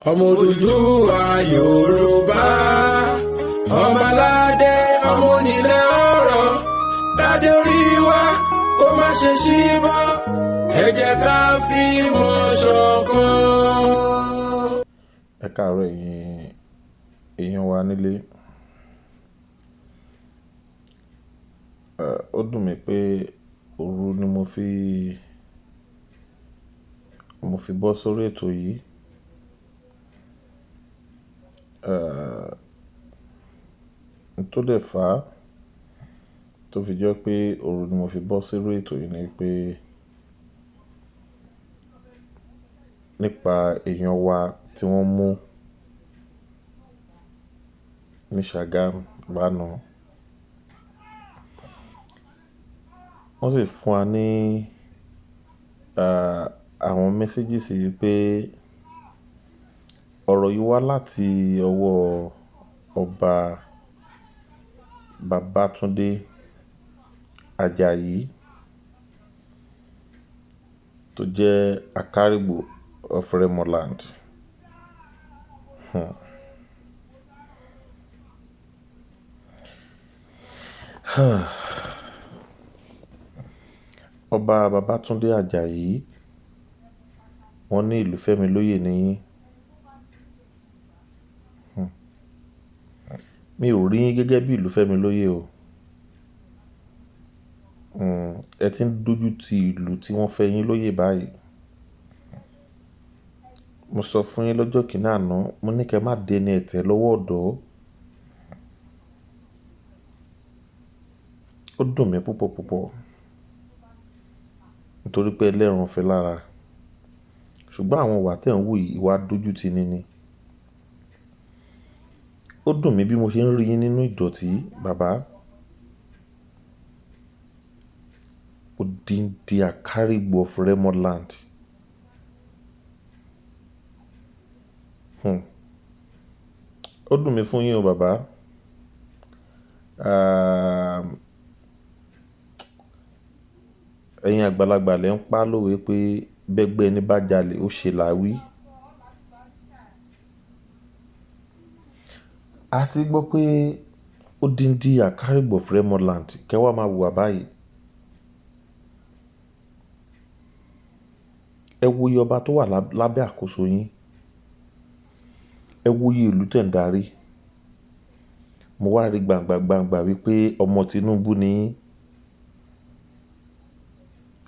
Ọmọ Odùduwà Yorùbá, ọbaládé, ọmọ onílẹ̀ ọ̀rọ̀ dádé orí wa kó má ṣe ṣíbọ́. Ẹ jẹ́ ká fìmọ̀ ṣọ̀kan. Ẹ káàárọ̀, ẹ̀yin èèyàn wa nílé. Ó dùn mí pé òru ni mo fi bọ́ sórí ètò yìí. N tó dẹ̀ fà á tó fi jẹ́ pé òru ni mo fi bọ́ sórí ètò yìí ni pé nípa èèyàn wa tí wọ́n mú ní Ṣàgámù lánàá. Wọ́n sì fún wa ní àwọn messages pé ọ̀rọ̀ yìí wá láti ọwọ́ Ọba Babátúndé Àjàyí tó jẹ́ Akárìgbò of Remoland. Ọba Babátúndé Àjàyí, wọ́n ní ìlú Fẹ́mi lóyè níyín. Mi ò rí yín gẹ́gẹ́ bí ìlú Fẹ́mi lóyè o. Ẹ ti ń dojú ti ìlú tí wọ́n fẹ́ yín lóyè báyìí. Mo sọ fún yín lọ́jọ́ kìíní àná, mo ní kí ẹ má dẹni ẹ̀tẹ́ lọ́wọ́ ọ̀dọ́. Ó dùn mí púpọ̀ púpọ̀ nítorí pé ẹlẹ́ran fẹ́ lára. Ṣùgbọ́n àwọn ìwà tẹ̀ ń wù yìí, ìwà dójú ti ni ni. Ó dùn mí bí mo ṣe ń rí yín nínú ìdọ̀tí, bàbá. Odindi Akárìgbò of Remoland. Ó dùn mí fún yín o, bàbá. Ẹ̀yin àgbàlagbà lẹ ń pa lówe pé bẹ́gbẹ́ ẹni bá jalè, ó ṣe làwí. A ti gbọ́ pé odindi Akárìgbò of Remoland kẹ́ wá máa wùwà báyìí. Ẹ wo iye ọba tó wà lábẹ́ àkóso yín. Ẹ wo iye ìlú tẹ̀ ń darí. Mo wá rí gbangba gbangba wípé ọmọ Tinubu ni yín.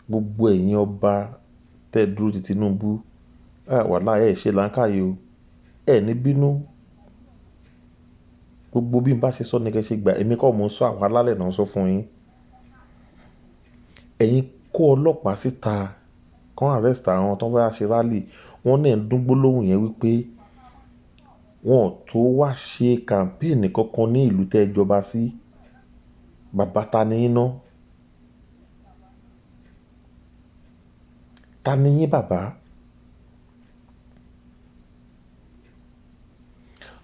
Gbogbo ẹ̀yin ọba tẹ́ dúró ti Tinubu, wàláhì ẹ ṣe làákàyè o. Ẹ ní bínú. Gbogbo bí n bá ṣe sọ ní kẹ́ ṣe gbà, èmi kọ́ mo ń sọ, àwọn alálẹ̀ náà ń sọ fún yín. Ẹ̀yin kó ọlọ́pàá síta kán arrest àwọn tó fẹ́ ṣe rally. Wọ́n náà ń dún gbólóhùn yẹn wípé wọn ò tó wá ṣe campaign kankan ní ìlú tẹ́ jọba sí. Bàbá ta ni yín ná? Ta ni yín bàbá?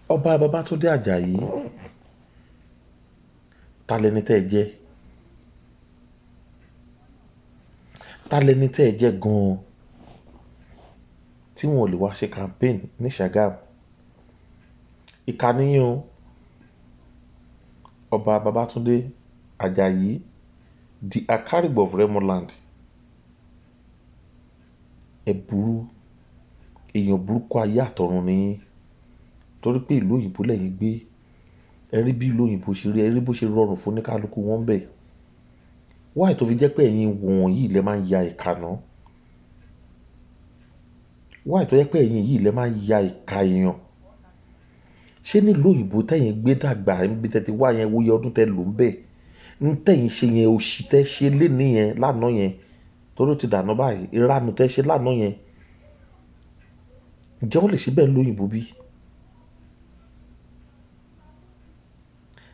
Ọba Babátúndé Àjàyí, ta lẹni tẹ́ ẹ jẹ́? Ta lẹni tẹ́ ẹ jẹ́ gan-an tí wọn ò lè wá ṣe campaign ní Ṣàgámù? Ìkà ni yín o. Ọba Babátúndé Àjàyí, the Akárìgbò of Remoland. Ẹ burú, èèyàn burúkú ayé àtọ̀run ni yín. Torí pé ìlú òyìnbó lẹ̀yin gbé. Ẹ rí bí ìlú òyìnbó ṣe rí, ẹ rí bó ṣe rọrùn fún oníkálukú wọn bẹ́ẹ̀. Why tó fi jẹ́ pé ẹ̀yin wọ̀nyí lẹ máa ń ya ìkà ná? Why tó jẹ́ pé ẹ̀yin yìí lẹ máa ń ya ìkà èèyàn? Ṣé nílùú òyìnbó tẹ̀yin gbé dàgbà níbi tẹ́ ti wá yẹn, wo iye ọdún tẹ́ lò ń bẹ̀? Ń tẹ̀yin ṣe yẹn, òṣì tẹ́ ṣe lénìí yẹn lánàá yẹn, torí ó ti dànù báyìí, ìranù tẹ́ ṣe lánàá yẹn. Ǹjẹ́ wọ́n lè ṣe bẹ́ẹ̀ lóyìnbó bí?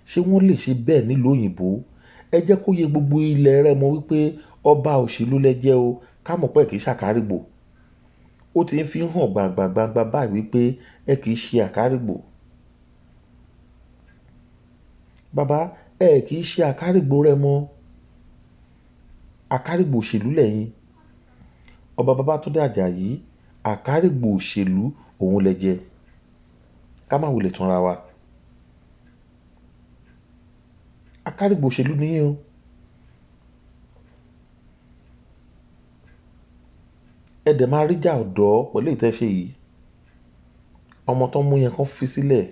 Ṣé wọ́n lè ṣe bẹ́ẹ̀ nílùú òyìnbó? Ẹ jẹ́ kó yé gbogbo ilẹ̀ Rẹ́mọ wípé ọba òṣèlú lẹ jẹ́ o, ká mọ̀ pé kì í ṣàkárìgbò. Ó ti ń fi hàn gbangba gbangba báyìí wípé ẹ kì í ṣe àkárìgbò. Bàbá, ẹ kì í ṣe àkárìgbò Rẹ́mọ. Àkárìgbò òṣèlú lẹ̀yin. Ọba Babátúndé Àjàyí, Àkárìgbò òṣèlú òun lẹ jẹ. Ká má wulẹ̀ tanra wa. Àkárìgbò òṣèlú ni yín o. Ẹ dẹ̀ máa ríjà ọ̀dọ́ pẹ̀lú èyí tẹ́ ṣe yìí. Ọmọ tó ń mú yẹn kán fi sílẹ̀.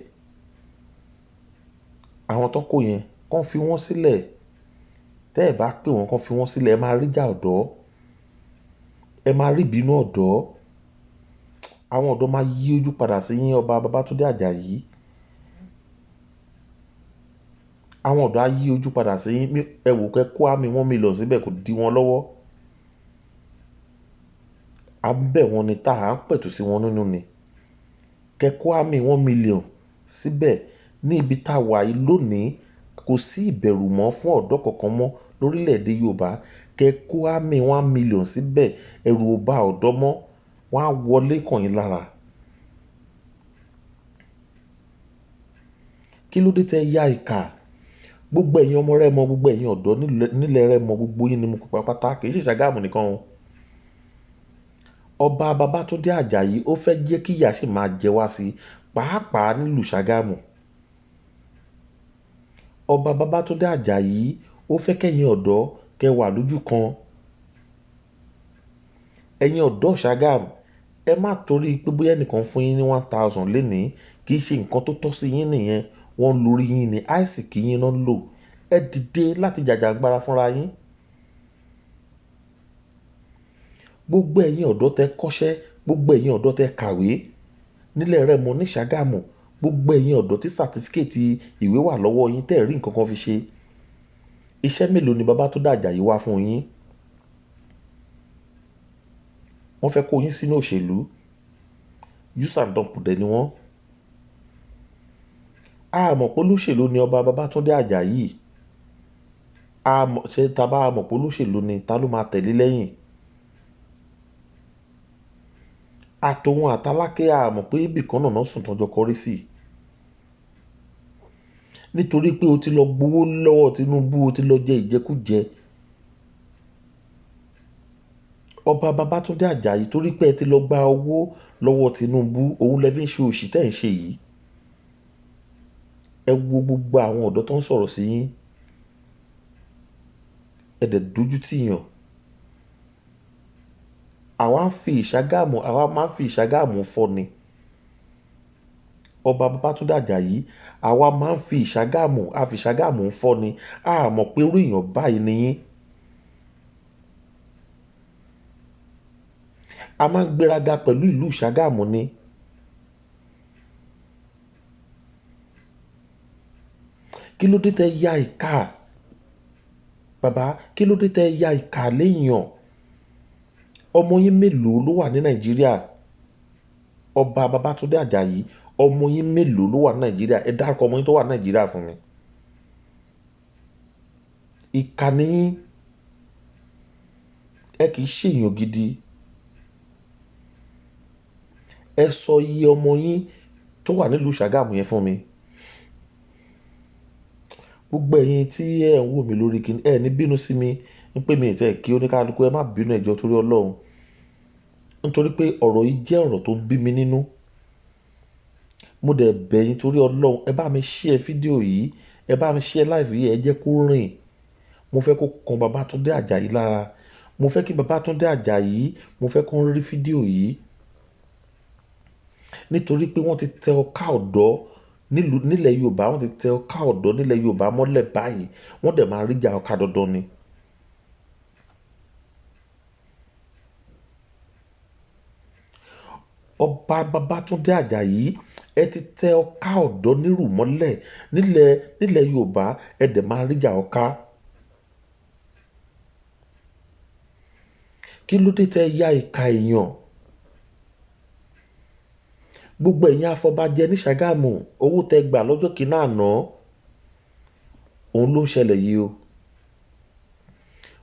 Àwọn tó kó yẹn kán fi wọ́n sílẹ̀. Tẹ́ ẹ̀ bá pè wọ́n kán fi wọ́n sílẹ̀, ẹ máa ríjà ọ̀dọ́. Ẹ máa rí ìbínú ọ̀dọ́. Àwọn ọ̀dọ́ máa yí ojú padà sí yín, Ọba Babátúndé Àjàyí. Àwọn ọ̀dọ́ á yí ojú padà sí yín. Ẹ wò kẹ́ kó àmì 1 million síbẹ̀ kò dí wọn lọ́wọ́. À ń bẹ̀ wọ́n ni tá à ń pẹ̀tù sí wọn nínú ni. Kẹ́ kó àmì 1 million síbẹ̀ ní ibi tá a wà yìí lónìí, kò sí ìbẹ̀rù mọ́ fún ọ̀dọ́ kankan mọ́ lórílẹ̀ èdè Yorùbá. Kẹ́ kó àmì 1 million síbẹ̀, ẹ̀rù ò bá ọ̀dọ́ mọ́, wọ́n á wọlé kàn yín lára. Kí ló dé tẹ ya ìkà? Gbogbo ẹ̀yin ọmọ Rẹ́mọ, gbogbo ẹ̀yin ọ̀dọ́ nílẹ̀ Rẹ́mọ, gbogbo yín ni mo pè pátápátá, kì í ṣe Ṣàgámù nìkan o. Ọba Babátúndé Àjàyí ó fẹ́ jẹ́ kí ìyà sì máa jẹ wá sí, pàápàá nílùú Ṣàgámù. Ọba Babátúndé Àjàyí ó fẹ́ kẹ́yin ọ̀dọ́ kẹ́ wà lójú kan. Ẹ̀yin ọ̀dọ́ Ṣàgámù, ẹ má torí pé bóyá ẹnìkan fún yín ní 1,000 lénìí, kì í ṣe nǹkan tó tọ́ sí yín nìyẹn. Wọ́n lórí yín ni, àìsíkí yín náà ń lò. Ẹ dìde láti jàjàgbara fúnra yín. Gbogbo ẹ̀yin ọ̀dọ́ tẹ kọ́ṣẹ́, gbogbo ẹ̀yin ọ̀dọ́ tẹ kàwé nílẹ̀ Rẹ́mọ ní Ṣàgámù, gbogbo ẹ̀yin ọ̀dọ́ tí sàtífíkẹ́ẹ̀tì ìwé wà lọ́wọ́ yín tẹ́ rí nǹkan kan fi ṣe. Iṣẹ́ mélòó ni Babátúndé Àjàyí wá fún yín? Wọ́n fẹ́ kó yín sínú òṣèlú. Use and dump dẹ̀ ni wọ́n. A mọ̀ pé olóṣèlú ni Ọba Babátúndé Àjàyí. A mọ̀, ṣé ta bá mọ̀ pé olóṣèlú ni, ta ló máa tẹ̀lé lẹ́yìn? Àtòun àtàlákẹ́ a mọ̀ pé ibìkan náà sùn tán jọ kọrí sí. Nítorí pé o ti lọ gbowó lọ́wọ́ Tinubu, o ti lọ jẹ ìjẹkújẹ. Ọba Babátúndé Àjàyí, torí pé ẹ ti lọ gba owó lọ́wọ́ Tinubu, òun lẹ fi ń ṣe òṣì tẹ́ ń ṣe yìí. Ẹ wo gbogbo àwọn ọ̀dọ́ tó ń sọ̀rọ̀ sí yín. Ẹ dẹ̀ dojú tì yàn. Àwa ń fi Ìṣàgámù, àwa máa ń fi Ìṣàgámù fọ́ ni. Ọba Babátúndé Àjàyí, àwa máa ń fi Ìṣàgámù, a fi Ìṣàgámù fọ́ ni. A mọ̀ pé irú èèyàn báyìí ni yín. A máa ń gbéraga pẹ̀lú ìlú Ìṣàgámù ni. Kí ló dé tẹ ya ìkà? Bàbá, kí ló dé tẹ ya ìkà léèyàn? Ọmọ yín mélòó ló wà ní Nàìjíríà? Ọba Babátúndé Àjàyí, ọmọ yín mélòó ló wà ní Nàìjíríà? Ẹ dárúkọ ọmọ yín tó wà ní Nàìjíríà fún mi. Ìkà ni yín. Ẹ kì í ṣe èèyàn gidi. Ẹ sọ iye ọmọ yín tó wà nílùú Ṣàgámù yẹn fún mi. Gbogbo ẹ̀yin tí ẹ ń wò mí lórí kíni, ẹ ní bínú sí mi, ń pè mí ìtẹ́ kí oníkálukú ẹ má bínú ẹjọ́ torí Ọlọ́run. Nítorí pé ọ̀rọ̀ yìí jẹ́ ọ̀rọ̀ tó ń bí mi nínú. Mo dẹ̀ bẹ̀ yín torí Ọlọ́run, ẹ bá mi share fídíò yìí, ẹ bá mi share live yìí, ẹ jẹ́ kó rìn. Mo fẹ́ kó kan Babátúndé Àjàyí lára. Mo fẹ́ kí Babátúndé Àjàyí, mo fẹ́ kó rí fídíò yìí. Nítorí pé wọ́n ti tẹ ọká ọ̀dọ́ nílùú, nílẹ̀ Yorùbá, wọ́n ti tẹ ọká ọ̀dọ́ nílẹ̀ Yorùbá mọ́lẹ̀ báyìí. Wọ́n dẹ̀ máa ríjà ọká dandan ni. Ọba Babátúndé Àjàyí, ẹ ti tẹ ọká ọ̀dọ́ nírù mọ́lẹ̀ nílẹ̀ Yorùbá, ẹ dẹ̀ máa ríjà ọká. Kí ló dé tẹ ya ìka èèyàn? Gbogbo ẹ̀yin afọbajẹ ní Ṣàgámù, owó tẹ gbà lọ́jọ́ kìíní àná, òun ló ń ṣẹlẹ̀ yìí o.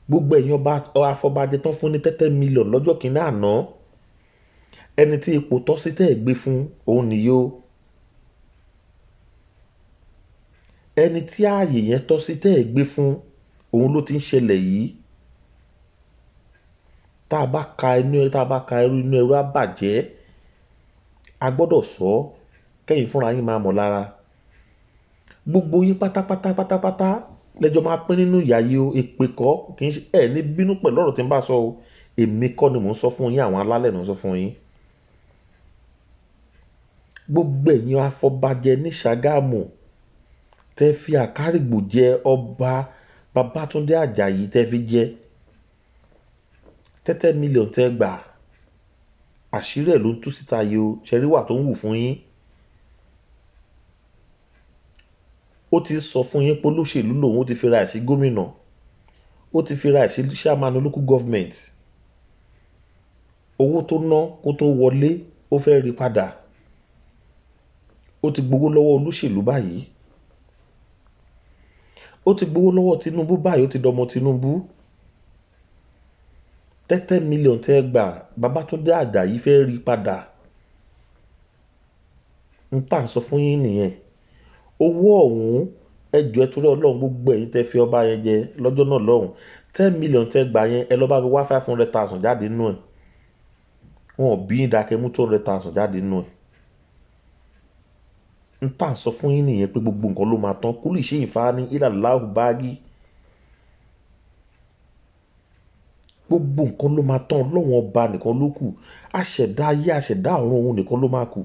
Gbogbo ẹ̀yin ọba afọbajẹ tán fún ní 30 mílíọ̀nù lọ́jọ́ kìíní àná, ẹni tí ipò tọ́ sí tẹ́ ẹ̀ gbé fún, òun nìyí o. Ẹni tí ààyè yẹn tọ́ sí tẹ́ ẹ̀ gbé fún, òun ló ti ń ṣẹlẹ̀ yìí. Tá a bá ka inú ẹ, tá a bá ka ẹrú, inú ẹrú á bàjẹ́. A gbọ́dọ̀ sọ kẹ́yìn fúnra yín máa mọ̀ lára. Gbogbo yín pátápátá pátápátá lẹ́jọ́ máa pín nínú ìyà yìí o. Èpè kọ́, kì í ṣe ẹ ní bínú pẹ̀lú ọ̀rọ̀ tí ń bá sọ o. Èmi kọ́ ni mò ń sọ fún yín, àwọn alálẹ̀ ni mò ń sọ fún yín. Gbogbo ẹ̀yin afọbajẹ ní Ṣàgámù tẹ́ fi àkárìgbò jẹ ọba Babátúndé Àjàyí, tẹ́ fi jẹ tẹ́tẹ́ mílíọ̀nù tẹ́ gbà, àṣírí ẹ̀ ló ń tú síta yìí o. Ṣẹ̀rí wà tó ń wù fún yín. Ó ti sọ fún yín pé olóṣèlú lòun, ó ti fi ra ẹ̀ sí gómìnà, ó ti fi ra ẹ̀ sí chairman local government. Owó tó ná kó tó wọlé, ó fẹ́ rí padà. Ó ti gbowó lọ́wọ́ olóṣèlú báyìí, ó ti gbowó lọ́wọ́ Tinubu báyìí, ó ti dọmọ Tinubu. Tẹ́tẹ́ mílíọ̀nù tẹ́ gbà, Babátúndé Àjàyí fẹ́ rí padà. N tà ń sọ fún yín nìyẹn. Owó ọ̀hún, ẹjọ́ ẹ torí Ọlọ́run, gbogbo ẹ̀yin tẹ́ fi ọba yẹn jẹ lọ́jọ́ náà lọ́hùn, 10 million tẹ́ gbà yẹn, ẹ lọ́ bá mi wá 500,000 jáde nínú ẹ̀. Wọn ò bí yín dákẹ́ mú 200,000 jáde nínú ẹ̀. N tà ń sọ fún yín nìyẹn pé gbogbo nǹkan ló máa tán. Kúlì ṣe ìfani ìlàláhù báàgì. Gbogbo nǹkan ló máa tán. Ọlọ́run ọba nìkan ló kù. Àṣẹ̀dá ayé, àṣẹ̀dá ọ̀run, òun nìkan ló máa kù.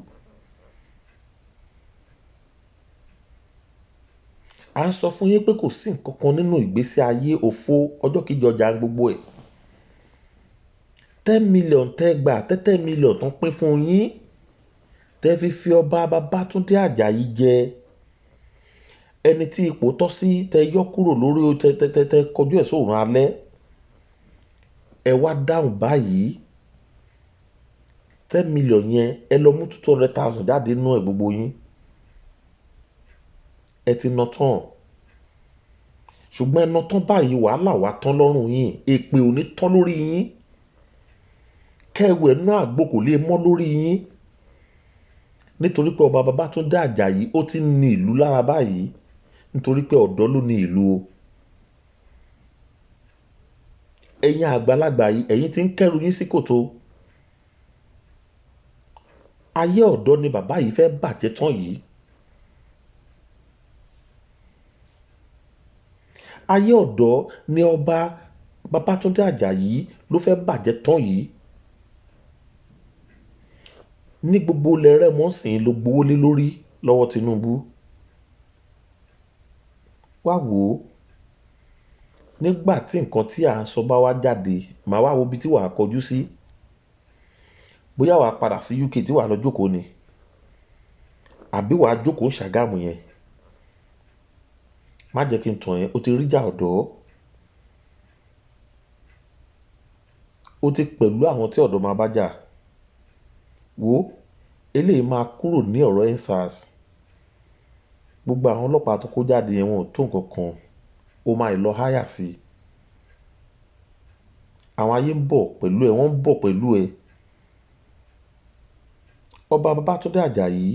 À ń sọ fún yín pé kò sí nǹkan kan nínú ìgbésí ayé, òfo ọjọ́ kejì ọjà gbogbo ẹ̀. 10 million tẹ́ gbà, tẹ́tẹ́ mílíọ̀nù tán pín fún yín, tẹ́ fi ọba Babátúndé Àjàyí jẹ, ẹni tí ipò tọ́ sí tẹ́ yọ kúrò lórí, tẹ́ tẹ́ tẹ́ kọjú ẹ̀ sóòrùn alẹ́. Ẹ wá dáhùn báyìí. 10 million yẹn, ẹ lọ mú 200,000 jáde nínú ẹ̀. Gbogbo yín, ẹ ti ná tán. Ṣùgbọ́n ẹ ná tán báyìí, wàhálà wá tán lọ́rùn yín, èpè ò ní tán lórí yín, kẹwẹ̀ náà àgbo kò lè mọ́ lórí yín, nítorí pé ọba Babátúndé Àjàyí ó ti ní ìlú lára báyìí, nítorí pé ọ̀dọ́ ló ní ìlú o. Ẹ̀yin àgbàlagbà yìí, ẹ̀yin ti ń kẹ́rù yín sí kòtò. Ayé ọ̀dọ́ ni bàbá yìí fẹ́ bàjẹ́ tán yìí. Ayé ọ̀dọ́ ni ọba Babátúndé Àjàyí ló fẹ́ bàjẹ́ tán yìí. Ní gbogbo ilẹ̀ Rẹ́mọ sìn ló gbowó lé lórí lọ́wọ́ Tinubu. Wá wò ó, nígbà tí nǹkan tí à ń sọ bá wá jáde, màá wá wo ibi tí wàá kọjú sí. Bóyá wàá padà sí UK tí wàá lọ jókòó ni, àbí wàá jókòó Ṣàgámù yẹn. Má jẹ́ kí n tàn ẹ́, o ti ríjà ọ̀dọ́, o ti pẹ̀lú àwọn tí ọ̀dọ́ máa bá jà. Wo eléyìí máa kúrò ní ọ̀rọ̀ EndSARS. Gbogbo àwọn ọlọ́pàá tó kó jáde yẹn, wọn ò tó nǹkan kan. Ó máa lọ háyà sí i. Àwọn ayé ń bọ̀ pẹ̀lú ẹ, wọ́n ń bọ̀ pẹ̀lú ẹ. Ọba Babátúndé Àjàyí,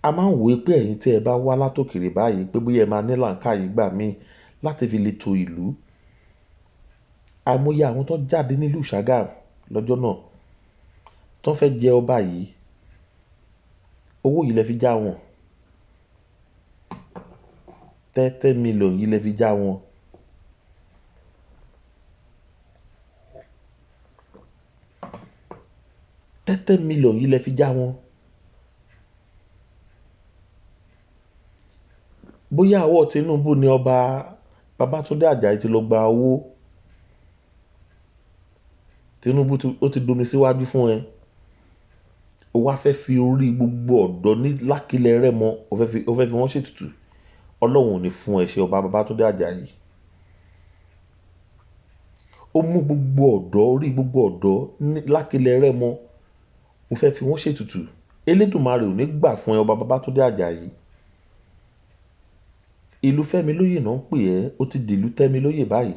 a máa ń wòó pé ẹ̀yin tí ẹ bá wá látòkèrè báyìí, pé bóyá ẹ máa ní làákàyè gbà míì láti fi lè to ìlú. Àìmọye àwọn tó jáde nílùú Ṣàgámù lọ́jọ́ náà tó fẹ́ jẹ ọba yìí, owó yìí lẹ fi já wọn. 30 million yìí lẹ fi já wọn. 30 million yìí lẹ fi já wọn. Bóyá ọwọ́ Tinubu ni ọba Babátúndé Àjàyí ti lọ gba owó. Tinubu ó ti domi síwájú fún ẹ. O wá fẹ́ fi orí gbogbo ọ̀dọ́ ní Lákìlẹ̀ Rẹ́mọ, o fẹ́ fi wọ́n ṣètùtù. Ọlọ́run ò ní fún ẹ ṣe, ọba Babátúndé Àjàyí. Ó mú gbogbo ọ̀dọ́, orí gbogbo ọ̀dọ́ ní Lákìlẹ̀ Rẹ́mọ, o fẹ́ fi wọ́n ṣètùtù. Elédùmarè ò ní gbà fún ẹ, ọba Babátúndé Àjàyí. Ìlú Fẹ́mi lóyè náà ń pè ẹ́, ó ti dìlú Tẹ́mi lóyè báyìí.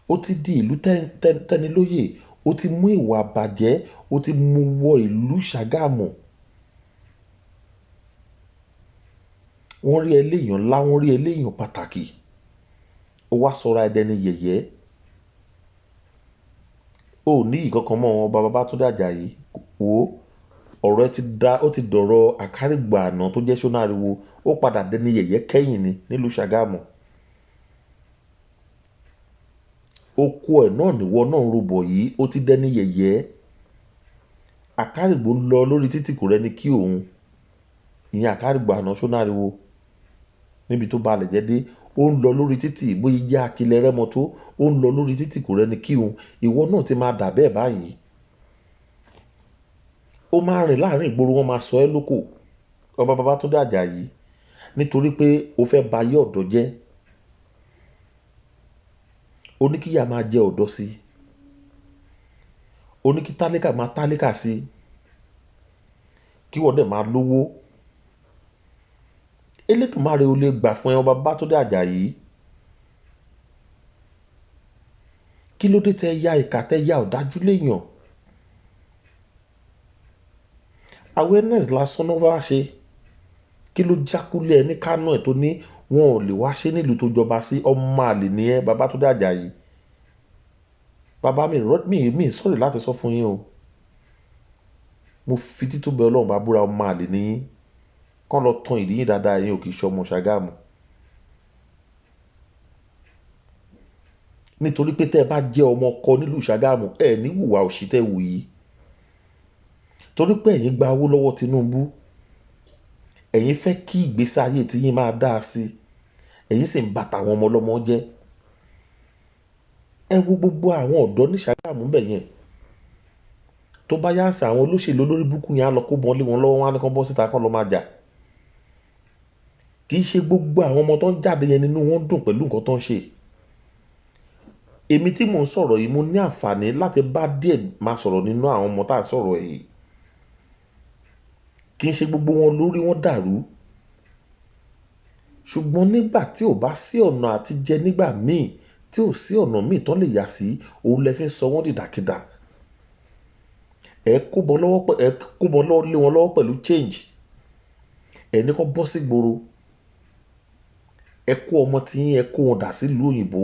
Ó ti di ìlú Tẹ́ni lóyè. Ó ti mú ìwà àbàjẹ́, ó ti mú wọ ìlú Ṣàgámù. Wọ́n rí ẹ léèyàn ńlá, wọ́n rí ẹ léèyàn pàtàkì. Ó wá sọra ẹdẹni yẹ̀yẹ́. Ó ní ìkankan mọ́ ọba Babátúndé Àjàyí. Wo ọ̀rọ̀ ẹ ti da, ó ti dọ̀rọ̀ àkárìgbò àná tó jẹ́ Ṣónáriwo, ó padà dẹni yẹ̀yẹ́ kẹ́yìn ni nílùú Ṣàgámù. Oko ẹ̀ náà nìwọ náà ń robọ̀ yìí, ó ti dẹni yẹ̀yẹ́. Àkárìgbò ń lọ lórí títì kò rẹ́ni kí òun. Ìyẹn àkárìgbò àná Ṣónáriwo níbi tó balẹ̀ jẹ́ dé, ó ń lọ lórí títì bóyá jẹ́ akilẹ̀ rẹ́mọ tó, ó ń lọ lórí títì kò rẹ́ni kí òun. Ìwọ náà ti máa dà bẹ́ẹ̀ báyìí. Ó máa rìn láàrin ìgboro, wọn máa sọ ẹ́ lóko, ọba Babátúndé Àjàyí, nítorí pé o fẹ́ ba ayé ọ̀dọ́ jẹ́. O ní kíyà máa jẹ ọ̀dọ́ sí i, o ní kí tálíkà máa tálíkà sí i, kí wọ́n dẹ̀ máa lówó. Elédùmarè ò lè gbà fún ẹ, ọba Babátúndé Àjàyí. Kí ló dé tẹ ya ìkà, tẹ ya ọ̀dájú léèyàn? Awareness lásán náà wá ṣe. Kí ló jákulẹ̀ ẹ ní Kánò ẹ̀ tó ní wọn ò lè wá ṣe nílùú tó jọba sí? Ọmọ àlè ní ẹ, Babátúndé Àjàyí. Bàbá mi, mi sọ̀rọ̀ láti sọ fún yín o. Mo fi títóbi Ọlọ́run bá búra, ọmọ àlè ní yín. Kán lọ tan ìdí yín dáadáa, yín ò kì í ṣe ọmọ Ṣàgámù. Nítorí pé tẹ́ ẹ bá jẹ́ ọmọ ọkọ nílùú Ṣàgámù, ẹ ní hùwà òṣì tẹ́ wù yìí. Torí pé ẹ̀yin gba owó lọ́wọ́ Tinubu, ẹ̀yin fẹ́ kí ìgbésí ayé tí yín máa dáa sí, ẹ̀yin sì ń bà tàwọn ọmọ ọlọ́mọ jẹ́. Ẹ wo gbogbo àwọn ọ̀dọ́ ní Ṣàgámù bẹ̀ yẹn. Tó bá yá sí àwọn olóṣèlú olórí burúkú yẹn á lọ kó bọ́n lé wọn lọ́wọ́, wọn á ní kán bọ́ síta kán lọ máa jà. Kì í ṣe gbogbo àwọn ọmọ tó ń jáde yẹn nínú wọn dùn pẹ̀lú nǹkan tó ń ṣe. Èmi tí mò ń sọ̀rọ̀ yìí, mo ní àǹfààní láti bá díẹ̀ máa sọ̀rọ̀ nínú àwọn ọmọ tá à ń sọ̀rọ̀ yìí. Kì í ṣe gbogbo wọn lórí wọn dàrú. Ṣùgbọ́n nígbà tí ò bá sí ọ̀nà àti jẹ nígbà míì, tí ò sí ọ̀nà míì tán lè yà sí, òun lẹ fi ń sọ wọ́n dìdàkidà. Ẹ kó bọ́ lọ́wọ́ ẹ kó bọ́ lọ́wọ́ lé wọn lọ́wọ́ pẹ̀lú change. Ẹ ní kó bọ́ sí gboro. Ẹ kó ọmọ tí yín, ẹ kó wọn dà sílùú òyìnbó.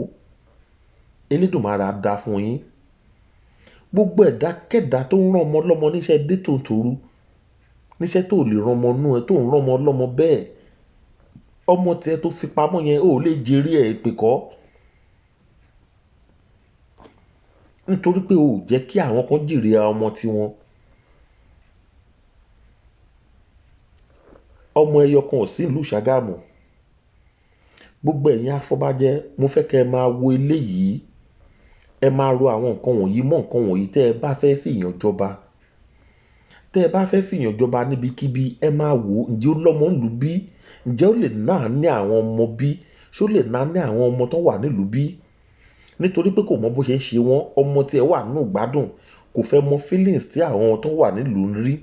Elédùmarè á dá fún yín. Gbogbo ẹ̀dá kẹ́dà tó ń rán ọmọ lọ́mọ níṣẹ́ dé tòǹtòrú, níṣẹ́ tó lè rán ọmọ nú ẹ, tó ń rán ọmọ lọ́mọ bẹ́ẹ̀, ọmọ tiẹ̀ tó fi pamọ́ yẹn ò lè jèrè ẹ̀ pè kọ́. Nítorí pé o ò jẹ́ kí àwọn kan jèrè ọmọ tiwọn. Ọmọ ẹyọ kan ò sí ìlú Ṣàgámù. Gbogbo ẹ̀yin afọbajẹ, mo fẹ́ kẹ́ ẹ máa wo eléyìí. Ẹ máa ro àwọn nǹkan wọ̀nyí mọ́ nǹkan wọ̀nyí tẹ́ ẹ bá fẹ́ fìyàn jọba. Tẹ́ ẹ bá fẹ́ fìyàn jọba níbikíbi, ẹ máa wò ó, ǹjẹ́ ó lọ́mọ ńlùú bí? Ǹjẹ́ ó lè náà ní àwọn ọmọ bí? Ṣé ó lè náà ní àwọn ọmọ tó wà nílùú bí? Nítorí pé kò mọ bó ṣe ń ṣe wọ́n, ọmọ tí ẹ wà nínú ìgbádùn kò fẹ́ mọ feelings tí àwọn tó wà nílùú ń rí.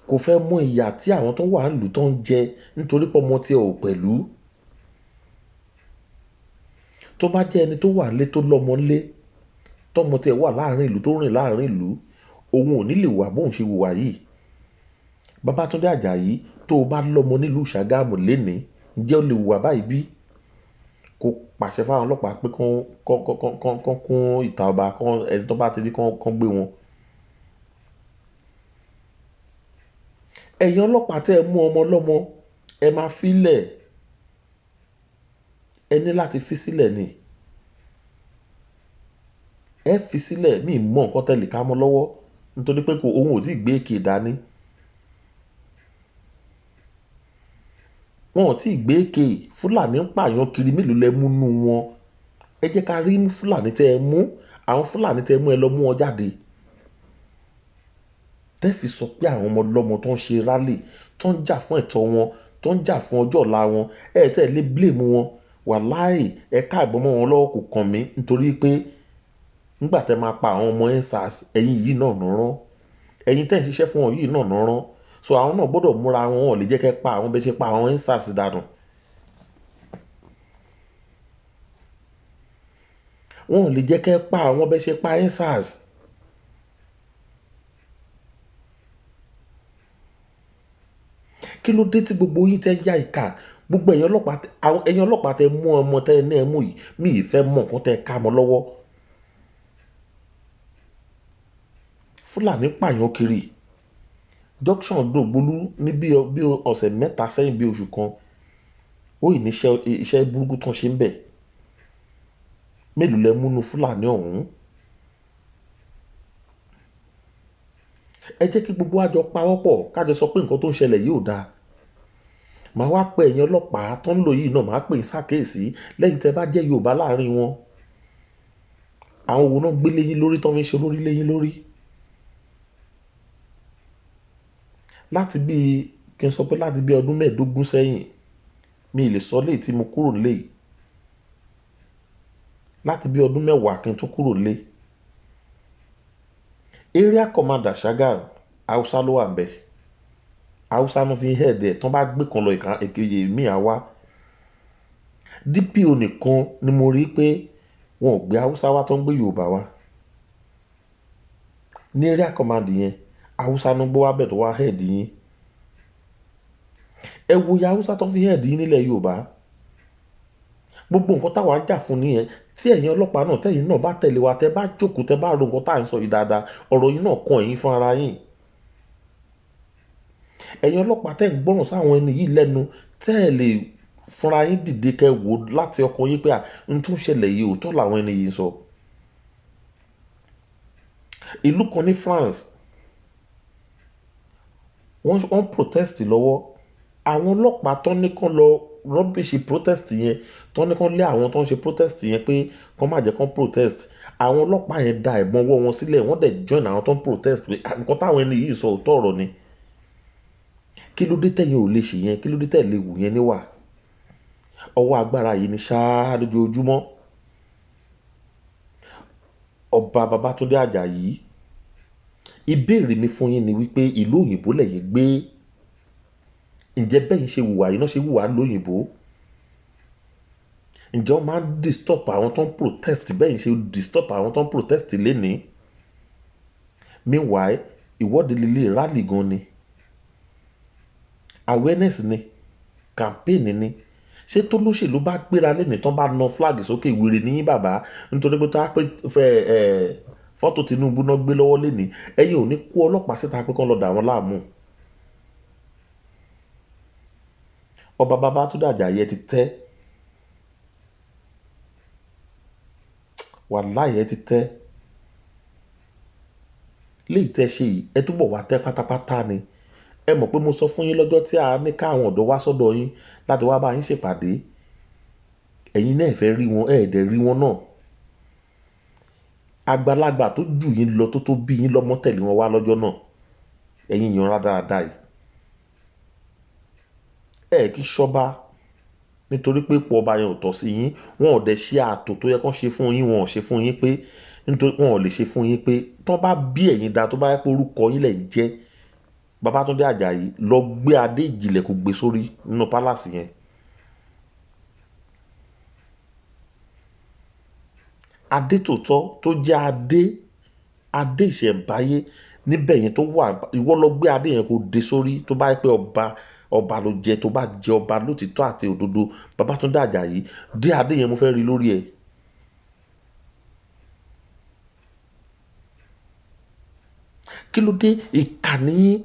Kò fẹ́ mọ ìyà tí àwọn tó wà nílùú tó ń jẹ nítorí pé ọmọ tí ẹ ò pẹ̀lú. Tó bá jẹ́ ẹni tó wà nílé tó lọ́mọ nílé, tọ́mọ tí ẹ wà láàrin ìlú tó rìn láàrin ìlú, òun ò ní lè wà bóun ṣe wùwà yìí. Babátúndé Àjàyí, tó o bá lọ́mọ nílùú Ṣàgámù lénìí, ǹjẹ́ o lè wùwà báyìí bí? Kó pàṣẹ fáwọn ọlọ́pàá pé kán kún ìta ọba, kán ẹni tó bá ti rí kán gbé wọn. Ẹ̀yin ọlọ́pàá tẹ́ ẹ mú ọmọ lọ́mọ, ẹ máa fílẹ̀. Ẹ ní láti fi sílẹ̀ ni. Ẹ fi sílẹ̀, mi mọ nǹkan tẹ́ lè ká mọ́ lọ́wọ́ nítorí pé kò, òun ò tí ì gbé èké dání. Wọn ò tí ì gbé èké. Fúlàní ń pààyàn kiri, mélòó lẹ mú nú wọn? Ẹ jẹ́ ká rí Fúlàní tẹ́ ẹ mú. Àwọn Fúlàní tẹ́ ẹ mú, ẹ lọ mú wọn jáde. Tẹ́ fi sọ pé àwọn ọmọ lọ́mọ tó ń ṣe rally, tó ń jà fún ẹ̀tọ́ wọn, tó ń jà fún ọjọ́ ọ̀la wọn, ẹ tẹ́ lè blame wọn. Wàláì, ẹ ká ìbọn mọ́ wọn lọ́wọ́ kò kàn mí nítorí pé nígbà tẹ́ máa pa àwọn ọmọ EndSARS, ẹ̀yin yìí náà nọ́rán. Ẹ̀yin tẹ́ ń ṣiṣẹ́ fún wọn yìí náà nọ́rán. So àwọn náà gbọ́dọ̀ múra wọn, wọn ò lè jẹ́ kẹ́ pa àwọn bẹ́ẹ̀ ṣe pa àwọn EndSARS dànù. Wọn ò lè jẹ́ kẹ́ pa àwọn bẹ́ẹ̀ ṣe pa EndSARS. Kí ló dé tí gbogbo yín tẹ́ ya ìkà? Gbogbo ẹ̀yin ọlọ́pàá, àwọn ẹ̀yin ọlọ́pàá tẹ mú ọmọ tẹ ní ẹ mú yìí, mi ì fẹ́ mọ nǹkan tẹ ká mọ́ lọ́wọ́. Fúlàní pààyàn kiri junction Dògbólú ní bí ọ̀sẹ̀ 3 sẹ́yìn, bí oṣù kan. Ó yìí ní iṣẹ́ burúkú tán ṣe ń bẹ̀. Mélòó lẹ múnú Fúlàní ọ̀hún? Ẹ jẹ́ kí gbogbo àjọ pawọ́pọ̀ kájọ sọ pé nǹkan tó ń ṣẹlẹ̀ yìí ò dáa. Màá wá pe ẹ̀yin ọlọ́pàá tó ń lò yìí náà, màá pè é sákèésí lẹ́yìn tẹ́ bá jẹ́ Yorùbá láàrin wọn. Àwọn wo náà gbé léyìn lórí tó fi ń ṣe olórí léyìn lórí? Láti bí kí n sọ pé láti bí ọdún 15 sẹ́yìn, mi ì lè sọ léyìí tí mo kúrò nílé yìí. Láti bí ọdún 10 kí n tó kúrò nílé. Area commander Ṣàgámù, Haúsá ló wà ńbẹ̀. Haúsá ló fi ń head ẹ̀, tán bá gbé kan lọ ìkejì míì á wá. DPO nìkan ni mo rí pé wọn ò gbé Haúsá wá tó ń gbé Yorùbá wá. Ní area command yẹn, Haúsá ló gbé wá bẹ̀ tó wá head yín. Ẹ wo iye Haúsá tó fi head yín nílẹ̀ Yorùbá. Gbogbo nǹkan táwa ń jà fún nìyẹn. Tí ẹ̀yin ọlọ́pàá náà tẹ̀yin náà bá tẹ̀lé wa, tẹ bá jókòó, tẹ bá ro nǹkan tá à ń sọ yìí dáadáa, ọ̀rọ̀ yìí náà kan ẹ̀yin fún ara yín. Ẹ̀yin ọlọ́pàá tẹ̀ ń gbọ́ràn sáwọn ẹni yìí lẹ́nu, tẹ́ ẹ lè fúnra yín dìde kẹ́ wò láti ọkàn yín pé à ń tún ṣẹlẹ̀ yìí, òótọ́ làwọn ẹni yìí ń sọ. Ìlú kan ní France, wọ́n protest lọ́wọ́. Àwọn ọlọ́pàá tó ní kán lọ rubbish protest yẹn, tó ní kán lé àwọn tó ń ṣe protest yẹn pé kán má jẹ́ kán protest. Àwọn ọlọ́pàá yẹn da ìbọn ọwọ́ wọn sílẹ̀, wọ́n dẹ̀ join àwọn tó ń protest pé nǹkan táwọn ẹni yìí sọ òótọ́ ọ̀rọ̀ ni. Kí ló dé tẹ̀yin ò lè ṣe yẹn? Kí ló dé tẹ̀ lè wù yẹn níwà? Ọwọ́ agbára yìí ni ṣáá lójoojúmọ́. Ọba Babátúndé Àjàyí, ìbéèrè mi fún yín ni wípé ìlú òyìnbó lẹ̀yin gbé. Ǹjẹ́ bẹ́yìn ṣe wùwà yìí náà ṣe wùwà lóyìnbó? Ǹjẹ́ wọ́n máa ń disturb àwọn tó ń protest bẹ́yìn ṣe disturb àwọn tó ń protest lénìí? Meanwhile, ìwọ́de líle rally gan ni. Awareness ni, campaign ni. Ṣé tó lóṣèlú bá gbéra lénìí tán bá na flag sókè wèrè ní bàbá nítorí pé tó á pé fẹ́ ẹ̀ fọ́tò Tinubu náà gbé lọ́wọ́ lénìí, ẹ̀yin ò ní kó ọlọ́pàá síta pé kán lọ dà wọ́n láàmú. Ọba Babátúndé Àjàyí ẹ ti tẹ́. Wàláhì ẹ ti tẹ́. Léyìí tẹ́ ṣe yìí, ẹ túbọ̀ wá tẹ́ pátápátá ni. Ẹ mọ̀ pé mo sọ fún yín lọ́jọ́ tí a ní káwọn ọ̀dọ́ wá sọ́dọ̀ yín láti wá bá yín ṣèpàdé. Ẹ̀yin náà fẹ́ rí wọn, ẹ dẹ̀ rí wọn náà. Àgbàlagbà tó jù yín lọ tó tó bí yín lọ́mọ tẹ̀lé wọn wá lọ́jọ́ náà. Ẹ̀yin yan rádaràda yìí. Ẹ kì í ṣọba nítorí pé ipò ọba yẹn ò tọ́ sí yín. Wọn ò dẹ̀ ṣe ààtò tó yẹ kán ṣe fún yín, wọn ò ṣe fún yín pé nítorí wọn ò lè ṣe fún yín pé tán bá bí ẹ̀yin da tó bá yẹ pé orúkọ yín lẹ̀ ń jẹ́. Babátúndé Àjàyí lọ gbé adé ìjìnlẹ̀ kó gbé sórí nínú palace yẹn. Adé tòótọ́ tó jẹ́ adé, adé ìṣẹ̀mbáyé níbẹ̀ yẹn tó wà, ìwọ lọ gbé adé yẹn kó dé sórí tó bá yẹ pé ọba, ọba ló jẹ, tó bá jẹ ọba lótìtọ́ àti òdodo. Babátúndé Àjàyí dé adé yẹn mo fẹ́ rí lórí ẹ. Kí ló dé ìkànnì yín?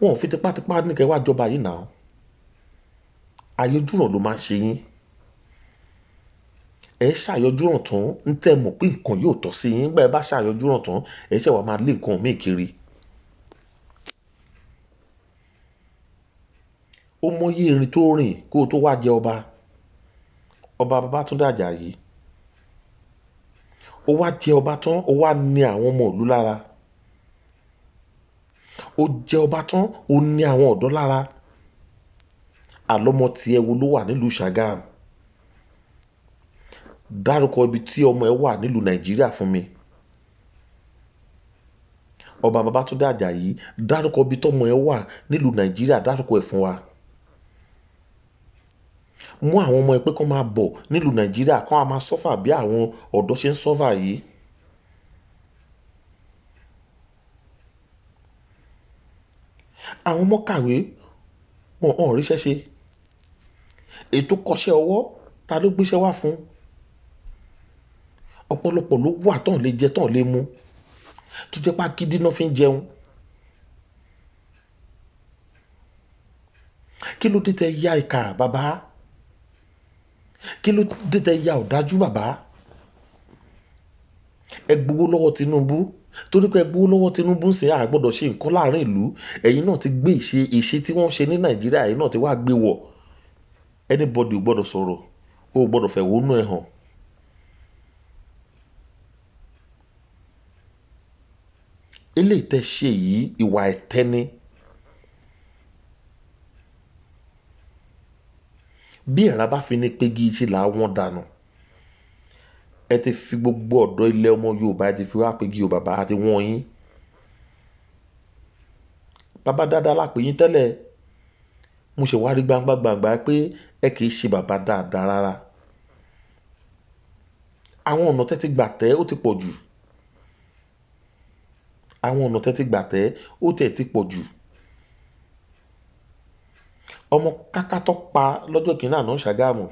Wọn ò fi tipátipá ní kẹ́ wá jọba yìí náà. Àyọjúràn ló máa ń ṣe yín. Ẹ ṣàyọjúràn tán, ń tẹ́ mọ̀ pé nǹkan yóò tọ́ sí yín. Nígbà ẹ bá ṣàyọjúràn tán, ẹ ṣẹ̀ wá máa lé nǹkan míì kiri. Ó mọyé irin tó rìn kó tó wá jẹ ọba. Ọba Babátúndé Àjàyí. Ó wá jẹ ọba tán, ó wá ní àwọn ọmọ ìlú lára. Ó jẹ ọba tán, ó ní àwọn ọ̀dọ́ lára. Àlọ́mọ tí ẹ wo ló wà nílùú Ṣàgámù. Dárúkọ ibi tí ọmọ ẹ wà nílùú Nàìjíríà fún mi. Ọba Babátúndé Àjàyí, dárúkọ ibi tọ́mọ ẹ wà nílùú Nàìjíríà, dárúkọ ẹ̀ fún wa. Mú àwọn ọmọ ẹ pé kán máa bọ̀ nílùú Nàìjíríà, kán á máa sọ́fà bí àwọn ọ̀dọ́ ṣe ń sọ́fà yìí. Àwọn ọmọ kàwé, wọn ò ríṣẹ́ ṣe. Ètò kọ́ṣẹ́ ọwọ́, ta ló gbéṣẹ́ wá fún? Ọ̀pọ̀lọpọ̀ ló wà tán lè jẹ tán lè mu, tó jẹ́ pé agídí náà fi ń jẹun. Kí ló dé tẹ ya ìkà bàbá? Kí ló dé tẹ ya ọ̀dájú bàbá? Ẹ gbowó lọ́wọ́ Tinubu, torí pé ẹ gbowó lọ́wọ́ Tinubu ń sìn, a gbọ́dọ̀ ṣe nǹkan láàrin ìlú. Ẹ̀yin náà ti gbé ìṣe tí wọ́n ṣe ní Nàìjíríà, ẹ̀yin náà ti wá gbé wọ̀. Anybody ò gbọ́dọ̀ sọ̀rọ̀, o ò gbọ́dọ̀ fẹ̀hónú ẹ̀ hàn. Eléyìí tẹ́ ṣe yìí, ìwà ẹ̀tẹ́ ni. Bí ẹ̀rá bá fi ní pegi ṣe là wọ́n dànù. Ẹ ti fi gbogbo ọ̀dọ́ ilẹ̀ ọmọ Yorùbá, ẹ ti fi wá pegi o bàbá, àti wọ́n yín. Bàbá dáadáa la pè yín tẹ́lẹ̀. Mo ṣe wá rí gbangba gbangba pé ẹ kì í ṣe bàbá dáadáa rárá. Àwọn ọ̀nà tẹ́ ti gbà tẹ́ ó ti pọ̀ jù. Àwọn ọ̀nà tẹ́ ti gbà tẹ́ ó tẹ̀ ti pọ̀ jù. Ọmọ káká tó pa lọ́jọ́ kìíní àná Ṣàgámù.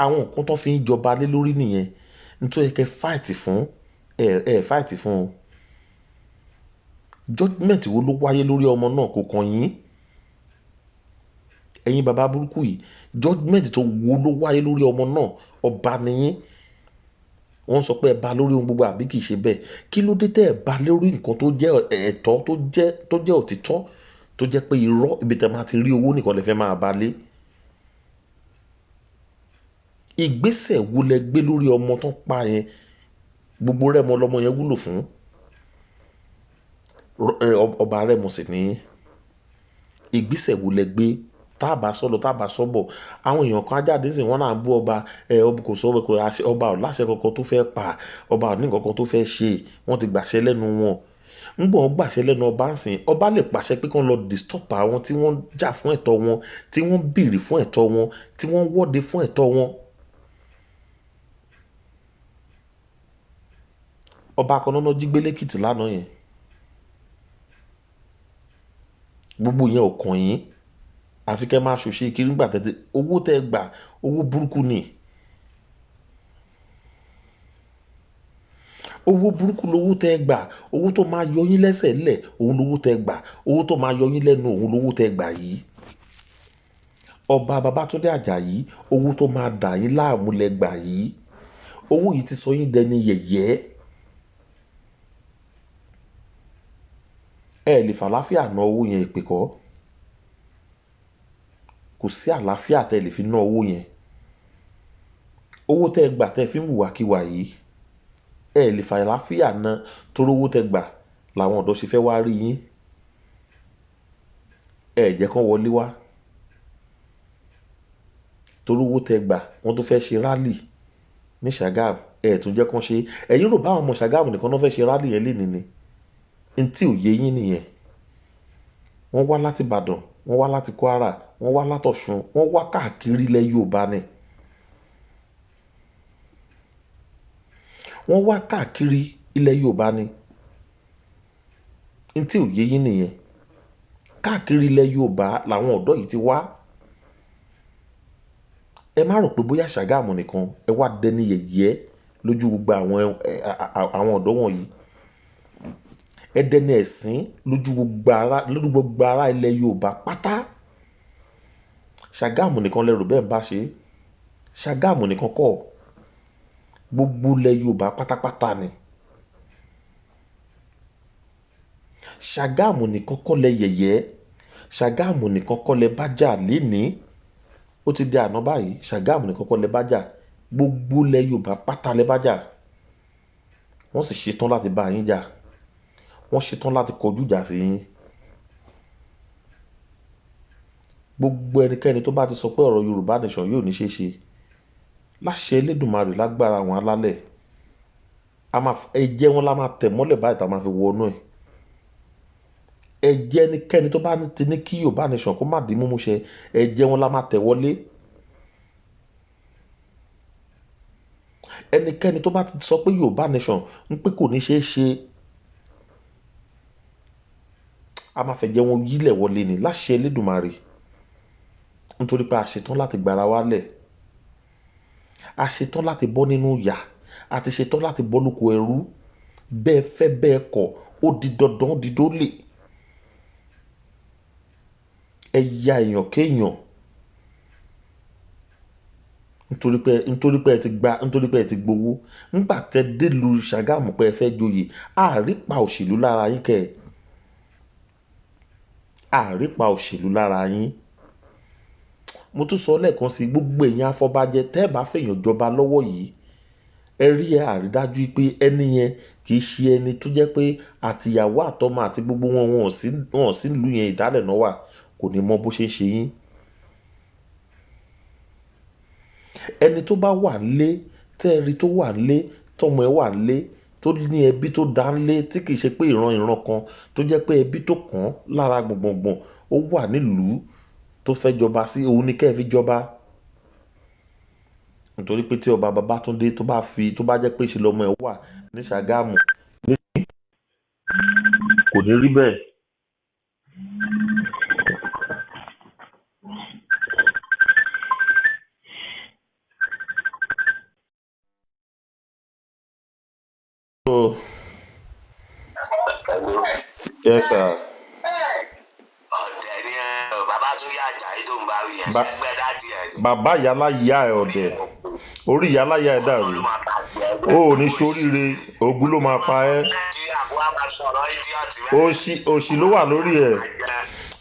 Àwọn nǹkan tó fi ń jọba lé lórí nìyẹn. Nítorí kẹ́ fight fún, ẹ fight fún o. Judgment wo ló wáyé lórí ọmọ náà kò kàn yín? Ẹ̀yin bàbá burúkú yìí, judgment tó wo ló wáyé lórí ọmọ náà? Ọba ni yín. Wọ́n sọ pé ẹ bá lórí ohun gbogbo àbí kìí ṣe bẹ́ẹ̀. Kí ló dé tẹ́ ẹ bá lórí nǹkan tó jẹ́ ẹ̀tọ́, tó jẹ́ òtítọ́, tó jẹ́ pé irọ́ ibi tẹ́ máa ti rí owó nìkan lè fẹ́ máa bá lé? Ìgbésẹ̀ wo lẹ gbé lórí ọmọ tó ń pa yẹn? Gbogbo Rẹ́mọ lọmọ yẹn wúlò fún. Ọba Rẹ́mọ sì ní. Ìgbésẹ̀ wo lẹ gbé? Tá bá sọ̀lọ̀, tá bá sọ̀bọ̀, àwọn èèyàn kan á jáde nísìnyí, wọ́n náà ń bú ọba. Ẹ, ọba kò sọ, kò àṣẹ, ọba ò láṣẹ kankan tó fẹ́ pa, ọba ò ní nǹkan kan tó fẹ́ ṣe, wọ́n ti gbàṣẹ lẹ́nu wọn. Ńgbọ̀n wọ́n gbàṣẹ lẹ́nu ọba ń sìn, ọba lè pàṣẹ pé kí wọ́n lọ disturb àwọn tí wọ́n jà fún ẹ̀tọ́ wọn, tí wọ́n béèrè fún ẹ̀tọ́ wọn, tí wọ́n wọ́de fún ẹ̀tọ́ wọn. Ọba kan náà jí gbé lÉkìtì lánàá yẹn. Gbogbo yẹn ò kàn yín. Àfi kẹ́ máa ṣòṣe kiri nígbà tẹ́tẹ́. Owó tẹ́ gbà, owó burúkú ni. Owó burúkú lowó tẹ́ gbà. Owó tó máa yọ yín lẹ́sẹ̀ lẹ̀, òun lowó tẹ́ gbà. Owó tó máa yọ yín lẹ́nu, òun lowó tẹ́ gbà yìí. Ọba Babátúndé Àjàyí, owó tó máa dà yín láàmú lẹ gbà yìí. Owó yìí ti sọ yín dẹni yẹ̀yẹ́. Ẹ lè fàlàáfíà ná owó yẹn ìpè kọ́. Kò sí àlàáfíà tẹ́ lè fi ná owó yẹn. Owó tẹ́ gbà tẹ́ fi ń hùwàkiwà yìí, ẹ lè fàlàáfíà ná torí owó tẹ́ gbà làwọn ọ̀dọ́ ṣe fẹ́ wá rí yín. Ẹ jẹ́ kán wọlé wá. Torí owó tẹ́ gbà, wọ́n tó fẹ́ ṣe rally ní Ṣàgámù, ẹ tún jẹ́ kán ṣe. Ẹ̀yin rò bá àwọn ọmọ Ṣàgámù nìkan náà fẹ́ ṣe rally yẹn lénìí ni. Ntí ò yé yín nìyẹn. Wọ́n wá láti Ìbàdàn, wọ́n wá láti Kwara, wọ́n wá látọ̀ṣun, wọ́n wá káàkiri ilẹ̀ Yorùbá ni. Wọ́n wá káàkiri ilẹ̀ Yorùbá ni. Ntí ò yé yín nìyẹn. Káàkiri ilẹ̀ Yorùbá làwọn ọ̀dọ́ yìí ti wá. Ẹ má rò pé bóyá Ṣàgámù nìkan ẹ wá dẹni yẹ̀yẹ́ lójú gbogbo àwọn ọ̀dọ́ wọ̀nyí. Ẹ dẹni ẹ̀sín lójú gbogbo ará ilẹ̀ Yorùbá pátá. Ṣàgámù nìkan lẹ rò bẹ́ẹ̀ bá ṣe. Ṣàgámù nìkan kọ́. Gbogbo ilẹ̀ Yorùbá pátápátá ni. Ṣàgámù nìkan kọ́ lẹ yẹ̀yẹ́. Ṣàgámù nìkan kọ́ lẹ bá jà lénìí. Ó ti di àná báyìí. Ṣàgámù nìkan kọ́ lẹ bá jà. Gbogbo ilẹ̀ Yorùbá pátá lẹ bá jà. Wọ́n sì ṣetán láti bá yín jà. Wọ́n ṣetán láti kọjú ìjà sí yín. Gbogbo ẹnikẹ́ni tó bá ti sọ pé ọ̀rọ̀ Yorùbá nation yóò ní ṣe é ṣe, láṣẹ Elédùmarè lágbára àwọn alálẹ̀, ẹ̀jẹ̀ wọn la máa tẹ̀ mọ́lẹ̀ báyìí tá a máa fi wọnú ẹ̀. Ẹ̀jẹ̀ ẹnikẹ́ni tó bá ti ní kí Yorùbá nation kó má di múmú ṣẹ, ẹ̀jẹ̀ wọn la máa tẹ̀ wọlé. Ẹnikẹ́ni tó bá ti sọ pé Yorùbá nation ń pé kò ní ṣe é ṣe, A máa fẹ̀jẹ̀ wọn yílẹ̀ wọlé ni láṣẹ Elédùmarè, nítorí pé a ṣetán láti gbára wálẹ̀, a ṣetán láti bọ́ nínú ìyà, a ti ṣetán láti bọ́ lóko ẹrú. Bẹ́ẹ̀ fẹ́ bẹ́ẹ̀ kọ̀, ó di dandan, ó di dólè. Ẹ ya èèyàn kéèyàn nítorí pé ẹ ti gba, nítorí pé ẹ ti gbowó. Nígbà tẹ délùú Ṣàgámù pé ẹ fẹ́ joyè, àrípa òṣèlú lára yín kẹ́ ẹ, àrípa òṣèlú lára yín. Mo tún sọ lẹ́ẹ̀kan sí, gbogbo èèyàn afọbajẹ tẹ́ ẹ bá fèèyàn jọba lọ́wọ́ yìí, ẹ rí ẹ àrídájú pé ẹni yẹn kì í ṣe ẹni tó jẹ́ pé àtìyàwó àtọmọ àti gbogbo wọn wọn ò sí ìlú yẹn, ìdálẹ̀ náà wà, kò ní mọ bó ṣe ń ṣe yín. Ẹni tó bá wà lé, tẹ́ ẹ rí tó wà lé, tọmọ ẹ wà lé, tó ní ẹbí tó dá lé, tí kì í ṣe pé ìran ìran kan tó jẹ́ pé ẹbí tó kàn án lára gbọ̀ngbọ̀ngbọ̀n ó wà nílùú tó fẹ́ jọba sí, òun ni kẹ́ ẹ fi jọba. Nítorí pé tí ọba Babátúndé tó bá fi tó bá jẹ́ pé ṣe lọ́mọ ẹ̀ wà ní Ṣàgámù, kò ní rí bẹ́ẹ̀. So, yes sir. Ọ̀dẹ̀ ni ẹ, Babátúndé Àjàyí tó ń bá wí yẹn, ṣẹgbẹ́ dádì ẹ̀ ni. Bàbá ìyálà ìyá ẹ ọ̀dẹ̀, orí ìyálà ìyá ẹ dàrú, o ò ní ṣoríire, ogun ló máa pa ẹ́. Nàìjíríà kó wá máa sọ̀rọ̀ idiot rẹ̀. Òṣì òṣì ló wà lórí ẹ,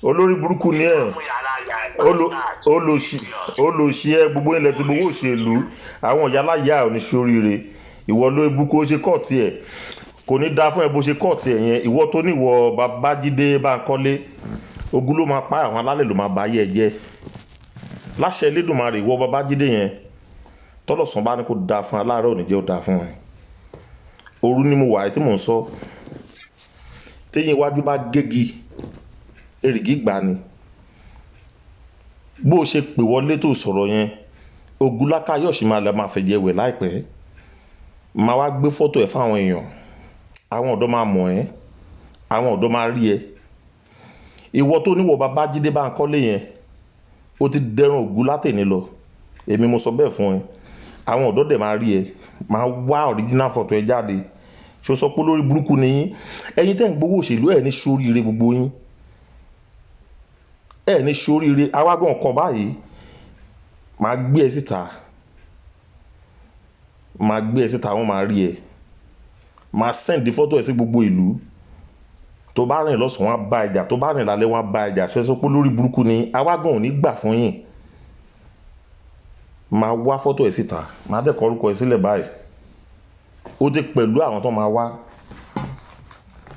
olórí burúkú ni ẹ. Fún yàrá ìyá ẹ̀ bastard. Olòṣì olòṣì ẹ, gbogbo ilẹ̀ tí gbowó òṣèlú, àwọn ìyálà ìyá ẹ ò ní ṣoríire. Ìwọ lórí burúkú, ó ṣe kọ́ọ̀tì ẹ̀, kò ní dáa fún ẹ bó ṣe kọ́ọ̀tì ẹ̀ yẹn. Ìwọ tó ní ìwọ Babájídé Bánkọ́lé, ogun ló máa pa, àwọn alálẹ̀ ló máa ba ayé ẹ jẹ́ láṣẹ Elédùmarè. Ìwọ Babájídé yẹn, tọ́lọ̀sán bá ní kó dáa fún aláàárẹ̀, ò ní jẹ́ ó dáa fún ẹ. Òru ni mo wà tí mò ń sọ. Téyín iwájú bá gégi, èrìgì gbà ni. Bó o ṣe pè wọlé tó sọ̀rọ̀ yẹn, ogunláka yóò sì máa lọ máa fẹ̀jẹ̀ wẹ̀ láìpẹ́. Máa wá gbé fọ́tò ẹ̀ fáwọn èèyàn, àwọn ọ̀dọ́ máa mọ̀ ẹ́, àwọn ọ̀dọ́ máa rí ẹ. Ìwọ tó níwọ̀ Babájídé Bánkọ́lé yẹn, ó ti dẹrùn ògún látẹ̀ní lọ, èmi mo sọ bẹ́ẹ̀ fún ẹ. Àwọn ọ̀dọ́ dẹ̀ máa rí ẹ, máa wá original photo ẹ jáde. Ṣó sọ pé lórí burúkú ni yín? Ẹ̀yin tẹ́ ń gbowó òṣèlú, ẹ̀ ní ṣoríire, gbogbo yín ẹ̀ ní ṣoríire. Awágàn ọkọ̀ báyìí, máa gbé ẹ síta, máa gbé ẹ síta, wọ́n máa rí ẹ, máa send fọ́tò ẹ sí gbogbo ìlú. Tó bá rìn lọ́sàn-án, wọ́n á bá ẹjà, tó bá rìn lálẹ́, wọ́n á bá ẹjà. Ṣe sọ pé lórí burúkú ni? Awágàn ò ní gbà fún yín. Máa wá fọ́tò ẹ síta, máa dẹ̀ kọ orúkọ ẹ sílẹ̀ báyìí. Ó ti pẹ̀lú àwọn tó máa wá.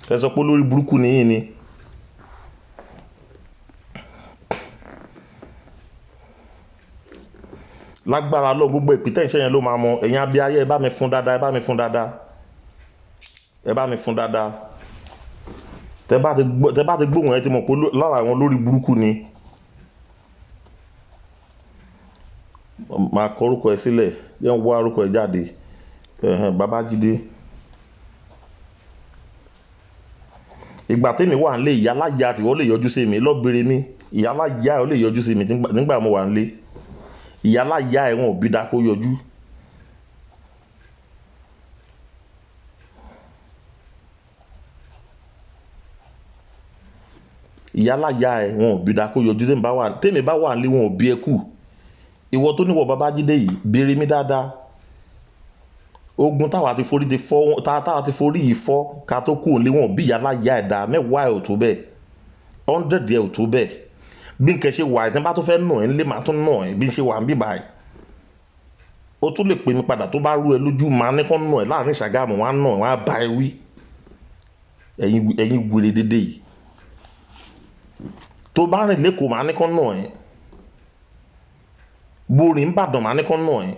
Ṣe sọ pé lórí burúkú ni yín ni? Lágbára lọ, gbogbo ìpìtẹ́ ìṣe yẹn ló máa mọ. Ẹ̀yin abiyayé, ẹ bá mi fún dáadáa, ẹ bá mi fún dáadáa, ẹ bá mi fún dáadáa. Tẹ bá ti gbóhùn, ẹ ti mọ̀ pé lára àwọn lórí burúkú ni. Máa kọ orúkọ ẹ sílẹ̀, yẹn ń wá orúkọ ẹ jáde. Ẹ̀hẹ̀n, Babájídé. Ìgbà tèmi wà nílé, ìyá aláya tí wọ́n lè yọjú sí mi lọ́bìnrin mi, ìyá aláya ẹ̀ ó lè yọjú sí mi nígbà mo wà nílé, ìyá aláya ẹ̀ wọn ò bí da kó yọjú. Ìyá aláya ẹ̀ wọn ò bí da kó yọjú. Tèmi bá wà nílé, wọn ò bí ẹ kù. Ìwọ tó níwọ̀ Babájídé yìí, béèrè mi dáadáa. Ogun táwa ti forí ti fọ́, táwa ti forí yìí fọ́ ká tó kú òǹlé, wọn ò bí ìyá aláya ẹ̀ dáa. 10 ẹ̀ ò tó bẹ́ẹ̀, 100 ẹ̀ ò tó bẹ́ẹ̀. Bí n kẹ́ ṣe wà ẹ̀, tí n bá tó fẹ́ nà ẹ́ ńlé, màá tún nà ẹ́. Bí n ṣe wà ń bí báyìí, ó tún lè pè mí padà. Tó bá rú ẹ lójú, màá ní kán nà ẹ́ láàrin Ṣàgámù, wọn á nà ẹ́, wọn á bá ẹ wí. Ẹ̀yin wèrè dédé yìí, tó bá rìn lẹ́kọ̀ọ́, màá ní kán nà ẹ́. Borin ń bàdàn, màá ní kán nà ẹ́.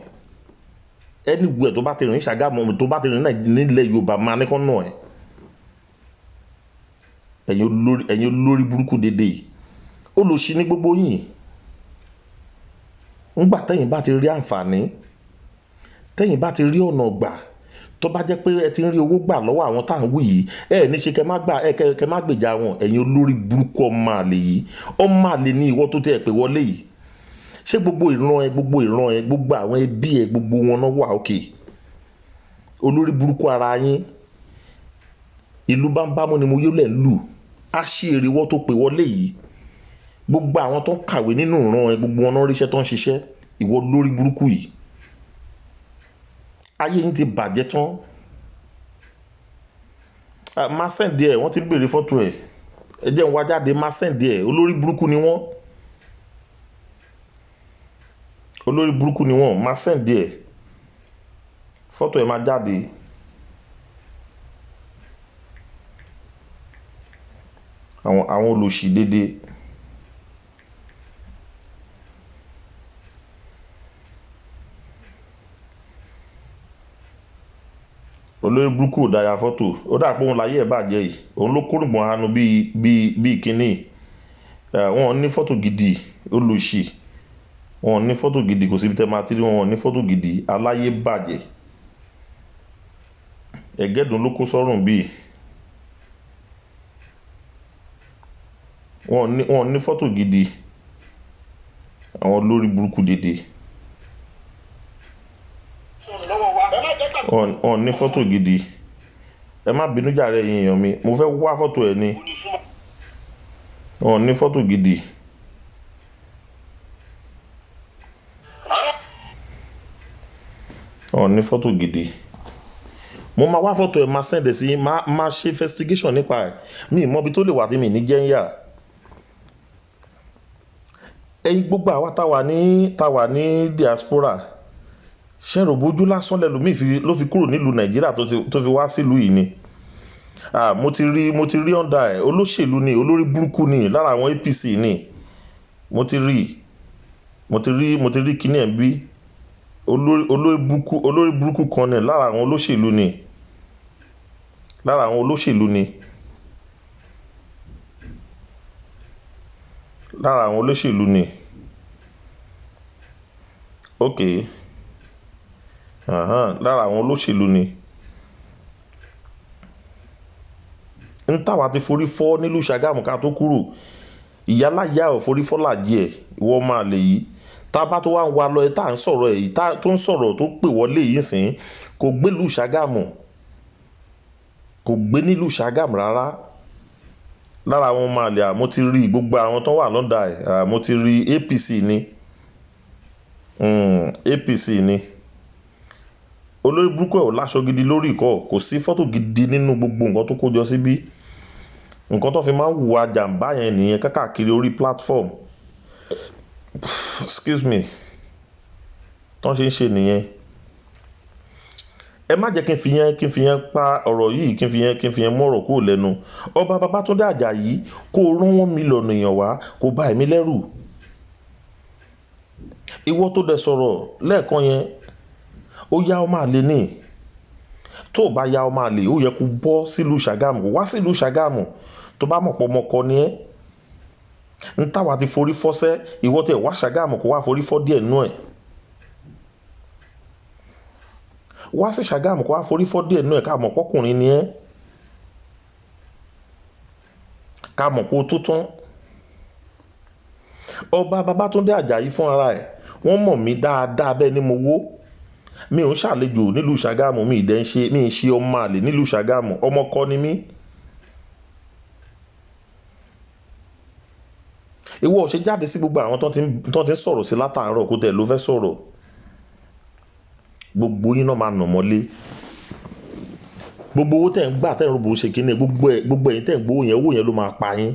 Anywhere tó bá ti rìn Ṣàgámù, tó bá ti rìn nílẹ̀ Yorùbá, màá ní kán nà ẹ́. Ẹ̀yin olórí burúkú dédé yìí, olòṣì ní gbogbo yín. Ńgbà tẹ́yìn bá ti rí àǹfààní, tẹ́yìn bá ti rí ọ̀nà gbà Tó bá jẹ́ pé ẹ ti ń rí owó gbà lọ́wọ́ àwọn tá à ń wí yìí, ẹ ní ṣe kẹ má gbà, ẹ kẹ má gbèjà wọn. Ẹ̀yin olórí burúkú, ọmọ àlè yìí, ọmọ àlè ní ìwọ tó tẹ ẹ pé wọlé yìí. Ṣé gbogbo ìran ẹ, gbogbo ìran ẹ, gbogbo àwọn ẹbí ẹ, gbogbo wọn náà wà òkè? Olórí burúkú ara yín, ìlú bámbámú ni mo yó lẹ̀ ń lù á ṣí èrè wọ́n tó pè wọlé yìí. Gbogbo àwọn tó ń kàwé nínú ìran ẹ, gbogbo wọn náà ríṣẹ́ tó ń ṣiṣẹ́. Ìwọ lórí burúkú yìí, ayé yín ti bàjẹ́ tán. Máa send ẹ̀, wọ́n ti ń béèrè fọ́tò ẹ̀. Ẹ jẹ́ n wá jáde, máa send ẹ̀. Olórí burúkú ni wọ́n, olórí burúkú ni wọ́n. Máa send ẹ̀, fọ́tò ẹ̀ máa jáde. Àwọn olòṣì dédé. Olórí burúkú ò dáya fọ́tò. Ó dà pé òun láyé ẹ̀ bàjẹ́ yìí, òun ló kórùngbọ̀n hanu bíi kínní. Wọn ní fọ́tò gidi, olòṣì, wọn ní fọ́tò gidi. Kò síbi tẹ́ máa ti rí wọn ní fọ́tò gidi. Aláyé bàjẹ́, ẹ̀gẹ́dùn ló kó sọ́rùn bíi. Wọn ní fọ́tò gidi, àwọn olórí burúkú dédé. Wọn ní fọ́tò gidi. Ẹ má bínú jàre, ẹ̀yin èèyàn mi, mo fẹ́ wá fọ́tò ẹ̀ ni. Wọn ní fọ́tò gidi. Wọn ní fọ́tò gidi. Mo máa wá fọ́tò ẹ̀, máa send ẹ̀ sí yín, máa ṣe investigation nípa ẹ̀. Mi ì mọ ibi tó lè wà tí mi ní jẹ́ ń yà. Ẹ̀yin gbogbo àwa táwa ní diaspora, ṣẹ́rò bójú lásán lẹ́lòmíì ló fi kúrò nílùú Nàìjíríà tó fi wá sílùú yìí ni. Ah, mo ti rí ọ̀ndà ẹ̀. Olóṣèlú ni, olórí burúkú ni, lára àwọn APC ni. Mo ti rí kíní ẹ̀ bí olórí burúkú kan ni, lára àwọn olóṣèlú ni, lára àwọn olóṣèlú ni, lára àwọn olóṣèlú ni. Ok, lára àwọn olóṣèlú ni. Ń táwa ti forí fọ́ nílùú Ṣàgámù ká tó kúrò, ìyáláyà ò forí fọ́ làjì ẹ̀. Ìwọ máa lè yìí, tá a bá tó wá ń wa lọ ẹ, tá à ń sọ̀rọ̀ ẹ̀ yìí, tó ń sọ̀rọ̀, tó pè wọlé yìí sìn, kò gbélùú Ṣàgámù, kò gbé nílùú Ṣàgámù rárá. Lára àwọn ọmọ àlè. Mo ti rí gbogbo àwọn tó wà lọ́dà ẹ̀. Mo ti rí, APC ni. APC ni. Olórí burúkú ẹ̀ ò láṣọ gidi lórí ìkọ́. Kò sí fọ́tò gidi nínú gbogbo nǹkan tó kó jọ síbí. Nǹkan tó fi máa ń hùwà jàǹbá yẹn nìyẹn kákàkiri orí platform. Excuse me, tó ń ṣe ń ṣe nìyẹn. Ẹ má jẹ́ kí n fi yẹn pa ọ̀rọ̀ yìí, kí n fi yẹn mú ọ̀rọ̀ kúrò lẹ́nu. Ọba Babátúndé Àjàyí, kó o rán 1 million èèyàn wá, kó bá ẹ̀mí lẹ́rù. Ìwọ tó dẹ̀ sọ̀rọ̀ lẹ́ẹ̀kan yẹn, ó yá, ọ máa lè ní. Tó o bá yá ọ máa lè, ó yẹ kó bọ́ sílùú Ṣàgámù, kó wá sílùú Ṣàgámù. Tó bá mọ̀ pọ̀ ọmọkọ ni ẹ́, ń táwa ti forí fọ́sẹ́, ìwọ tẹ̀ wá Ṣàgámù, kó wá forí fọ́ díẹ̀ nú ẹ̀. Wá sí Ṣàgámù, kó wá forí fọ́ díẹ̀ nú ẹ̀, ká mọ̀ pọ́kùnrin ni ẹ́, ká mọ̀ pé o tó tán. Ọba Babátúndé Àjàyí fún ara ẹ̀, wọ́n mọ̀ mí dáadáa. Bẹ́ẹ̀ ni mo wó, mi ò ń ṣàlejò nílùú Ṣàgámù. Mi ì dẹ̀ ń ṣe, mi ì ṣe ọmọ àlè nílùú Ṣàgámù. Ọmọ kọ́ ni mí. Ìwọ ò ṣe jáde sí gbogbo àwọn tó ti ń sọ̀rọ̀ sí látàárọ̀, kó tẹ̀ ló fẹ́ sọ̀rọ̀. Gbogbo yín náà máa nà mọ́lé. Gbogbo owó tẹ̀ ń gbà, tẹ̀ ń rògbò ṣe kínní, gbogbo ẹ̀, gbogbo ẹ̀yin tẹ̀ ń gbowó yẹn, owó yẹn ló máa pa yín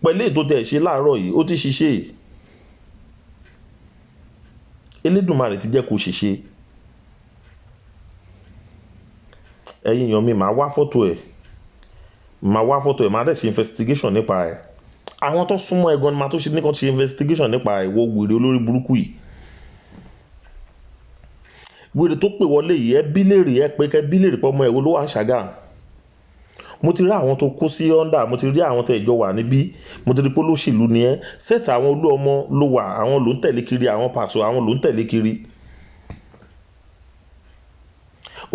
pẹ̀lú ètò tẹ̀ ṣe láàárọ̀ yìí. Ó ti ṣiṣẹ́, Elédùmarè ti jẹ́ kó ṣiṣẹ́. Ẹ̀yin èèyàn mi, màá wá fọ́tò ẹ̀, màá wá fọ́tò ẹ̀, màá dẹ̀ ṣe investigation nípa ẹ̀. Àwọn tó súnmọ́ ẹ̀ gan ni màá tó ṣe ní kan ṣe investigation nípa ẹ̀. Wọ wèrè olórí burúkú yìí, wèrè tó pè wọlé yìí, ẹ bí léèrè, ẹ pé kẹ bí léèrè pé ọmọ ẹ̀ wo ló wà ń Ṣàgámù. Mo ti rí àwọn tó kó sí under, mo ti rí àwọn tó ìjọ wà níbí, mo ti rí pé olóṣèlú ni ẹ. Set àwọn olú ọmọ ló wà, àwọn ló ń tẹ̀lé kiri, àwọn pàṣọ, àwọn ló ń tẹ̀lé kiri.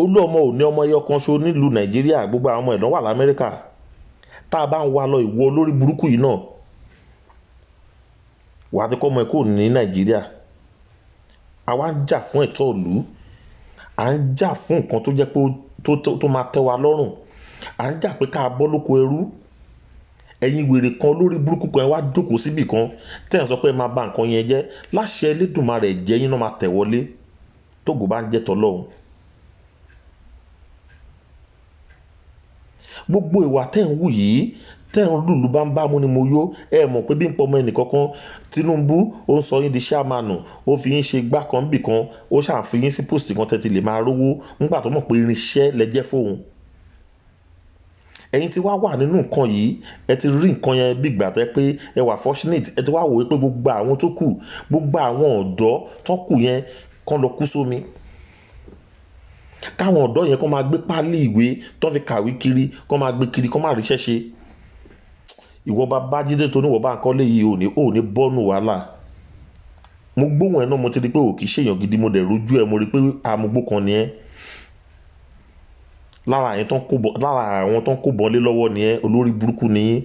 Olúọmọ ò ní ọmọ ẹyọ kan ṣo nílùú Nàìjíríà, gbogbo àwọn ọmọ ẹ̀ ló wà l'Amẹ́ríkà. Tá a bá ń wa lọ, ìwọ olórí burúkú yìí náà wà á ti kọ́ ọmọ ẹ̀ kúrò ní Nàìjíríà. Àwa ń jà fún ẹ̀tọ́ ìlú, à ń jà fún nǹkan tó jẹ́ pé tó máa tẹ́ wa lọ́rùn, à ń jà pé ká bọ́ lóko ẹrú. Ẹ̀yin wèrè kan lórí burúkú kan, ẹ wá jókòó síbì kan tẹ́ ẹ̀ ń sọ pé ẹ máa bà nǹkan yẹn jẹ́. Láṣẹ Elédùmarè, jẹ́ yín náà máa tẹ̀ wọlé tógo bá ń jẹ́ tọ́lọ́hun. Gbogbo ìwà tẹ́ ń wù yìí, tẹ́ ń lùlù bá ń bá mú ni mo yó. Ẹ mọ̀ pé bí ń pọmọ ẹnìkankan, Tinubu ó ń sọ yín di ṣáàmánù, ó fi yín ṣe gbá kan bì kan, ó ṣàfi yín sí post kan tẹ́tí lè máa rówó nígbà tó mọ̀ pé irinṣẹ́ lẹ jẹ́ fóun. Ẹ̀yin tí wá wà nínú nǹkan yìí, ẹ ti rí nǹkan yẹn bí ìgbà tẹ́ pé ẹ wà fortunate. Ẹ ti wá wò ó pé gbogbo àwọn tó kù, gbogbo àwọn ọ̀dọ́ tó kù yẹn kán lọ kú sómi, káwọn ọ̀dọ́ yẹn kán máa gbé páálí ìwé tó fi kàwé kiri, kán máa gbé kiri, kán máa ríṣẹ́ ṣe. Ìwọ Babájídé tó níwọ̀ bá ń kọ́lé yìí, ò ní bọ́nù wàhálà. Mo gbóhùn ẹ̀ náà, mo ti rí pé ò kì í ṣèyàn gidi. Mo dẹ̀ rojú ẹ̀, mo rí pé amugbó kan ni ẹ́. Lára àwọn tó ń kó bọ́ lé lọ́wọ́ ni ẹ́. Olórí burúkú ni yín.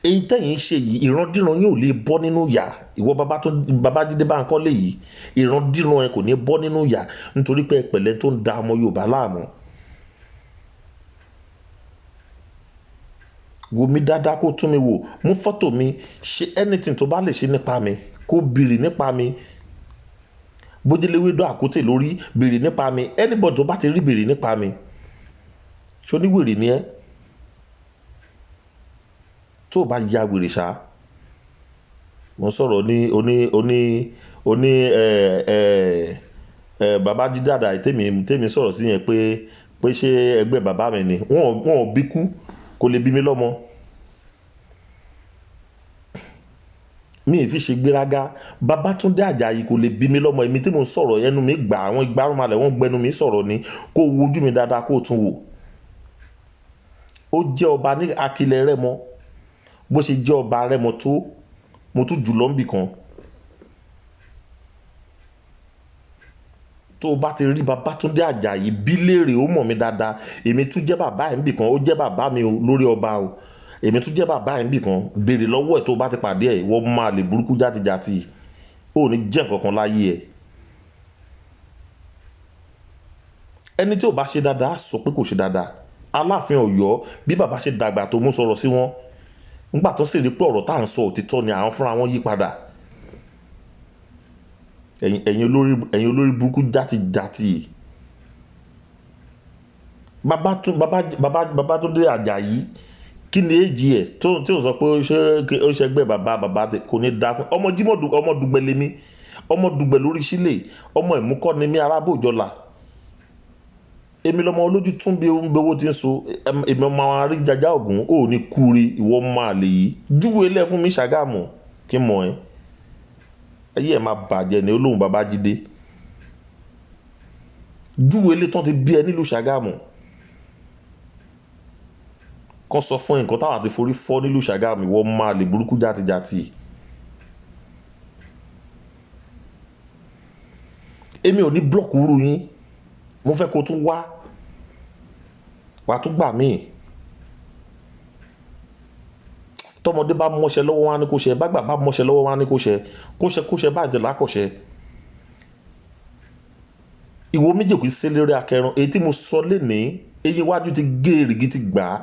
Èyí tẹ̀yìn ṣe yìí, ìrandíran yín ò lè bọ́ nínú ìyà. Ìwọ Babájídé Báńkọ́lé yìí, ìrandíran ẹ kò ní bọ́ nínú ìyà, nítorí pé ẹpẹ̀lẹ́ tó ń da ọmọ Yorùbá láàmú. Wò mí dáadáa, kó tún mi wò, mú fọ́tò mi, ṣe anything tó bá lè ṣe nípa mi, kó bìrì nípa mi. Bójúléwédò àkótè lórí, bèrè nípa mi. Anybody tó bá ti rí, bèrè nípa mi. Ṣé oníwèrè ni ẹ́? Tó o bá ya wèrè ṣá, mo ń sọ̀rọ̀ ní oní oní oní ẹ ẹ ẹ Babájídé Àjàyí tèmi sọ̀rọ̀ sí yẹn pé ṣé ẹgbẹ́ bàbá mi ni? Wọn ò bí kú, kò lè bí mi lọ́mọ. Mi ì fi ṣe gbéraga. Babátúndé Àjàyí kò lè bí mi lọ́mọ. Èmi tí mo ń sọ̀rọ̀, ẹnu mi gbà, àwọn ìgbárùnmalẹ̀ wọ́n gbẹnu mi sọ̀rọ̀ ni. Kó o wojú mi dáadáa, kó o tún wò. Ó jẹ́ ọba ní Akilẹ̀ Rẹ́mọ. Bó ṣe jẹ́ ọba Rẹ́mọ tó, mo tún jù lọ níbì kan. Tó o bá ti rí Babátúndé Àjàyí bí léèrè, ó mọ̀ mí dáadáa. Èmi tún jẹ́ bàbá ẹ̀ níbì kan. Ó jẹ́ bàbá mi o lórí ọba o. Èmi tún jẹ́ bàbá ẹ̀ níbì kan. Béèrè lọ́wọ́ ẹ̀ tó o bá ti pàdé ẹ̀. Ìwọ máa lè burúkú játijàti, ó ní jẹ́ nǹkan kan láyé ẹ̀. Ẹni tí ò bá ṣe dáadáa, sọ pé kò ṣe dáadáa. Aláàfin Ọ̀yọ́, bí bàbá ṣe dàgbà tó, mú sọ̀rọ̀ sí wọn nígbà tó sì rí pé ọ̀rọ̀ tá à ń sọ òtítọ́ ni, àwọn fúnra wọn yí padà. Ẹ̀yin olórí burúkú játijàti. Babátúndé Àjàyí, kí ni èjì ẹ̀ tó tí ò sọ pé ó ṣe ó ṣẹgbẹ́ bàbá bàbá? Kò ní da fún ọmọ Jímọ̀, ọmọ Dùgbẹ̀ lèmi, ọmọ Dùgbẹ̀ lórí sílẹ̀, ọmọ ìmúkọ́ ni mí, arábòjọlà. Èmi lọmọ olójú tún bí owó ti ń so. Èmi ọmọ aríjàjà ògùn ò ní kúri. Ìwọ máa lè yí júwe ilé fún mi Ṣàgámù kí n mọ̀ ẹ́. Ayé ẹ̀ máa bàjẹ́ ní olóhùn. Babájídé, júwe ilé tán ti bí ẹ nílùú Ṣàgámù, kán sọ fún ẹ nǹkan táwọn àti forí fọ́ nílùú Ṣàgámù. Ìwọ máa lè burúkú játijàti. Èmi ò ní block wúru yín. Mo fẹ́ kó tún wá, wàá tún gbà míì. Tọmọdé bá mọṣẹ́ lọ́wọ́, wọn á ní kó ṣe. Bágbà bá mọṣẹ́ lọ́wọ́, wọn á ní kó ṣe, kó ṣe, kó ṣe báyìí lákọ̀ṣe. Ìwọ méjì kì í ṣe lérí akẹran. Èyí tí mo sọ lénìí, eyín iwájú ti gé, èrìgì ti gbà á.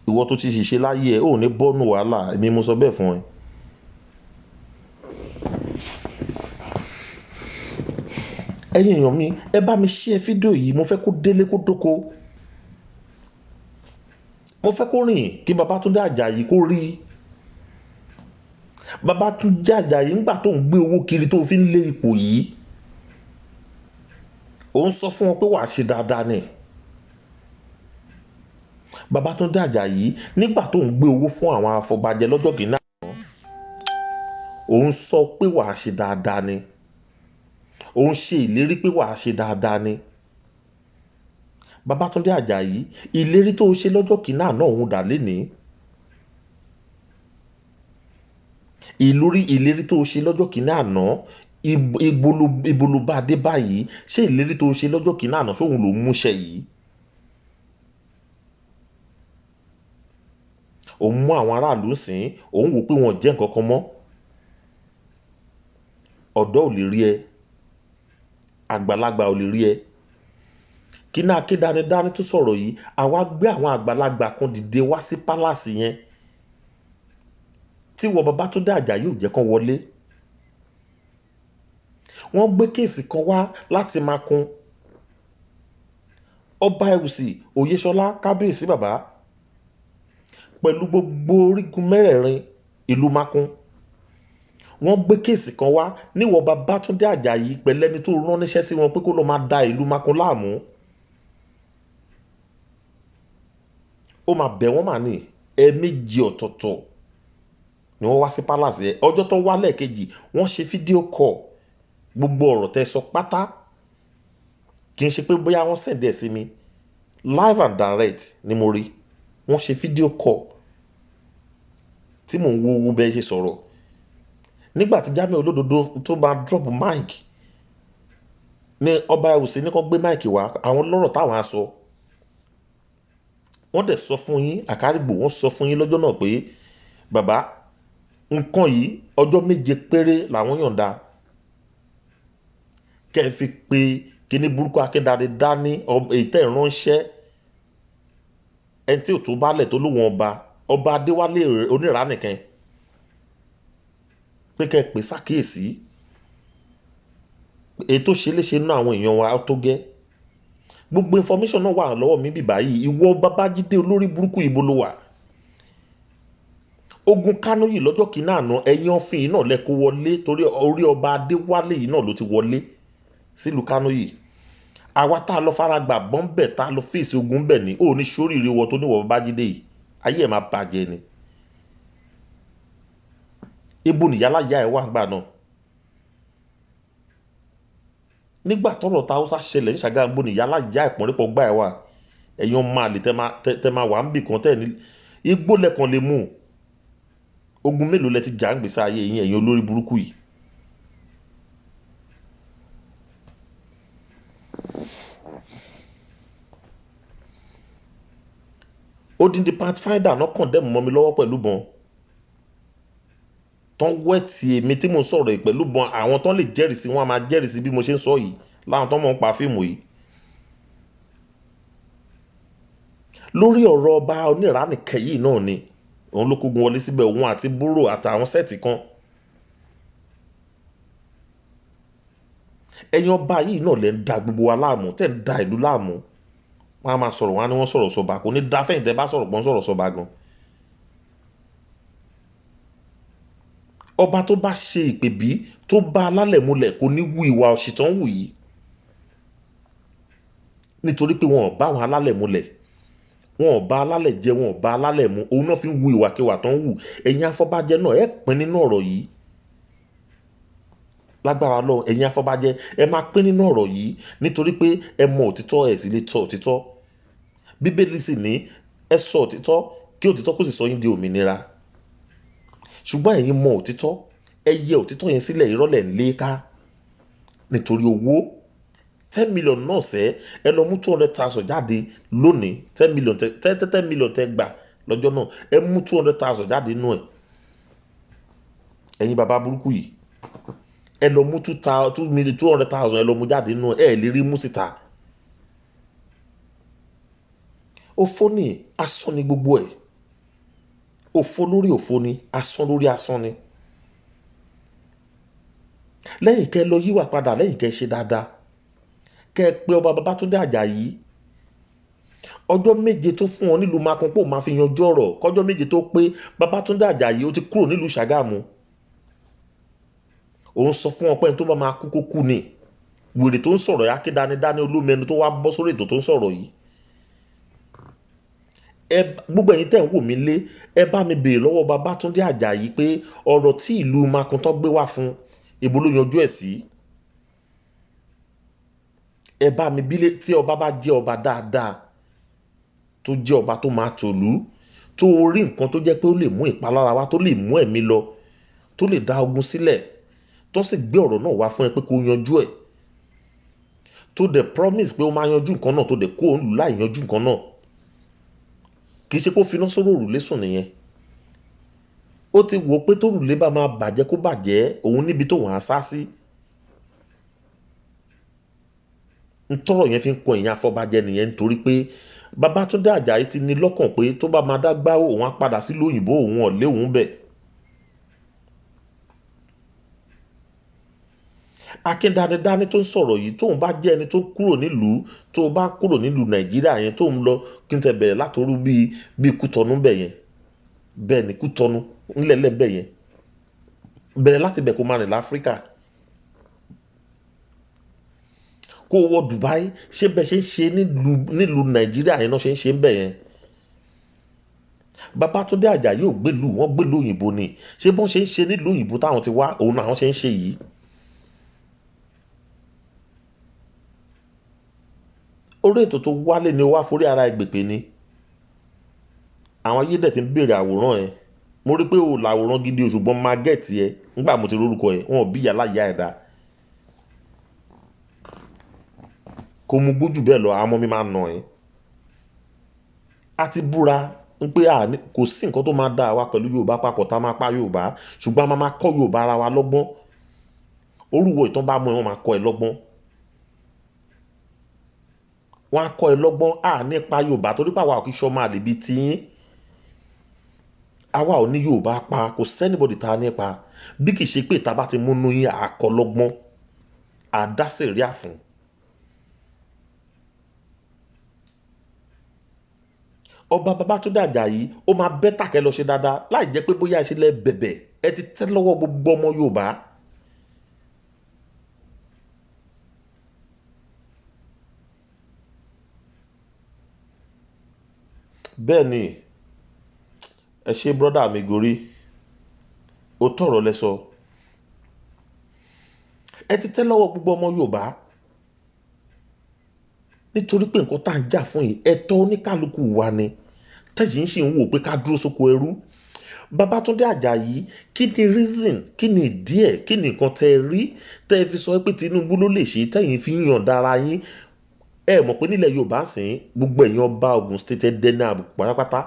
Ìwọ tó ti ṣìṣe láyé ẹ, ò ní bọ́nù wàhálà. Èmi mo sọ bẹ́ẹ̀ fún ẹ. Ẹ̀yin èèyàn mi, ẹ bá mi share fídíò yìí. Mo fẹ́ kó délé, kó dóko. Mo fẹ́ kó rìn kí Babátúndé Àjàyí kó rí Babátúndé Àjàyí. Ńgbà tó ń gbé owó kiri tó fi ń lé ipò yìí, ó ń sọ fún wọn pé wàá ṣe dáadáa ni. Babátúndé Àjàyí, nígbà tó ń gbé owó fún àwọn afọbajẹ lọ́jọ́ kìíní àná, ó ń sọ pé wàá ṣe dáadáa ni. Ó ń ṣe ìlérí pé wàá ṣe dáadáa ni. Babátúndé Àjàyí, ìlérí tó ṣe lọ́jọ́ kìíní àná, òun dà lénìí? Ìlérí tó ṣe lọ́jọ́ kìíní àná, ibo ló bá dé báyìí? Ṣé ìlérí tó ṣe lọ́jọ́ kìíní àná ṣóun ló múṣẹ yìí? Òun mú àwọn aráàlú sìn, òun wò pé wọn jẹ́ nǹkan kan mọ́. Ọ̀dọ́ ò lè rí ẹ, àgbàlagbà ò lè rí ẹ. Kíní Akédanidání tó sọ̀rọ̀ yìí, àwa gbé àwọn àgbàlagbà kan dìde wá sí pálásì yẹn tí wọ́n Babátúndé Àjàyí ò jẹ́ kán wọlé. Wọ́n gbé case kan wá láti Makun. Ọba Ẹ̀wùsì Oyèṣọlá kábíyèsí bàbá pẹ̀lú gbogbo orígun mẹ́rẹ̀ẹ̀rin ìlú Makun. Wọ́n gbé case kan wá níwọ̀ Babátúndé Àjàyí pẹ̀lú ẹni tó rán níṣẹ́ sí wọn pé kó lọ máa da ìlú Makun láàmú. Ó máa bẹ̀ wọ́n mà ní ẹ̀ẹ̀mejì ọ̀tọ̀ọ̀tọ̀ ni wọ́n wá sí palace yẹn. Ọjọ́ tó wá lẹ́ẹ̀kejì wọ́n ṣe fídíò call, gbogbo ọ̀rọ̀ tẹ́ sọ pátá, kì í ṣe pé bóyá wọ́n send ẹ̀ sí mi, live and direct ni mo rí. Wọ́n ṣe fídíò call tí mò ń wo owó bẹ́ẹ̀ ṣe sọ̀rọ̀. Nígbà tí Jamiu Olódodo tó bá drop mic ní ọba Ẹ̀wùsì ní kó gbé mic wá, àwọn lọ́rọ̀ táwọn á sọ. Wọ́n dẹ̀ sọ fún yín àkárìgbò, wọ́n sọ fún yín lọ́jọ́ náà pé bàbá nǹkan yìí ọjọ́ 7 péré làwọn yọ̀ǹda kẹ́ ẹ fi pe kíní burúkú Akédanidání èyí tẹ́ ẹ̀ ránṣẹ́ ẹni tí ò tó bá lẹ̀ tó lóun ọba ọba Adéwálé Onírànìkẹ́ pé kẹ́ ẹ pè sákìyèsí èyí tó ṣe léṣe nínú àwọn èèyàn wa tó gẹ́. Gbogbo information náà wà lọ́wọ́ mi bíbá yìí. Ìwọ Babájídé olórí burúkú ibo ló wà? Ogun Kánò yìí lọ́jọ́ kìíní àná ẹ̀yìn ọ̀fìn yìí náà lẹ kó wọlé torí orí ọba Adéwálé yìí náà ló ti wọlé sílùú Kánò yìí. Àwa tá a lọ faragbà bọ́ńbẹ̀ tá a lọ fèsì ogun bẹ̀ ni ó ní sóríire wọ tó níwọ̀ Babájídé yìí, ayé ẹ̀ máa bàjẹ́ ni. Ibo nìyálà ìyá ẹ̀ wà ńgbà náà? Nígbà tọ́rọ̀ ta Haúsá ṣẹlẹ̀ ní Ṣàgámù, ibo nìyálà ìyá ẹ̀ pọ̀nrípọ̀ gbà ẹ̀ wà? Ẹ̀yin ọmọ àlè tẹ́ máa wà ń bì kan tẹ́ ní igbó lẹ́kan lè mú. Ogun mélòó lẹ ti jà ń gbèsè ayé yín ẹ̀yin olórí burúkú yìí? Odindi Pathfinder náà kàn dẹ́mu mọ́ mi lọ́wọ́ pẹ̀lú bọn. Tán wẹ́ẹ̀tì èmi tí mò ń sọ̀rọ̀ yìí pẹ̀lú bọn, àwọn tán lè jẹ́rìí sí wọn á máa jẹ́rìí sí bí mo ṣe ń sọ yìí láwọn tán mọ̀ ń pa fíìmù yìí. Lórí ọ̀rọ̀ ọba Onírànìkẹ́ yìí náà ni òun ló kógun wọlé síbẹ̀, òun àti búrò àtàwọn sẹ́ẹ̀tì kan. Ẹ̀yin ọba yìí náà lẹ́ ń da gbogbo wa láàmú, tẹ́ ń da ìlú láàmú. Wọ́n á máa sọ̀rọ̀, wọ́n á ní wọ́n sọ̀rọ̀ sọba, kò ní da fẹ́yìntẹ́ bá sọ̀rọ̀ pọ́n sọ̀rọ̀ sọba gan. Ọba tó bá ṣe ìpèbí tó bá alálẹ̀ múlẹ̀ kò ní wu ìwà òṣì tó ń wù yìí, nítorí pé wọn ò bá àwọn alálẹ̀ múlẹ̀, wọn ò bá alálẹ̀ jẹ, wọn ò bá alálẹ̀ mu, òun náà fi ń wu ìwàkiwà tó ń wù. Ẹ̀yin afọbajẹ náà ẹ pín nínú ọ̀rọ̀ yìí lágbára lọ. Ẹ̀yin afọbajẹ ẹ máa pín nínú ọ̀rọ̀ yìí nítorí pé ẹ mọ òtítọ́, ẹ sì lè tọ òtítọ́. Bíbélì sì ní ẹ sọ òtítọ́ kí òtítọ́ kó sì sọ yín di òmìnira. Ṣùgbọ́n ẹ̀yin mọ òtítọ́, ẹ yẹ òtítọ́ yẹn sílẹ̀, irọ́ lẹ̀ ń lé ká nítorí owó. 10 million náà sẹ́, ẹ lọ mú 200,000 jáde lónìí. 10 million tẹ 10 million tẹ gbà lọ́jọ́ náà, ẹ mú 200,000 jáde nú ẹ̀. Ẹ̀yin bàbá burúkú yìí, ẹ lọ mú 200,000 ẹ lọ mú jáde nú ẹ̀, ẹ lè rí mú síta. Òfo ni, asán ni gbogbo ẹ̀. Òfo lórí òfo ni, asán lórí asán ni. Lẹ́yìn kẹ́ lọ yíwà padà, lẹ́yìn kẹ́ ṣe dáadáa, kẹ́ pé ọba Babátúndé Àjàyí ọjọ́ 7 tó fún wọn nílùú Makun pò máa fi yanjú ọ̀rọ̀, kọjọ́ 7 tó pé Babátúndé Àjàyí ó ti kúrò nílùú Ṣàgámù. Òun sọ fún wọn pé ẹni tó bá máa kú kó kú ni. Wèrè tó ń sọ̀rọ̀ yìí, Akédanidání olómẹnu tó wá bọ́ sórí ètò tó ń sọ̀rọ̀ yìí. Ẹ gbogbo ẹ̀yin tẹ́ ń wò mí lé, ẹ bá mi béèrè lọ́wọ́ Babátúndé Àjàyí pé ọ̀rọ̀ tí ìlú Makun tán gbé wá fún, ibo ló yanjú ẹ̀ sí? Ẹ bá mi bílé tí ọba bá jẹ́ ọba dáadáa, tó jẹ́ ọba tó máa tòlú, tó rí nǹkan tó jẹ́ pé ó lè mú ìpalára wá, tó lè mú ẹ̀mí lọ, tó lè dá ogun sílẹ̀, tó sì gbé ọ̀rọ̀ náà wá fún ẹ pé kó yanjú ẹ̀, tó dẹ̀ promise pé ó máa yanjú nǹkan náà, tó dẹ̀ kó òun lù láì yanjú nǹkan náà, kì í ṣe kó finá sórí òrùlé sùn nìyẹn. Ó ti wò ó pé tórùlé bá máa bàjẹ́ kó bàjẹ́, òun níbi tóun á sá sí. Ntọ́rọ̀ yẹn fi ń kọ ìyẹn afọbajẹ nìyẹn, nítorí pé Babátúndé Àjàyí ti ní lọ́kàn pé tó bá máa dágbá, òun á padà sílùú òyìnbó, òun ọ̀lẹ́ òun bẹ̀. Akíndanidání tó ń sọ̀rọ̀ yìí, tóun bá jẹ́ ẹni tó kúrò nílùú, tó bá kúrò nílùú Nàìjíríà yẹn, tóun lọ kí n tẹ bẹ̀rẹ̀ látòrú bíi Kútọ́nù bẹ̀ yẹn, bẹ́ẹ̀ ni Kútọ́nù ńlẹ̀lẹ̀ bẹ̀ yẹn, bẹ̀rẹ̀ láti bẹ̀ kó máa rìn láfíríkà, kó wọ Dubai. Ṣé bẹ́ẹ̀ ṣe ń ṣe nílùú Nàìjíríà yẹn náà ṣe ń ṣe ń bẹ̀ yẹn? Babátúndé Àjàyí ò gbélú, wọ́n gbélú òyìnbó ni. Ṣé bọ́n ṣe ń ṣe nílùú òyìnbó táwọn ti wá òun náà ṣe ń ṣe yìí? Orí ètò tó wálé ni ó wá forí ara ẹ gbèpè ni. Àwọn ayé dẹ̀ ti ń béèrè àwòrán ẹ. Mo rí pé o làwòrán gidi o, ṣùgbọ́n máa gẹ̀ẹ́tì ẹ nígbà mo ti rórúkọ ẹ. Wọn ò bí ìyá láyà ẹ̀ dá kó mu gbójú bẹ́ẹ̀ lọ, àwọn ọmọ mi máa nà ẹ́. A ti búra pé kò sí nǹkan tó máa dá wa pẹ̀lú Yorùbá papọ̀ tá a máa pa Yorùbá, ṣùgbọ́n a máa kọ́ Yorùbá ara wa lọ́gbọ́n. Orúwọ ìtàn bá mú ẹ, wọ́n máa kọ́ ẹ lọ́gbọ́n, wọ́n á kọ́ ẹ lọ́gbọ́n. À nípa Yorùbá, torí pé àwa ò kí sọ máa lè bi tiyín, àwa ò ní Yorùbá pa, kò sẹ́nibọ̀dì tá a nípa, bí kì í ṣe pé ìta bá ti múnú yín àkọ́ lọ́gbọ́n, àdásẹ̀ríà fún. Ọba Babátúndé Àjàyí, ó máa bẹ́tà kẹ́ lọ ṣe dáadáa, láì jẹ́ pé bóyá ẹ ṣe lẹ bẹ̀bẹ̀, ẹ ti tẹ́ lọ́wọ́ gbogbo ọmọ Yorùbá. Bẹ́ẹ̀ ni, ẹ ṣe brọ́dà mi gorí, ó tọ̀rọ̀ lẹ sọ. Ẹ ti tẹ́ lọ́wọ́ gbogbo ọmọ Yorùbá, nítorí pé nǹkan tá à ń jà fún yìí, ẹ̀tọ́ oníkálukú wa ni. Tẹ̀yìn sì ń wò pé ká dúró sóko ẹrú. Babátúndé Àjàyí, kí ni reason, kí ni ìdí ẹ̀, kí ni nǹkan tẹ́ ẹ rí tẹ́ ẹ fi sọ pé Tinubu ló lè ṣe, tẹ̀yìn fi ń yànda ara yín? Ẹ mọ̀ pé nílẹ̀ Yorùbá sìn, gbogbo ẹ̀yin ọba Ògùn State, ẹ dẹni àbùkù pátápátá.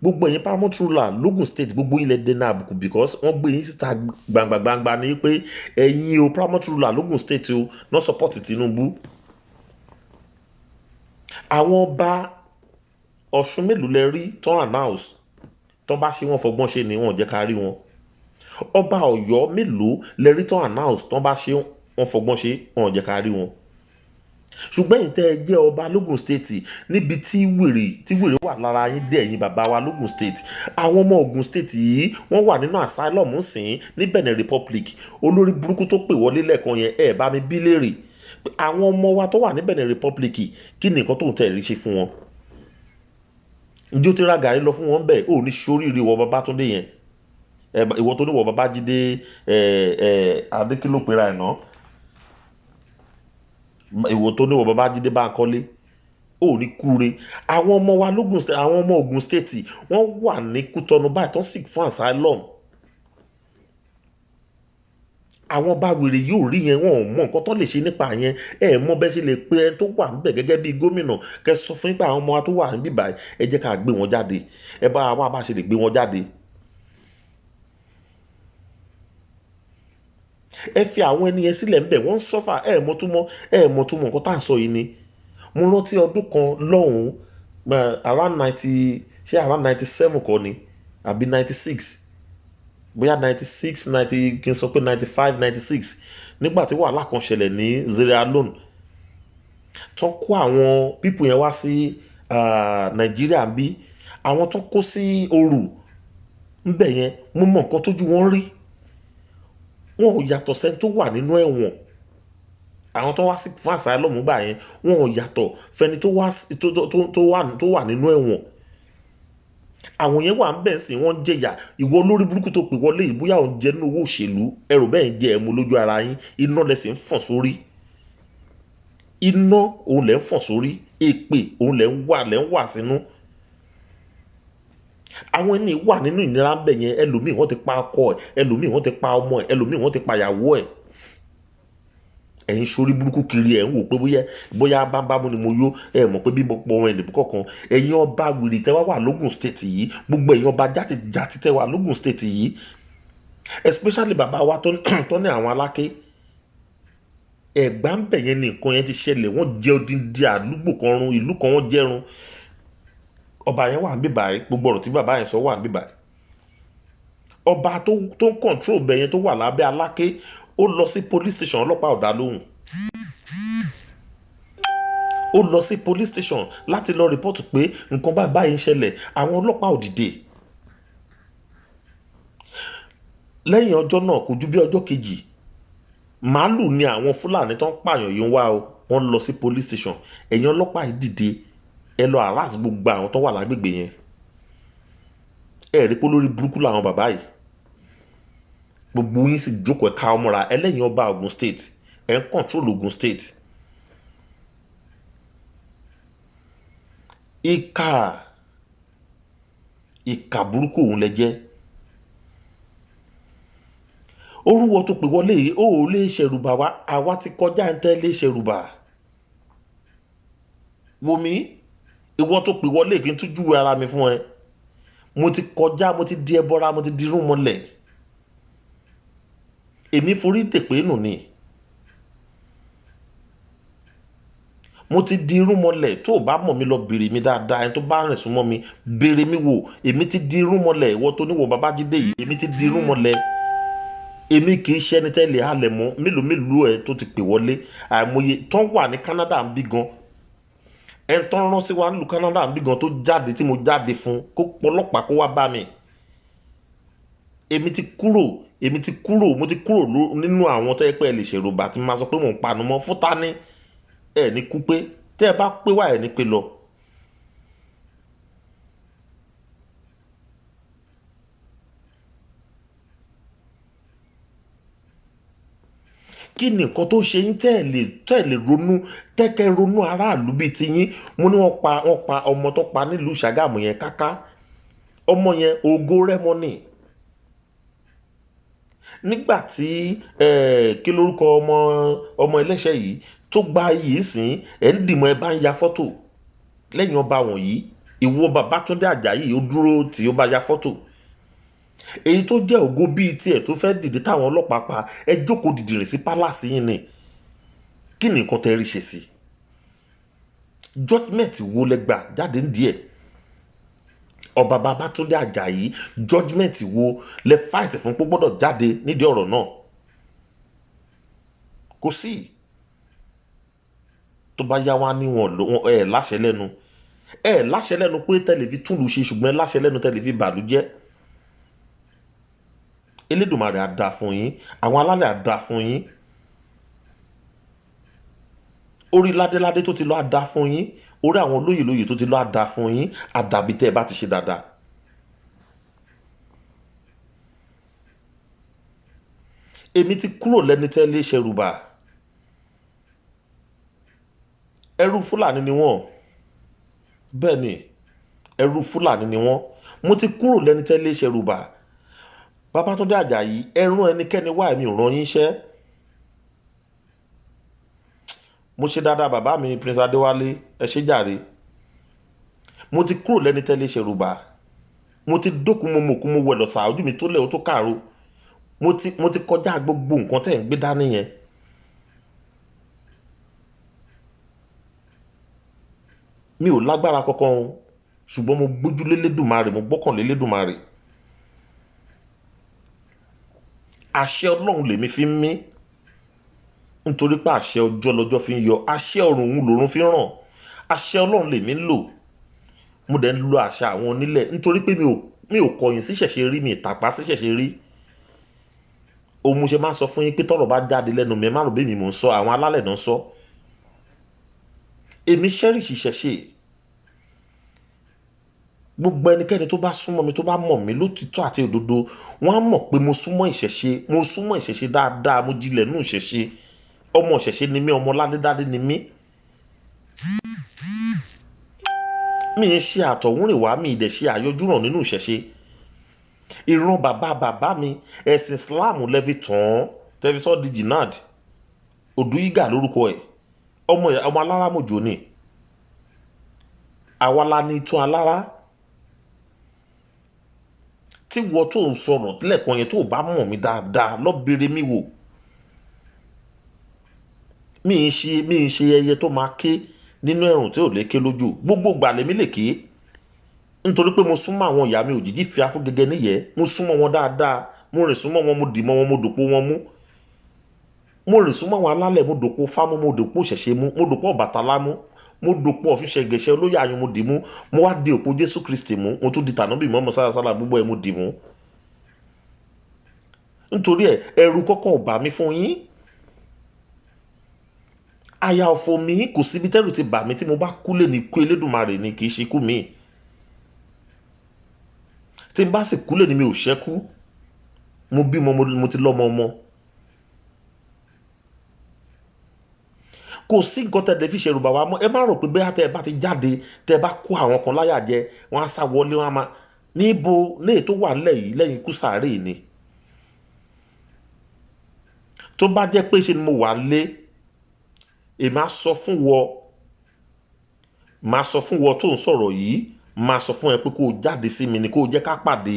Gbogbo ẹ̀yin paramount ruler lógùn State, gbogbo ilẹ̀ dẹni àbùkù, because wọ́n gbé yín síta gbangba-gbangba ní pé ẹ̀yin o, paramount ruler lógùn State o, no support Tinubu. Àwọn ọba Ọ̀ṣun mélòó lẹ rí tán announce? Tán bá ṣe, wọ́n fọgbọ́n ṣe ni, wọn ò jẹ́ ká rí wọn. Ọba Ọ̀yọ́ mélòó lẹ rí tán announce? Tán bá ṣe, wọ́n fọgbọ́n ṣe, wọn ò jẹ́ ká rí wọn. Ṣùgbọ́n ẹ̀yin tẹ́ ẹ jẹ́ ọba lógùn State, níbi tí wèrè wà lára yín dé, ẹ̀yin bàbá wa lógùn State, àwọn ọmọ Ògùn State yìí, wọ́n wà nínú asylum sìn ní Benin Republic. Olórí burúkú tó pè wọlé lẹ́ẹ̀kan yẹn, ẹ̀ bá mi bí léèrè àwọn ọmọ wa tó wà ní Benin Republic, kí ni nǹkan tó ń tẹ̀ rí ṣe fún wọn? Njẹ́ ó ti ra gàrí lọ fún wọn bẹ́ẹ̀? Ò ní sóríire wọ Babátúndé yẹn, ìwọ tó ní wọ Babájídé ẹ ẹ Adékìló pera ẹ̀ náà, ìwọ tó ní wọ Babájídé Báńkọ́lé, ò ní kúre. Àwọn ọmọ wa lógùn, àwọn ọmọ Ògùn State, wọ́n wà ní Kútọ́nù báyìí tó ń seek fún asylum. Àwọn bá wèrè yóò rí yẹn, wọn ò mọ nǹkan tó lè ṣe nípa yẹn. Ẹ mọ bẹ́ẹ̀ ṣe lè pe ẹni tó wà níbẹ̀ gẹ́gẹ́ bí gómìnà, kẹ́ sọ fún yín pé àwọn ọmọ wa tó wà níbí báyìí, ẹ jẹ́ ká gbé wọn jáde, ẹ bá wa bá ṣe lè gbé wọn jáde. Ẹ fi àwọn ẹni yẹn sílẹ̀ ńbẹ̀, wọ́n ń suffer. Ẹ mọ̀ túmọ̀ nǹkan tá à ń sọ yìí ni. Mo rántí ọdún kan lọ́hùn-ún, around ninety, ṣé around 97 kọ́ ni àbí 96? Bóyá 96, ninety, kí n sọ pé 95, 96, nígbà tí wàhálà kan ṣẹlẹ̀ ní Sierra Leone, tó kó àwọn people yẹn wá sí Nàìjíríà bí, àwọn tó kó sí Oru ńbẹ̀ yẹn, mo mọ nǹkan tójú wọn rí. Wọn ò yàtọ̀ sẹ́ni tó wà nínú ẹ̀wọ̀n. Àwọn tó wá sí fún asylum gbà yẹn, wọn ò yàtọ̀ fẹ́ni tó wá tó wà nínú ẹ̀wọ̀n. Àwọn yẹn wà ń bẹ̀ sí, wọ́n ń jẹ̀yà. Ìwọ olórí burúkú tó pè wọlé yìí, bóyá òun jẹ nínú owó òṣèlú, ẹrù bẹ́ẹ̀ ń jẹ ẹ̀mú lójú ara yín. Iná lẹ sì ń fọ̀n sórí, iná òun lẹ̀ ń fọ̀n sórí, èpè òun lẹ̀ ń wà sínú. Àwọn ẹni wà nínú ìnira ń bẹ̀ yẹn. Ẹlòmíì wọ́n ti pa ọkọ ẹ̀, ẹlòmíì wọ́n ti pa ọmọ ẹ̀, ẹlòmíì wọ́n ti pa ìyàwó ẹ̀. Ẹ̀yin sórí burúkú kiri, ẹ̀ ń wò pé bóyá bámbámú ni mo yó. Ẹ mọ̀ pé bí mo pọ̀ wọn ẹnì kọ̀ọ̀kan. Ẹ̀yin ọba wìrì tẹ́ wá wà lógùn state yìí, gbogbo ẹ̀yin ọba játijàti tẹ́ wà lógùn state yìí, especially bàbá wa tó ní àwọn Aláké Ẹ̀gbá ń bẹ̀ yẹn ni nǹkan yẹn ti ṣẹlẹ̀. Wọ́n jẹ́ odindi àdúgbò kan run, ìlú kan wọ́n jẹ́run. Ọba yẹn wà ń bíbà yìí, gbogbo ọ̀rọ̀ tí bàbá yẹn sọ wà ń bíbà yìí. Ọba tó ń control bẹ̀ yẹn tó wà lábẹ́ Aláké, ó lọ sí police station, ọlọ́pàá ò dá lóhùn. Ó lọ sí police station láti lọ report pé nǹkan báyìí báyìí ń ṣẹlẹ̀, àwọn ọlọ́pàá ò dìde. Lẹ́yìn ọjọ́ náà, kò ju bí ọjọ́ kejì, màálù ni àwọn Fúlàní tó ń pààyàn yìí ń wá o. Wọ́n lọ sí police station, ẹ̀yin ọlọ́pàá yìí dìde, ẹ lọ harass gbogbo àwọn tó wà lágbègbè yẹn. Ẹ rí pé lórí burúkú làwọn bàbá yìí. Gbogbo yín sì jókòó, ẹ̀ka ọmọra ẹlẹ́yìn ọba Ogun State, ẹ̀ ń control Ogun State. Ìkà, ìkà burúkú òun lẹ jẹ́. Orúwọ tó pè wọlé yìí, ó ò lè ṣẹ̀rùbà wá. Àwa ti kọjá ń tẹ́ lè ṣẹ̀rùbà. Wòmí, ìwọ tó pè wọlé, kí n tún júwe ara mi fún ẹ. Mo ti kọjá, mo ti di ẹbọra, mo ti di irún mọ́lẹ̀. Èmi forí dèpé nù ni. Mo ti di irún mọ́lẹ̀. Tó o bá mọ̀ mi, lọ bèrè mi dáadáa. Ẹni tó bá rìn súnmọ́ mi, bèrè mi wò. Èmi ti di irún mọ́lẹ̀. Ìwọ tó níwọ̀ Babájídé yìí, èmi ti di irún mọ́lẹ̀. Èmi kì í ṣe ẹni tẹ́lẹ̀ halẹ̀ mọ́. Mélòó mélòó ẹ tó ti pè wọlé, àìmọye tó wà ní Canada ń bí gan, ẹ tó ń rán sí wa nílùú Canada ń bí gan tó jáde tí mo jáde fún kó pọlọ́pàá kó wá bá mi. Èmi ti kúrò, èmi ti kúrò, mo ti kúrò nínú àwọn tó yẹ pé ẹ lè ṣèròbà tí mo máa sọ pé mò ń panu mọ́ fún tani. Ẹ ní kú pé tẹ́ ẹ bá pé wá, ẹ ní pé lọ. Kí ni nǹkan tó ṣe yín tẹ́ ẹ lè ronú, tẹ́kẹ́ ronú aráàlú bíi ti yín? Mo ní wọ́n pa ọmọ tó pa nílùú Ṣàgámù yẹn káká. Ọmọ yẹn, ògo Rẹ́mọ ni. Nígbà tí kí lórúkọ ọmọ ẹlẹ́ṣẹ̀ yìí tó gba iyì sìn, ẹ̀ ń dìmọ̀, ẹ bá ń ya fọ́tò lẹ́yìn ọba wọ̀nyí. Ìwọ Babátúndé Àjàyí, ó dúró tí ó bá ya fọ́tò. Èyí tó jẹ́ ògo bíi tiẹ̀ tó fẹ́ dìde táwọn ọlọ́pàá pa, ẹ jókòó dìdìrìn sí palace yín ni. Kí ni nǹkan tẹ́ rí ṣe sí? Judgement wo lẹ gbà jáde ń díẹ̀ ọba Babátúndé Àjàyí? Judgement wo lẹ fight fún pé gbọ́dọ̀ jáde nídìí ọ̀rọ̀ náà? Kò sí. Tó bá yá wá ní wọn ẹ láṣẹ lẹ́nu, ẹ láṣẹ lẹ́nu pé tẹ́lẹ̀ fi túlù ṣe, ṣùgbọ́n ẹ láṣẹ lẹ́nu tẹ́lẹ̀ fi bàlújẹ́. Elédùmarè á dáa fún yín, àwọn alálẹ̀ á dáa fún yín, orí ládéládé tó ti lọ á dáa fún yín, orí àwọn olóyè lóyè tó ti lọ á dáa fún yín, àdàbí tẹ́ ẹ bá ti ṣe dáadáa. Èmi ti kúrò lẹ́ni tẹ́ lé ṣẹrùbà. Ẹrú Fúlàní ni wọ́n. Bẹ́ẹ̀ ni, ẹrú Fúlàní ni wọ́n. Mo ti kúrò lẹ́ni tẹ́ lé ṣẹrùbà. Babátúndé Àjàyí, ẹrún ẹnikẹ́ni wá, èmi ò rán yín iṣẹ́. Mo ṣe dáadáa. Bàbá mi Prince Adéwálé, ẹ ṣé jàre. Mo ti kúrò lẹ́ni tẹ́lẹ̀ ṣẹrùbà. Mo ti dókun, mo mọ̀kún, mo wẹ̀ lọ́sà, ojú mi tó lẹ̀ ó tó kàró. Mo ti kọjá gbogbo nǹkan tẹ́ ẹ̀ ń gbé dání yẹn. Mi ò lágbára kankan o, ṣùgbọ́n mo gbójúlé Lédùmarè, mo gbọ́kànlé Lédùmarè. Àṣẹ Ọlọ́run lèmi fi ń mí, nítorí pé àṣẹ ọjọ́ lọ́jọ́ fi ń yọ, àṣẹ ọ̀run òun lòrun fi ń ràn. Àṣẹ Ọlọ́run lèmi ń lò. Mo dẹ̀ ń lo àṣà àwọn onílẹ̀, nítorí pé mi ò kọ̀yìn sí ṣẹ̀ṣẹ̀ rí, mi ìtàpá sí ṣẹ̀ṣẹ̀ rí. Òun mo ṣe máa ń sọ fún yín pé tọ́rọ̀ bá jáde lẹ́nu mi, ẹ má rò bí mi mò ń sọ, àwọn alálẹ̀ náà ń sọ. Èmi cherish ìṣẹ̀ṣe. Gbogbo ẹnikẹ́ni tó bá súnmọ́ mi, tó bá mọ̀ mí lótìtọ́ àti òdodo, wọ́n á mọ̀ pé mo súnmọ́ ìṣẹ̀ṣe, mo súnmọ́ ìṣẹ̀ṣe dáadáa, mo jinlẹ̀ nínú ìṣẹ̀ṣe. Ọmọ ìṣẹ̀ṣe ni mí, ọmọ ládédádé ni mí. Mi ń ṣe àtọ̀húnrìnwá, mi ì dẹ̀ ṣe àyọjúràn nínú ìṣẹ̀ṣe. Ìran bàbá bàbá mi, ẹ̀sìn Islam lẹ́fi tàn án, tẹ́fi sọ́ di jihad. Odùyígà lórúkọ ẹ̀, ọmọ ọmọ alára mòjò ni. Àwa la ní itún alára. Tí wọ́n tó ń sọ̀rọ̀ lẹ́ẹ̀kan yẹn, tó bá mọ̀ mí dáadáa, lọ bèrè mi wò. Mi ń ṣe ẹyẹ tó máa ké nínú ẹ̀rùn tí ò lè ké lójú. Gbogbo ìgbà lèmi lè ké, nítorí pé mo súnmọ́ àwọn ìyá mi òjijì fi afúgẹ́gẹ́ níyẹ́. Mo súnmọ́ wọn dáadáa, mo rìn súnmọ́ wọn, mo dì mọ́ wọn, mo dòpò wọn mú. Mo rìn súnmọ́ àwọn alálẹ̀, mo dòpò fámú, mo dòpò ṣẹ̀ṣẹ̀ mú, mo dòpò Ọbàtálá mú, mo dòpò Ọ̀ṣun ṣẹ̀gẹ̀ṣẹ̀ olóyè ayùn, mo dì mú. Mo wá di òpó Jésù Kristi mú, mo tún di tànàbí mọ́mọ́ sálásálà, gbogbo ẹ̀ mo dì mú. Nítorí ẹ̀, ẹ̀rù kọ́kọ́ ò bà mí fún yín, àyà ọ̀fọ̀ mi kò síbi tẹ́rù ti bà mí. Tí mo bá kú lé ní ikú Elédùmarè ni, kì í ṣe ikú mi. Tí n bá sì kú lé ní, mi ò ṣẹ́kú. Mo bímọ, mo ti lọ́mọ ọmọ. Kò sí nǹkan tẹ́ lè fi ṣẹ̀rù bà wá mọ́. Ẹ má rò pé bẹ́ẹ̀ tẹ́ ẹ bá ti jáde, tẹ́ ẹ bá kó àwọn kan láyà jẹ, wọ́n á sá wọlé, wọ́n á máa níbo ní èyí tó wà nílẹ̀ yìí lẹ́yìn ikú sàárè ni. Tó bá jẹ́ pé ṣe ni mo wà lé, èmi á sọ fún wọ, máa sọ fún wọ tó ń sọ̀rọ̀ yìí, máa sọ fún ẹ pé kó o jáde sí mi ni, kó o jẹ́ ká pàdé.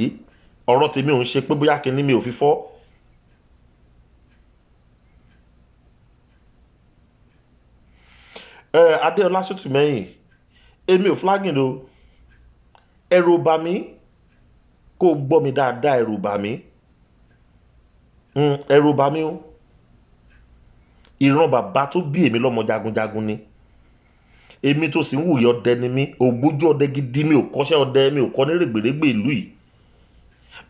Ọ̀rọ̀ tèmi ò ń ṣe pé bóyá kinní mi ò fi fọ́. Ẹ Adéọlá Ṣótìmẹ́yìn, èmi ò flagging o. Ẹ̀rù ò bà mí. Kó o gbọ́ mi dáadáa, ẹ̀rù ò bà mí. Ẹ̀rù ò bà mí o. Ìran bàbá tó bí èmi lọ́mọ jagunjagun ni. Èmi tó sì ń wùyọ, ọdẹ ni mí, ògbójú ọdẹ gidi. Mi ò kọ́ṣẹ́ ọdẹ, mi ò kọ́ ní règbèrègbè ìlú yìí,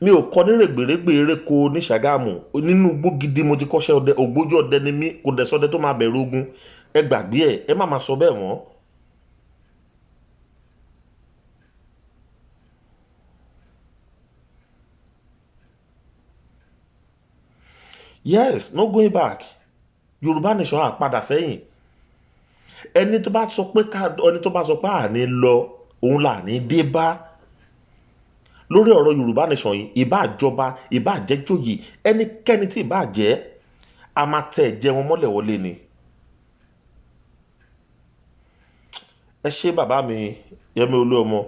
mi ò kọ́ ní règbèrègbè eréko ní Ṣàgámù. Nínú igbó gidi mo ti kọ́ṣẹ́ ọdẹ. Ògbójú ọdẹ ni mí. Kò dẹ̀ sọdẹ tó máa bẹ̀rù ogun. Ẹ gbàgbé ẹ, ẹ má máa sọ bẹ́ẹ̀ mọ́. Yes, no going back. Yorùbá nation, á padà sẹ́yìn. Ẹni tó bá sọ pé ká, ẹni tó bá sọ pé àní lọ, òun là ní dé bá lórí ọ̀rọ̀ Yorùbá nation yìí. Ìbá àjọba, ìbá àjẹjòyè, ẹnikẹ́ni tí ìbá jẹ́, a máa tẹ ẹ̀jẹ̀ wọn mọ́lẹ̀ wọlé ni. Ẹ ṣé, bàbá mi Yẹmí Olúọmọ.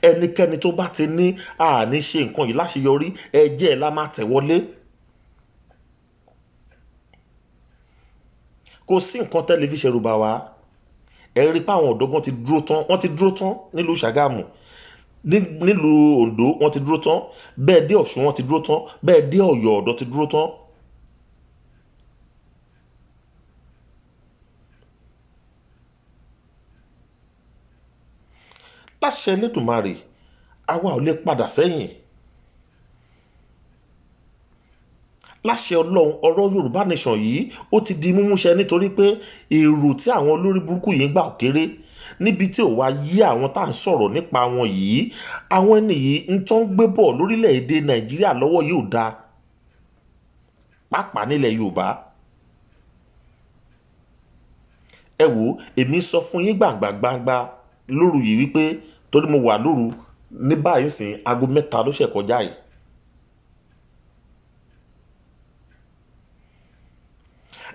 Ẹnikẹ́ni tó bá ti ní àní ṣe nǹkan yìí láṣeyọrí, ẹ̀jẹ̀ ẹ̀ la máa tẹ̀ wọlé. Kò sí nǹkan tẹ́lẹ̀ fi ṣẹ̀rù bà wá. Ẹ rí i pé àwọn ọ̀dọ́gbọ́n ti dúró tán, wọ́n ti dúró tán nílùú Ṣàgámù, nílùú Oǹdó wọ́n ti dúró tán, bẹ́ẹ̀ dé Ọ̀ṣun wọ́n ti dúró tán, bẹ́ẹ̀ dé Ọ̀yọ́ ọ̀dọ́ ti dúró tán. Láṣẹ Elédùmarè, àwa ò lè padà sẹ́yìn. Láṣẹ Ọlọ́run, ọ̀rọ̀ Yorùbá nation yìí, ó ti di múmúṣẹ, nítorí pé èrò tí àwọn olórí burúkú yìí ń gbà ò kéré. Níbi tí ò wá yí àwọn tá à ń sọ̀rọ̀ nípa wọn yìí, àwọn ẹni yìí ń tán gbé bọ̀ lórílẹ̀‐èdè Nàìjíríà lọ́wọ́ yìí ò dáa, pàápàá nílẹ̀ Yorùbá. Ẹ wò, èmi sọ fún yín gbàǹgbà gbangba lóru yìí wípé torí mo wà lóru ní báyìí sìn, aago 3 ló ṣẹ̀ kọjá yìí.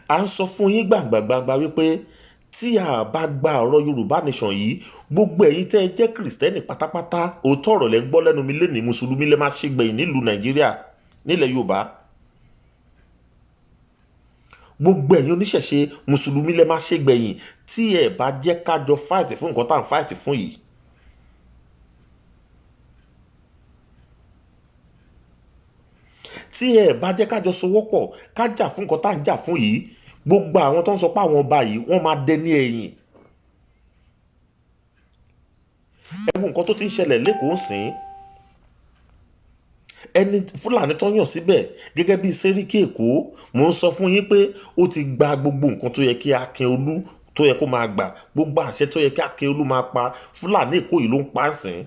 À ń sọ fún yín gbàǹgbà gbangba wípé tí a bá gba ọ̀rọ̀ Yorùbá nation yìí, gbogbo ẹ̀yin tẹ́ ẹ jẹ́ Kìrìsìtẹ́nì pátápátá, òótọ́ ọ̀rọ̀ lẹ́ ń gbọ́ lẹ́nu mi lénìí, mùsùlùmí lẹ́ máa ṣe gbẹ̀yìn nílùú Nàìjíríà, nílẹ̀ Yorùbá. Gbogbo ẹ̀yin oníṣẹ̀ṣe, mùsùlùmí lẹ́ máa ṣe gbẹ̀yìn tí ẹ bá jẹ́ ká jọ fight fún nǹkan tá à ń fight fún yìí. Tí ẹ bá jẹ́ ká jọ sowọ́pọ̀ ká jà fún nǹkan tá à ń jà fún yìí, gbogbo àwọn tó ń sọ pé àwọn ọba yìí, wọ́n máa dẹni ẹ̀yìn. Ẹ wo nǹkan tó ti ń ṣẹlẹ̀ lẹ́kọ̀ọ́ sìn. Ẹni Fúlàní tó yàn síbẹ̀ gẹ́gẹ́ bíi Sẹ́ríkì Èkó, mò ń sọ fún yín pé ó ti gba gbogbo nǹkan tó yẹ kí Akínolú tó yẹ kó máa gbà. Gbogbo àṣẹ tó yẹ kí Akínolú máa pa, Fúlàní Èkó yìí ló ń pa á sìn,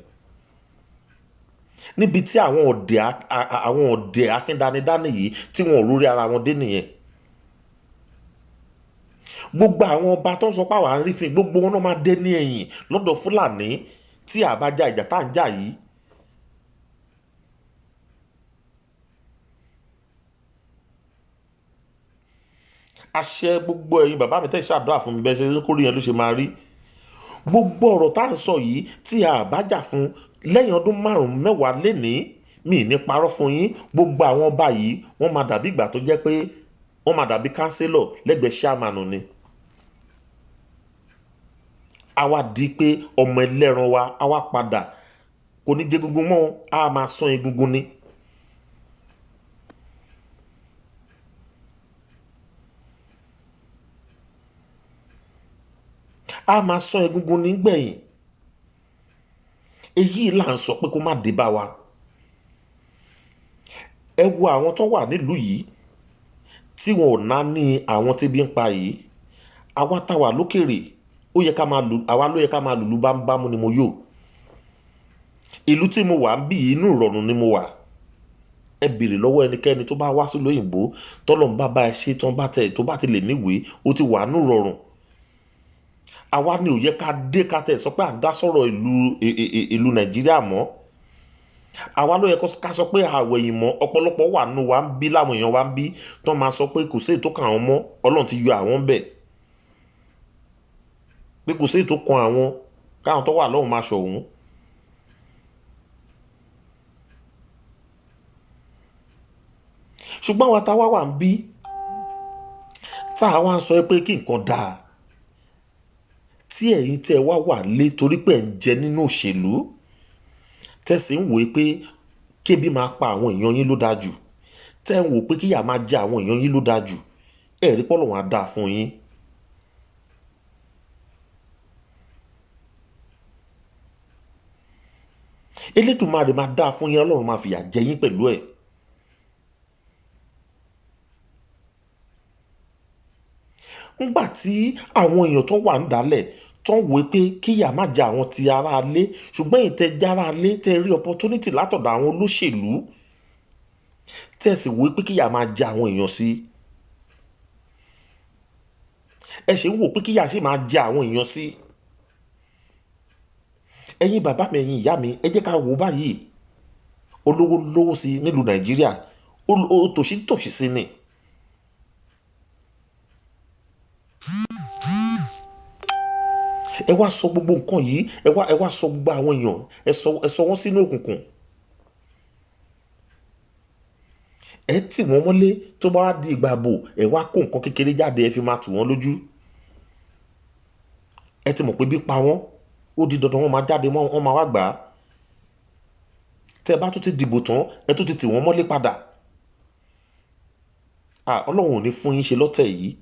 níbi tí àwọn ọ̀dẹ̀ akíndanidání yìí tí wọn ò rórí ara wọn dé nìyẹn. Gbogbo àwọn ọba tó ń sọ pé àwa ń rífin, gbogbo wọn náà máa dé ní ẹ̀yìn lọ́dọ̀ Fúlàní tí a bá ja ìjà tá à ń jà yìí. Àṣẹ gbogbo ẹ̀yin bàbá mi tẹ́ ṣàdúrà fún mi, bẹ́ẹ̀ ṣe ń kórè yẹn ló ṣe máa rí. Gbogbo ọ̀rọ̀ tá à ń sọ yìí tí a bá jà fún lẹ́yìn ọdún 5 mẹ́wàá lénìí, mi ní parọ́ fún yín, gbogbo àwọn ọba yìí wọ́n máa dàbí ìgbà tó jẹ́ pé wọ́n máa dàbí kánsílọ̀ lẹ́gbẹ̀ẹ́ ṣáàmánù ni. Àwa di pé ọmọ ẹlẹ́ran wa àwa padà kò ní jẹ egungun mọ́, a máa sán egungun ni. A máa sán egungun nígbẹ̀yìn. Èyí là ń sọ pé kó má dé bá wa. Ẹ wo àwọn tó wà nílùú yìí tí wọn ò ná ní àwọn tí bí ń pa yìí. Àwa tá wà lókèrè, ó yẹ ká máa lù, àwa ló yẹ ká máa lùlù bámúbámú ni mo yò. Ìlú tí mo wà ń bí inú ìrọ̀rùn ni mo wà. Ẹ béèrè lọ́wọ́ ẹnikẹ́ni tó bá wá sílùú òyìnbó, tọ́lọ̀ ń bá bá ẹ ṣe tán bá tẹ̀ tó bá ti lè níwèé, ó ti wà nínú ìrọ̀rùn. Àwa ni ò yẹ ká dé ká tẹ̀ sọ pé à ń dá sọ̀rọ̀ ìlú Nàìjíríà mọ́. Àwa ló yẹ ká sọ pé àwẹ̀ yìí mọ́. Ọ̀pọ̀lọpọ̀ wà nù wa ń bí, láwọn èèyàn wa ń bí tán máa sọ pé kò sí èyí tó kàn àwọn mọ́, Ọlọ́run ti yọ àwọn bẹ̀. Pé kò sí èyí tó kan àwọn, káwọn tó wà lọ́hùn máa ṣọ̀hún. Ṣùgbọ́n àwa táwa wà ń bí, tá a wá ń sọ pé kí nǹkan dáa, tí ẹ̀yin tẹ́ wá wà lé torí pé ẹ̀ ń jẹ nínú òṣèlú, tẹ́ sì ń wòó pé kébi máa pa àwọn èèyàn yín ló dáa jù, tẹ́ ń wò pé kíyà máa jẹ àwọn èèyàn yín ló dáa jù, ẹ̀ rí pọ́lọ̀ wọn á dáa fún yín. Elédùmarè máa dáa fún yín, Ọlọ́run máa fìyà jẹ yín pẹ̀lú ẹ̀. Ńgbà tí àwọn èèyàn tó wà ń dálẹ̀ tó ń wòó pé kíyà má jẹ àwọn ti ara alé, ṣùgbọ́n èyí tẹ́ jára alé tẹ́ rí opportunity látọ̀dọ̀ àwọn olóṣèlú, tẹ́ sì wòó pé kíyà máa jẹ àwọn èèyàn sí. Ẹ ṣe ń wò pé kíyà sì máa jẹ àwọn èèyàn sí. Ẹ̀yin bàbá mi, ẹ̀yin ìyá mi, ẹ jẹ́ ká wò báyìí. Olówó lówó sí nílùú Nàìjíríà, tòṣì tòṣì sí ni. Ẹ wá sọ gbogbo nǹkan yìí, ẹ wá sọ gbogbo àwọn èèyàn, ẹ sọ wọ́n sínú òkùnkùn. Ẹ tì wọ́n mọ́lé, tó bá wá di ìgbà ààbò, ẹ wá kó nǹkan kékeré jáde, ẹ fi máa tù wọ́n lójú. Ẹ ti mọ̀ pé bí pa wọ́n, ó di dandan wọ́n máa jáde, wọ́n máa wá gbà á. Tẹ́ ẹ bá tún ti dìbò tán, ẹ tún ti tì wọ́n mọ́lé padà. Ọlọ́run ò ní fún yín ṣe lọ́tẹ̀ yìí.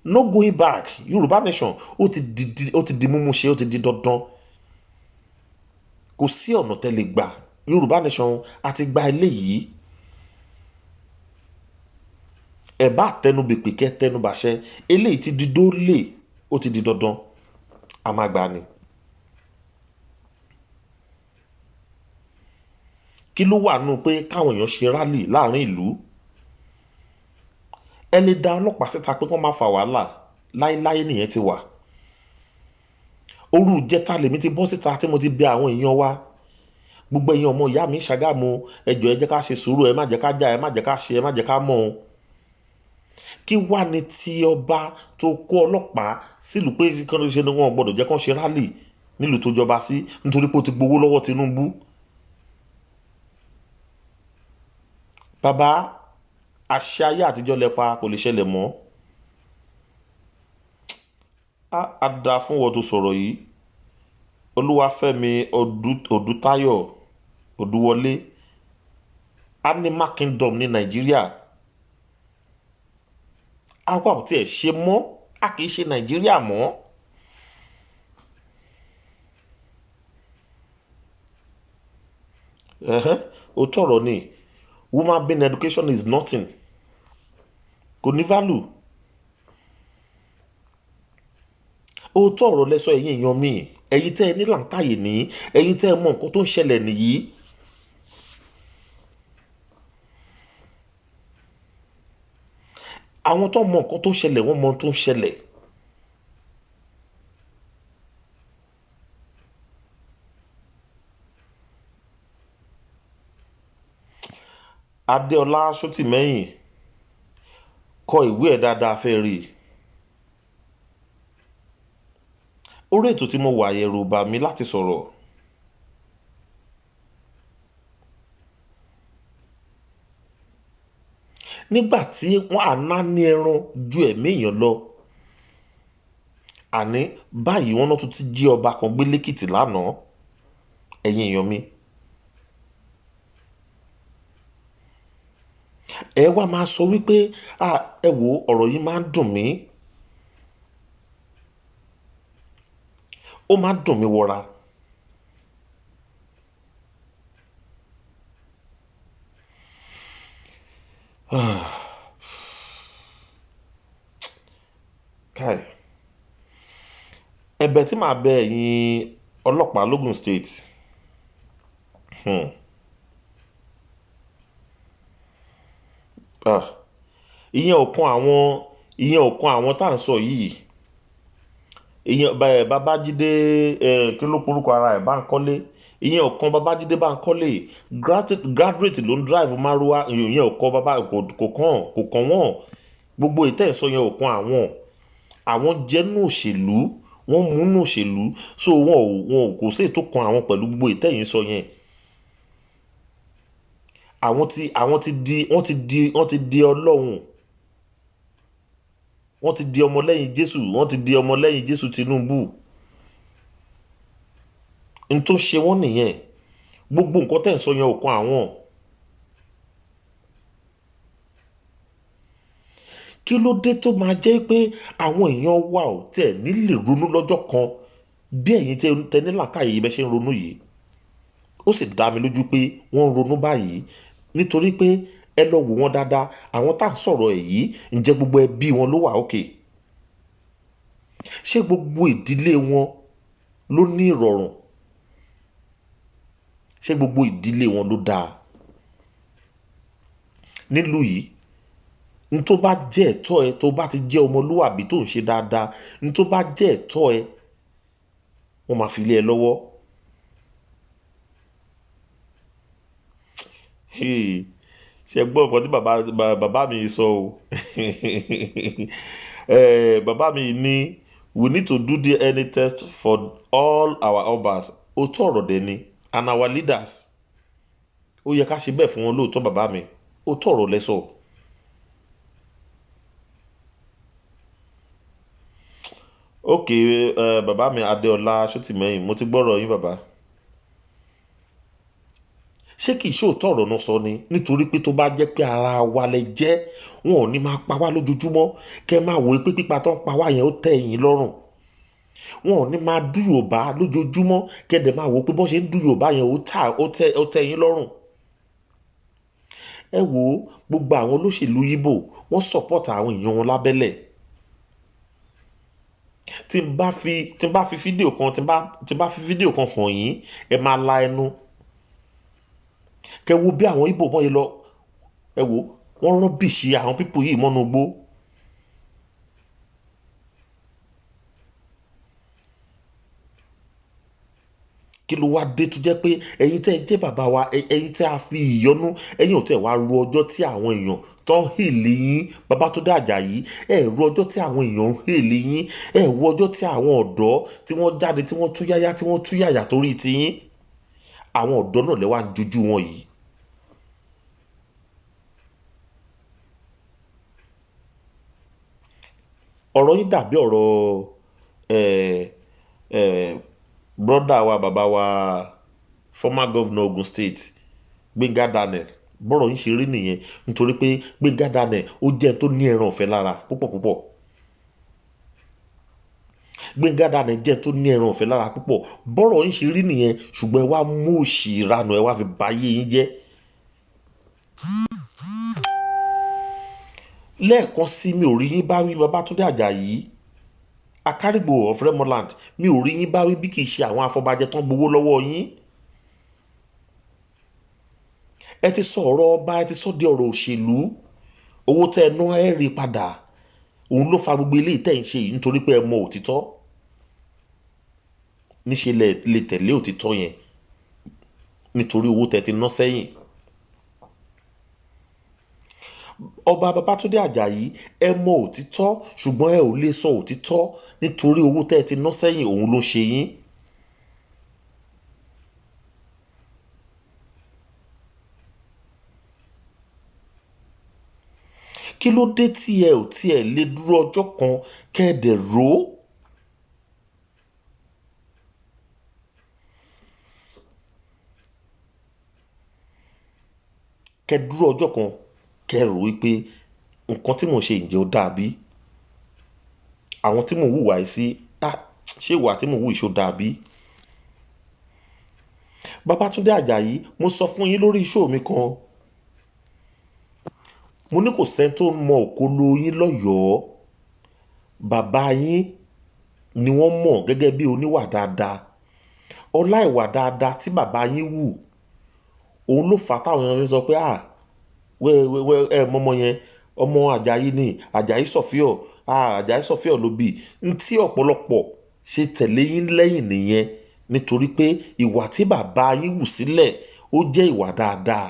No going back. Yorùbá nation ó ti di múmú ṣe, ó ti di dandan. Kò sí ọ̀nà tẹ́ lè gbà. Yorùbá nation a ti gba eléyìí. Ẹ bá tẹnubèpè kẹ́ tẹnubàṣẹ, eléyìí ti di dólè, ó ti di dandan. A máa gbà ni. Kí ló wà nù pé káwọn èèyàn ṣe rally láàrin ìlú? Ẹ lè da ọlọ́pàá síta pé kí wọ́n má fa wàhálà, láéláé nìyẹn ti wà. Òru ìjẹta lèmi ti bọ́ síta tí mo ti bẹ àwọn èèyàn wa. Gbogbo ẹ̀yin ọmọ ìyá mi Ṣàgámù, ẹ jọ̀ọ́ ẹ jẹ́ ká ṣe sùúrù, ẹ má jẹ́ ká jà, ẹ má jẹ́ ká ṣe, ẹ má jẹ́ ká mọ̀ o. Kí wá ni ti ọba tó kó ọlọ́pàá sílùú pé kí wọ́n ṣe ni wọ́n gbọ́dọ̀ jẹ́ kí wọ́n ṣe rally nílùú tó jọba sí nítorí pé ó ti gbowó lọ́wọ́ Tinubu. Bàbá, àṣà ayé àtijọ́ lẹ pa, kò lè ṣẹlẹ̀ mọ́. A dáa fún wọn tó sọ̀rọ̀ yìí. Olúwafẹ́mi Odútáyọ̀ Odúwọlé, Animal Kingdom ní Nàìjíríà. Àwa ò tiẹ̀ ṣe mọ́, a kì í ṣe Nàìjíríà mọ́. Ó tọ̀rọ̀ ni. Woman being education is nothing. Kò ní value. Ó tọ̀rọ̀ lẹ́sọ ẹ̀yin èèyàn mi, ẹ̀yin tẹ́ ẹ ní làǹkàyè ní, ẹ̀yin tẹ́ ẹ mọ nǹkan tó ń ṣẹlẹ̀ nìyí. Àwọn tó mọ nǹkan tó ń ṣẹlẹ̀, wọ́n mọ ohun tó ń ṣẹlẹ̀. Adéọlá Ṣótìmẹ́yìn kọ ìwé ẹ̀ dáadáa fẹ́ rí i. Orí ètò tí mo wà, ẹ̀rù bà mí láti sọ̀rọ̀. Nígbà tí wọ́n àná ní ẹran ju ẹ̀mí èèyàn lọ, àní báyìí wọ́n náà tún ti jí ọba kan gbé lẹ́kìtì lánàá. Ẹ̀yin èèyàn mi, ẹ wá máa sọ wípé ẹ wo, ọ̀rọ̀ yìí máa ń dùn mí, ó máa ń dùn mí wọra. Kai, ẹ̀bẹ̀ tí màá bẹ̀ ẹ̀yin ọlọ́pàá l'Ógùn State, ìyẹn ò kan àwọn, ìyẹn ò kan àwọn tá à ń sọ yìí. Ìyẹn Babájídé, kí ló porúkọ ara ẹ̀, Bánkọ́lé. Ìyẹn ò kan Babájídé Bánkọ́lé. Graduate ló ń drive márúwá. Ìyẹn ò kan bàbá, kò kàn, kò kàn wọ́n. Gbogbo ìtẹ́ ìsọ yẹn ò kan àwọn. Àwọn jẹ́nu òṣèlú, wọ́n múnú òṣèlú, so wọn ò kò sí èyí tó kan àwọn pẹ̀lú gbogbo ìtẹ́ yìí sọ yẹn. Àwọn ti di Ọlọ́run, wọ́n ti di ọmọlẹ́yìn Jésù, wọ́n ti di ọmọlẹ́yìn Jésù Tinubu. N tó ṣe wọ́n nìyẹn. Gbogbo nǹkan tẹ̀ ń sọ yẹn ò kan àwọn. Kí ló dé tó máa jẹ́ pé àwọn èèyàn wa ò tẹ̀ ní lè ronú lọ́jọ́ kan bí ẹ̀yin tẹ ní làákàyè yìí bẹ́ ṣe ń ronú yìí? Ó sì dá mi lójú pé wọ́n ń ronú báyìí, nítorí pé ẹ lọ wò wọ́n dáadáa. Àwọn tá à ń sọ̀rọ̀ ẹ̀ yìí, ǹjẹ́ gbogbo ẹbí wọn ló wà òkè? Ṣé gbogbo ìdílé wọn ló ní ìrọ̀rùn? Ṣé gbogbo ìdílé wọn ló dáa nílùú yìí? N tó bá jẹ́ ẹ̀tọ́ ẹ, tó bá ti jẹ́ ọmọlúwàbí tó ń ṣe dáadáa, n tó bá jẹ́ ẹ̀tọ́ ẹ, wọ́n máa fi lé ẹ lọ́wọ́. Hey, ṣe gbọ́ nǹkan tí bàbá mi sọ o. Bàbá mi ní we need to do DNA test for all our obas. Òótọ́ ọ̀rọ̀ dẹ̀ ni, and our leaders. Ó yẹ ká ṣe bẹ́ẹ̀ fún wọn lóòótọ́. Bàbá mi, òótọ́ ọ̀rọ̀ lẹ sọ. Ok, bàbá mi Adéọlá Ṣótìmẹ́yìn, mo ti gbọ́rọ̀ yín, bàbá. Ṣé kìí ṣòótọ́ ọ̀rọ̀ náà sọ ni? Nítorí pé tó bá jẹ́ pé ara wa lẹ jẹ́, wọn ò ní máa pa wá lójoojúmọ́, kẹ́ máa wò ó pé pípa tó ń pa wá yẹn ó tẹ́ ẹ̀yin lọ́rùn. Wọn ò ní máa dú Yorùbá lójoojúmọ́, kẹ́ dẹ̀ máa wò ó pé bọ́n ṣe ń dú Yorùbá yẹn ó tẹ́ ẹ̀yin lọ́rùn. Ẹ wo gbogbo àwọn olóṣèlú Yíbò, wọ́n support àwọn èèyàn wọn lábẹ́lẹ̀. Tí n bá fi fídíò kan hàn yín, ẹ máa la ẹnu. Kẹ wo bí àwọn Ìgbò wọ́n yìí lọ. Ẹ wo, wọ́n rubbish àwọn people yìí mọ́nú igbó. Kí ló wá dé tó jẹ́ pé ẹ̀yin tẹ́ ẹ jẹ́ bàbá wa, ẹ̀yin tẹ́ a fi ìyọ́nú, ẹ̀yin ò tẹ́ wá ru ọjọ́ tí àwọn èèyàn tó ń hèlè yín? Babátúndé Àjàyí, ẹ̀ ru ọjọ́ tí àwọn èèyàn ń hèlè yín? Ẹ̀ wo ọjọ́ tí àwọn ọ̀dọ́ tí wọ́n jáde, tí wọ́n tú yáyá, tí wọ́n tú yàyà torí tiyín? Àwọn ọ̀dọ́ náà lẹ wá ń jojú wọn yìí. Ọ̀rọ̀ yín dàbí ọ̀rọ̀ ẹ̀ ẹ̀ brother wa, bàbá wa, former governor Ogun State, Gbénga Daniel. Bọ́rọ̀ yín ṣe rí nìyẹn, nítorí pé Gbénga Daniel, ó jẹ́ tó ní ẹran ọ̀fẹ́ lára púpọ̀ púpọ̀. Gbénga Daniel jẹ́ tó ní ẹran ọ̀fẹ́ lára púpọ̀. Bọ́rọ̀ yín ṣe rí nìyẹn, ṣùgbọ́n ẹ wá mú òṣì ìranù, ẹ wá fi báyé yín jẹ́. Lẹ́ẹ̀kan sí, mi ò rí yín bá wí, Babátúndé Àjàyí, Akárìgbò of Remoland. Mi ò rí yín bá wí bí kì í ṣe àwọn afọbajẹ tán gbowó lọ́wọ́ yín. Ẹ ti sọ ọ̀rọ̀ ọba, ẹ ti sọ di ọ̀rọ̀ òṣèlú. Owó tẹ́ ẹ ná, ẹ rí padà. Òun ló fa gbogbo eléyìí tẹ́ ń ṣe yìí, nítorí pé ẹ mọ òtítọ́. Níṣe lẹ lè tẹ̀lé òtítọ́ yẹn nítorí owó tẹ́ ti ná sẹ́yìn. Ọba Babátúndé Àjàyí, ẹ mọ òtítọ́, ṣùgbọ́n ẹ ò lè sọ òtítọ́ nítorí owó tẹ́ ẹ ti ná sẹ́yìn òun ló ṣe yín. Kí ló dé tí ẹ ò tiẹ̀ lè dúró ọjọ́ kan kẹ́ẹ̀dẹ̀ rò ó? Kẹ́ dúró ọjọ́ kan kẹ́ rò wípé nǹkan tí mò ń ṣe ǹjẹ́ ó dáa bí? Àwọn tí mò ń hùwà yìí sí, ṣé ìwà tí mò ń hù yìí ṣó dáa bí? Babátúndé Àjàyí, mo sọ fún yín lórí show mi kan, mo ní kò sẹ́ni tó mọ òkolo yín lọ́yọ̀ọ́. Bàbá yín ni wọ́n mọ̀ gẹ́gẹ́ bí oníwà dáadáa. Ọlá ìwà dáadáa tí bàbá yín wù, òun ló fà á táwọn èèyàn fi sọ pé ẹ mọmọ yẹn, ọmọ Àjàyí ni, Àjàyí Sọ̀fíọ̀, Àjàyí Sọ̀fíọ̀ ló bí. N tí ọ̀pọ̀lọpọ̀ ṣe tẹ̀lé yín lẹ́yìn nìyẹn, nítorí pé ìwà tí bàbá yín wù sílẹ̀ ó jẹ́ ìwà dáadáa.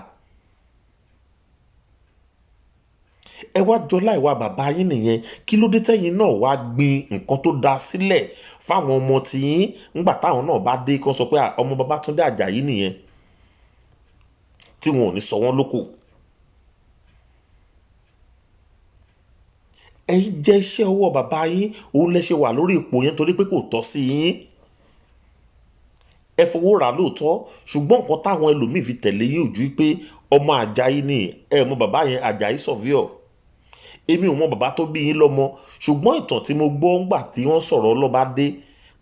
Ẹ wá jọlá ìwà bàbá yín nìyẹn. Kí ló dé tẹ́yìn náà wá gbin nǹkan tó dáa sílẹ̀ fáwọn ọmọ tiyín ńgbà táwọn náà bá dé kán sọ pé ọmọ Babátúndé Àjàyí nìyẹn, tí wọn ò ní sọ wọ́n lóko. Ẹ̀yin jẹ́ iṣẹ́ ọwọ́ bàbá yín, òun lẹ ṣe wà lórí ipò yẹn torí pé kò tọ́ sí yín. Ẹ fowó rà lóòótọ́, ṣùgbọ́n nǹkan táwọn ẹlòmíì fi tẹ̀lé yín ò ju pé ọmọ Àjàyí ni, ẹ mọ bàbá yẹn Àjàyí Sọ̀fíọ̀. Èmi ò mọ bàbá tó bí yín lọ́mọ, ṣùgbọ́n ìtàn tí mo gbọ́ ńgbà tí wọ́n sọ̀rọ̀ ọlọ́ba dé,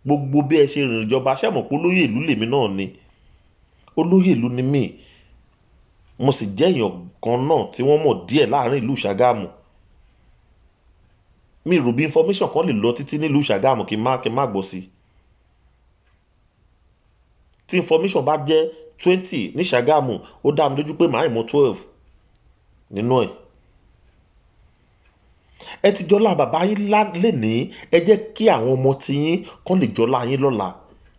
gbogbo bí ẹ ṣe rìnrìn ìjọba, ṣé mọ̀ pé olóyè ìlú lèmi náà ni. Olóyè ìlú ni mí, mo sì jẹ́ èèyàn kan náà tí wọ́n mọ̀ díẹ̀ láàrin ìlú Ṣàgámù. Mi rò bí information kan lè lọ títí nílùú Ṣàgámù kí n má gbọ́ sí. Tí information bá jẹ́ 20 ní Ṣàgámù, ó dá mi lójú pé màá ìmọ̀ 12 nínú ẹ̀. Ẹ ti jọlá bàbá yín lénìí, ẹ jẹ́ kí àwọn ọmọ tiyín kán lè jọlá yín lọ́la,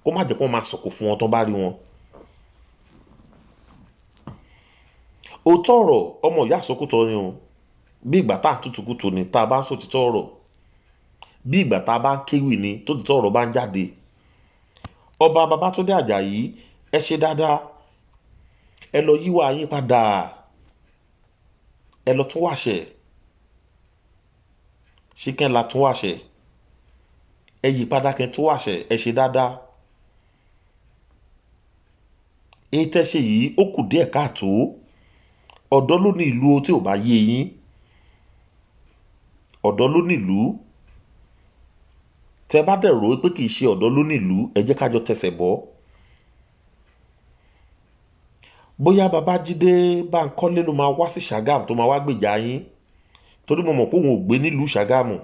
kó má jẹ́ kó máa sọ̀kò fún wọn tán bá rí wọn. Òótọ́ ọ̀rọ̀ ọmọ ìyá àsọkútọ ni o. Bí ìgbà tá à ń tutùkutù ni tá a bá ń sòtítọ́ ọ̀rọ̀, bí ìgbà tá a bá ń kéwì ni tó títọ́ ọ̀rọ̀ bá ń jáde. Ọba Babátúndé Àjàyí, ẹ ṣe dáadáa, ẹ lọ yíwà yín padà, ẹ lọ tún wàṣẹ, ṣíkẹ́ la tún wàṣẹ, ẹ yí padà kẹ́ tún wàṣẹ, ẹ ṣe dáadáa. Èyí tẹ́ ṣe yìí ó kù díẹ̀ káàtó. Ọ̀dọ́ ló ní ìlú tí ò bá yé yín. Ọ̀dọ́ ló ní ìlú. Tẹ́ bá dẹ̀ rò pé kì í ṣe ọ̀dọ́ ló ní ìlú, ẹ jẹ́ ká jọ tẹsẹ̀ bọ́. Bóyá Babájídé Bánkọ́lé ló máa wá sí Ṣàgámù tó máa wá gbèjà yín, torí mo mọ̀ pé òun ò gbé nílùú Ṣàgámù.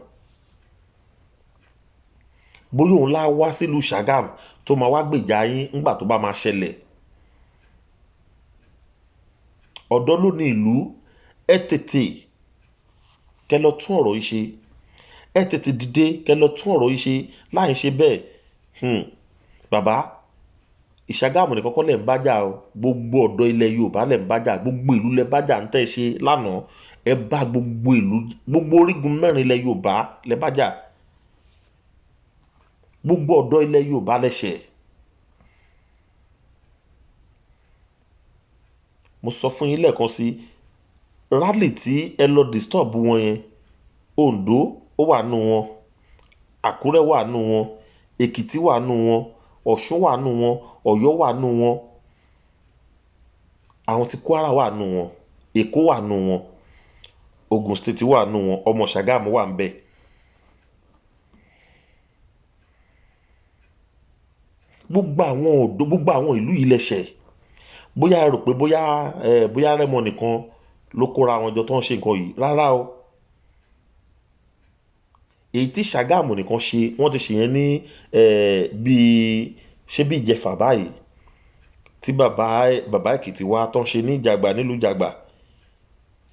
Bóyá òun lá wá sílùú Ṣàgámù tó máa wá gbèjà yín ńgbà tó bá máa ṣẹlẹ̀. Ọ̀dọ́ ló ní ìlú, ẹ tètè kẹ́ lọ tún ọ̀rọ̀ yìí ṣe. Ẹ tètè dìde kẹ́ lọ tún ọ̀rọ̀ yìí ṣe. Láì ṣe bẹ́ẹ̀, bàbá, Ìṣàgámù nìkan kọ́ lẹ̀ ń bájà o. Gbogbo ọ̀dọ́ ilẹ̀ Yorùbá lẹ̀ ń bájà, gbogbo ìlú lẹ̀ bájà ń tẹ́ ṣe lánàá. Ẹ bá gbogbo ìlú, gbogbo orígun mẹ́rin ilẹ̀ Yorùbá lẹ̀ bájà. Gbogbo ọ̀dọ́ ilẹ̀ Yorùbá lẹ̀ ṣẹ̀. Mo sọ fún yín lẹ́ẹ̀kan sí, rally tí ẹ lọ disturb wọn yẹn, Ondo ó wà nù wọn, Àkúrẹ́ wà nù wọn, Èkìtì wà nù wọn, Ọ̀ṣun wà nù wọn, Ọ̀yọ́ wà nù wọn, àwọn tí Kwara wà nù wọn, Èkó wà nù wọn, Ogun State wà nù wọn, ọmọ Ṣàgámù wà ń bẹ̀. Gbogbo àwọn ọ̀dọ́, gbogbo àwọn ìlú yìí lẹ́sẹ̀. Bóyá ẹ rò pé bóyá Rẹ́mọ nìkan ló kóra àwọn ìjọ tó ń ṣe nǹkan yìí, rárá o. Èyí tí Ṣàgámù nìkan ṣe, wọ́n ti ṣe yẹn ní bíi ṣé bí Ìjẹ̀fà báyìí tí bàbá Èkìtì wá tó ń ṣe ní Ìjàgbá nílùú Ìjàgbá.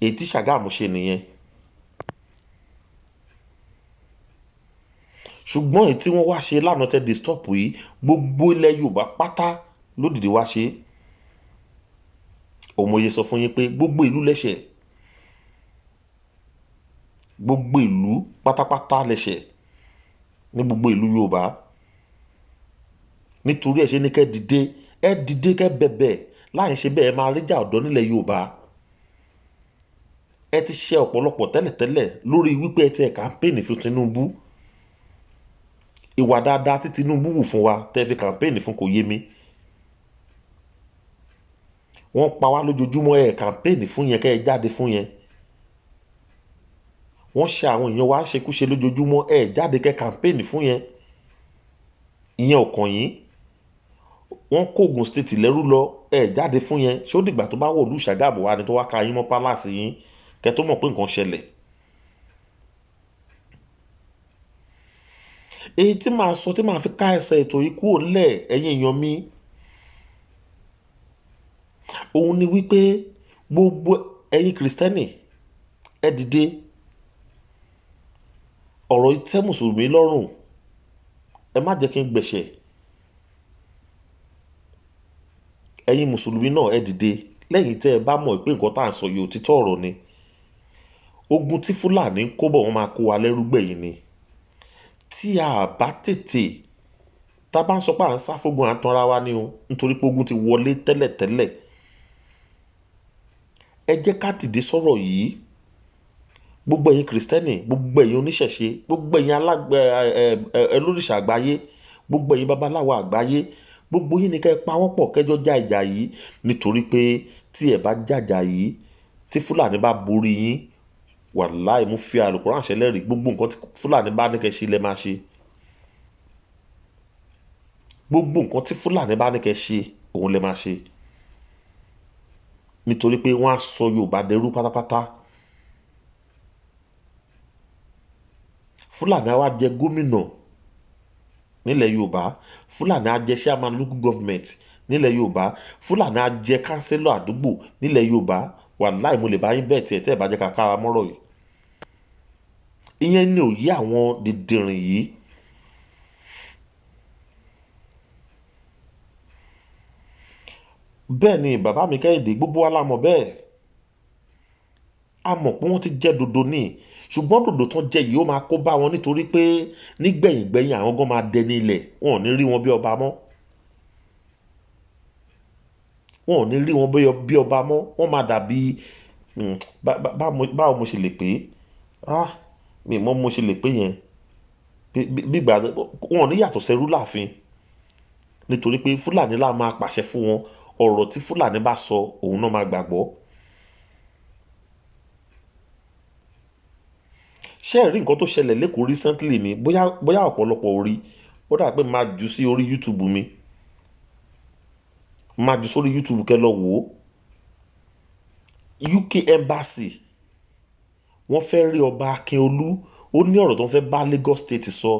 Èyí tí Ṣàgámù ṣe nìyẹn. Ṣùgbọ́n èyí tí wọ́n wá ṣe lánàá tẹ́ disturb yìí, gbogbo ilẹ̀ Yorùbá pátá ló dìde wá ṣe. Òmòye sọ fún yín pé gbogbo ìlú lẹ́sẹ̀. Gbogbo ìlú pátápátá lẹ̀ṣẹ̀ ní gbogbo ìlú Yorùbá. Nítorí ẹ̀ ṣe ní kẹ́ dìde, ẹ dìde kẹ́ bẹ̀bẹ̀. Láì ṣe bẹ́ẹ̀, ẹ máa ríjà ọ̀dọ́ nílẹ̀ Yorùbá. Ẹ ti ṣe ọ̀pọ̀lọpọ̀ tẹ́lẹ̀tẹ́lẹ̀ lórí wípé ẹ ti ẹ̀ campaign fún Tinubu. Ìwà dáadáa tí Tinubu wù fún wa tẹ́ fi campaign fún kò yé mi. Wọ́n pa wá lójoojúmọ́, ẹ̀ campaign fún yẹn kẹ́ ẹ jáde fún yẹn. Wọ́n ṣe àwọn èèyàn wa ṣekúṣe lójoojúmọ́, ẹ̀ jáde kẹ́ campaign fún yẹn. Ìyẹn ò kàn yín. Wọ́n kó Ògùn State lẹ́rú lọ, ẹ̀ jáde fún yẹn. Ṣé ó dìgbà tó bá wọ̀lú Ṣàgámù wá ni tó wá ka yín mọ́ palace yín kẹ́ tó mọ̀ pé nǹkan ṣẹlẹ̀? Èyí tí màá sọ tí màá fi ká ẹsẹ̀ ètò yìí kúrò ńlẹ̀, ẹ̀yin èèyàn mi, òun ni wípé gbogbo ẹ̀yin Kìrìsìtẹ́nì, ẹ dìde. Ọ̀rọ̀ yìí tẹ́ Mùsùlùmí lọ́rùn, ẹ má jẹ́ kí n gbẹ̀ṣẹ̀. Ẹ̀yin Mùsùlùmí náà, ẹ dìde lẹ́yìn tẹ́ ẹ bá mọ̀ pé nǹkan tá à ń sọ yìí òtítọ́ ọ̀rọ̀ ni. Ogun tí Fúlàní ń kó bọ̀, wọ́n máa kó wa lẹ́rú gbẹ̀yìn ni. Tí a bá tètè, tá a bá ń sọ pé à ń sá fógun, à ń tanra wa ni o, nítorí pé ogun ti wọlé tẹ́lẹ̀tẹ́lẹ̀. Ẹ jẹ́ ká dìde sọ̀rọ̀ yìí. Gbogbo ẹ̀yin Kìrìsìtẹ́nì, gbogbo ẹ̀yin oníṣẹ̀ṣe, gbogbo ẹ̀yin alágbẹ̀ ẹ ẹ olórìṣà àgbáyé, gbogbo ẹ̀yin babaláwo àgbáyé, gbogbo yín ni kẹ́ ẹ pawọ́pọ̀ kẹjọ já ìjà yìí, nítorí pé tí ẹ bá jàjà yìí, tí Fúlàní bá borí yín, wàláì, mo fi Àlùkùránì ṣẹlẹ́rìí, gbogbo nǹkan tí Fúlàní bá ní kẹ́ ṣe lẹ máa ṣe. Gbogbo nǹkan tí Fúlàní bá ní kẹ́ ṣe, òun lẹ máa ṣe, nítorí pé wọ́n á sọ Yorùbá dẹrú pátápátá. Fúlàní á wá jẹ gómìnà nílẹ̀ Yorùbá, Fúlàní á jẹ chairman local government nílẹ̀ Yorùbá, Fúlàní á jẹ councillor àdúgbò nílẹ̀ Yorùbá. Wàláì, mo lè bá yín bẹ́ẹ̀ tiẹ̀ tẹ́ ẹ̀ bá jẹ́ ká kára mọ́rọ̀ yìí. Ìyẹn ni ò yé àwọn dìndìnrìn yìí. Bẹ́ẹ̀ ni bàbá mi Kẹ́hìndé, gbogbo wa la mọ̀ bẹ́ẹ̀. A mọ̀ pé wọ́n ti jẹ́ dodo ní, ṣùgbọ́n dòdò tán jẹ yìí, ó máa kó bá wọn, nítorí pé nígbẹ̀yìngbẹ̀yìn, àwọn gan máa dẹni ilẹ̀. Wọn ò ní rí wọn bí ọba mọ́, wọn ò ní rí wọn bí ọba mọ́. Wọ́n máa dàbí, báwo mo ṣe lè pè é? Ah, mi mọ̀ mo ṣe lè pè yẹn. Gbígbà wọn ò ní yàtọ̀ sẹ́rú láàfin, nítorí pé Fúlàní là máa pàṣẹ fún wọn. Ọ̀rọ̀ tí Fúlàní bá sọ, òun náà máa gbàgbọ́. Ṣé ẹ rí nǹkan tó ṣẹlẹ̀ l'Ékòó recently ni? Bóyá ọ̀pọ̀lọpọ̀ ò rí. Ó dà pé máa jù sí orí YouTube mi, máa jù sórí YouTube kẹ́ lọ wò ó. UK Embassy, wọ́n fẹ́ rí ọba Akínolú. Ó ní ọ̀rọ̀ tó ń fẹ́ bá Lagos State sọ.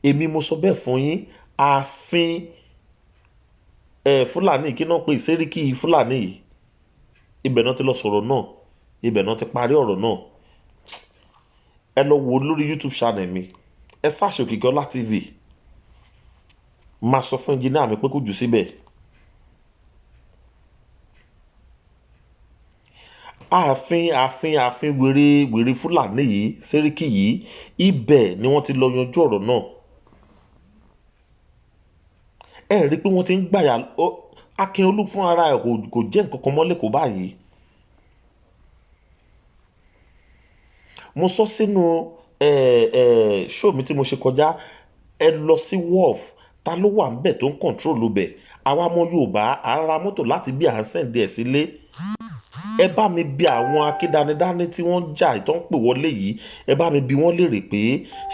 Èmi mo sọ bẹ́ẹ̀ fún yín. Ààfin ẹ̀ Fúlàní kí náà pé Sẹ́ríkì Fúlàní yìí, ibẹ̀ náà ti lọ sọ̀rọ̀ náà, ibẹ̀ náà ti parí ọ̀rọ̀ náà. Ẹ lọ wo lórí YouTube channel mi, ẹ search Òkìkí Ọlá TV. Máa sọ fún engineer mi pé kó jù síbẹ̀. Ààfin wèrè wèrè Fúlàní yìí, Sẹ́ríkì yìí, ibẹ̀ ni wọ́n ti lọ yanjú ọ̀rọ̀ náà. Ẹ rí i pé wọ́n ti ń gbàyà Akínolú fún ara ẹ̀ kò jẹ́ nǹkan kan mọ́ l'Ékòó báyìí. Mo sọ sínú ẹ ẹ show mi tí mo ṣe kọjá. Ẹ lọ sí wharf, ta ló wà níbẹ̀ tó ń control bẹ̀? Àwa ọmọ Yorùbá, à ń ra mọ́tò láti bí, à ń send ẹ̀ sílé. Ẹ bá mi bi àwọn akédanidání tí wọ́n ń jà tó ń pè wọlé yìí, ẹ bá mi bi wọ́n léèrè pé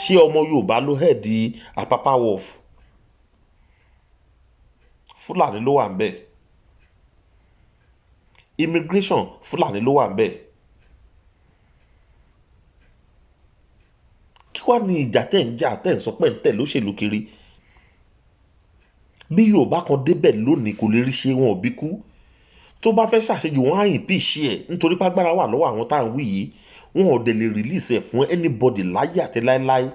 ṣé ọmọ Yorùbá ló head Apapa Wharf? Fúlàní ló wà níbẹ̀. Immigration, Fúlàní ló wà níbẹ̀. Kí wàá ní ìjà tẹ̀ ń jà, tẹ̀ ń sọ pé ń tẹ̀ lóṣèlú kiri? Bí Yorùbá kan débẹ̀ lónìí, kò lè rí ṣe. Wọn ò bí kú. Tó bá fẹ́ ṣàṣejù, wọn á impeach ẹ̀, nítorí pàgbára wà lọ́wọ́ àwọn tá à ń wí yìí. Wọn ò dẹ̀ lè release ẹ̀ fún anybody láyé àti láéláé.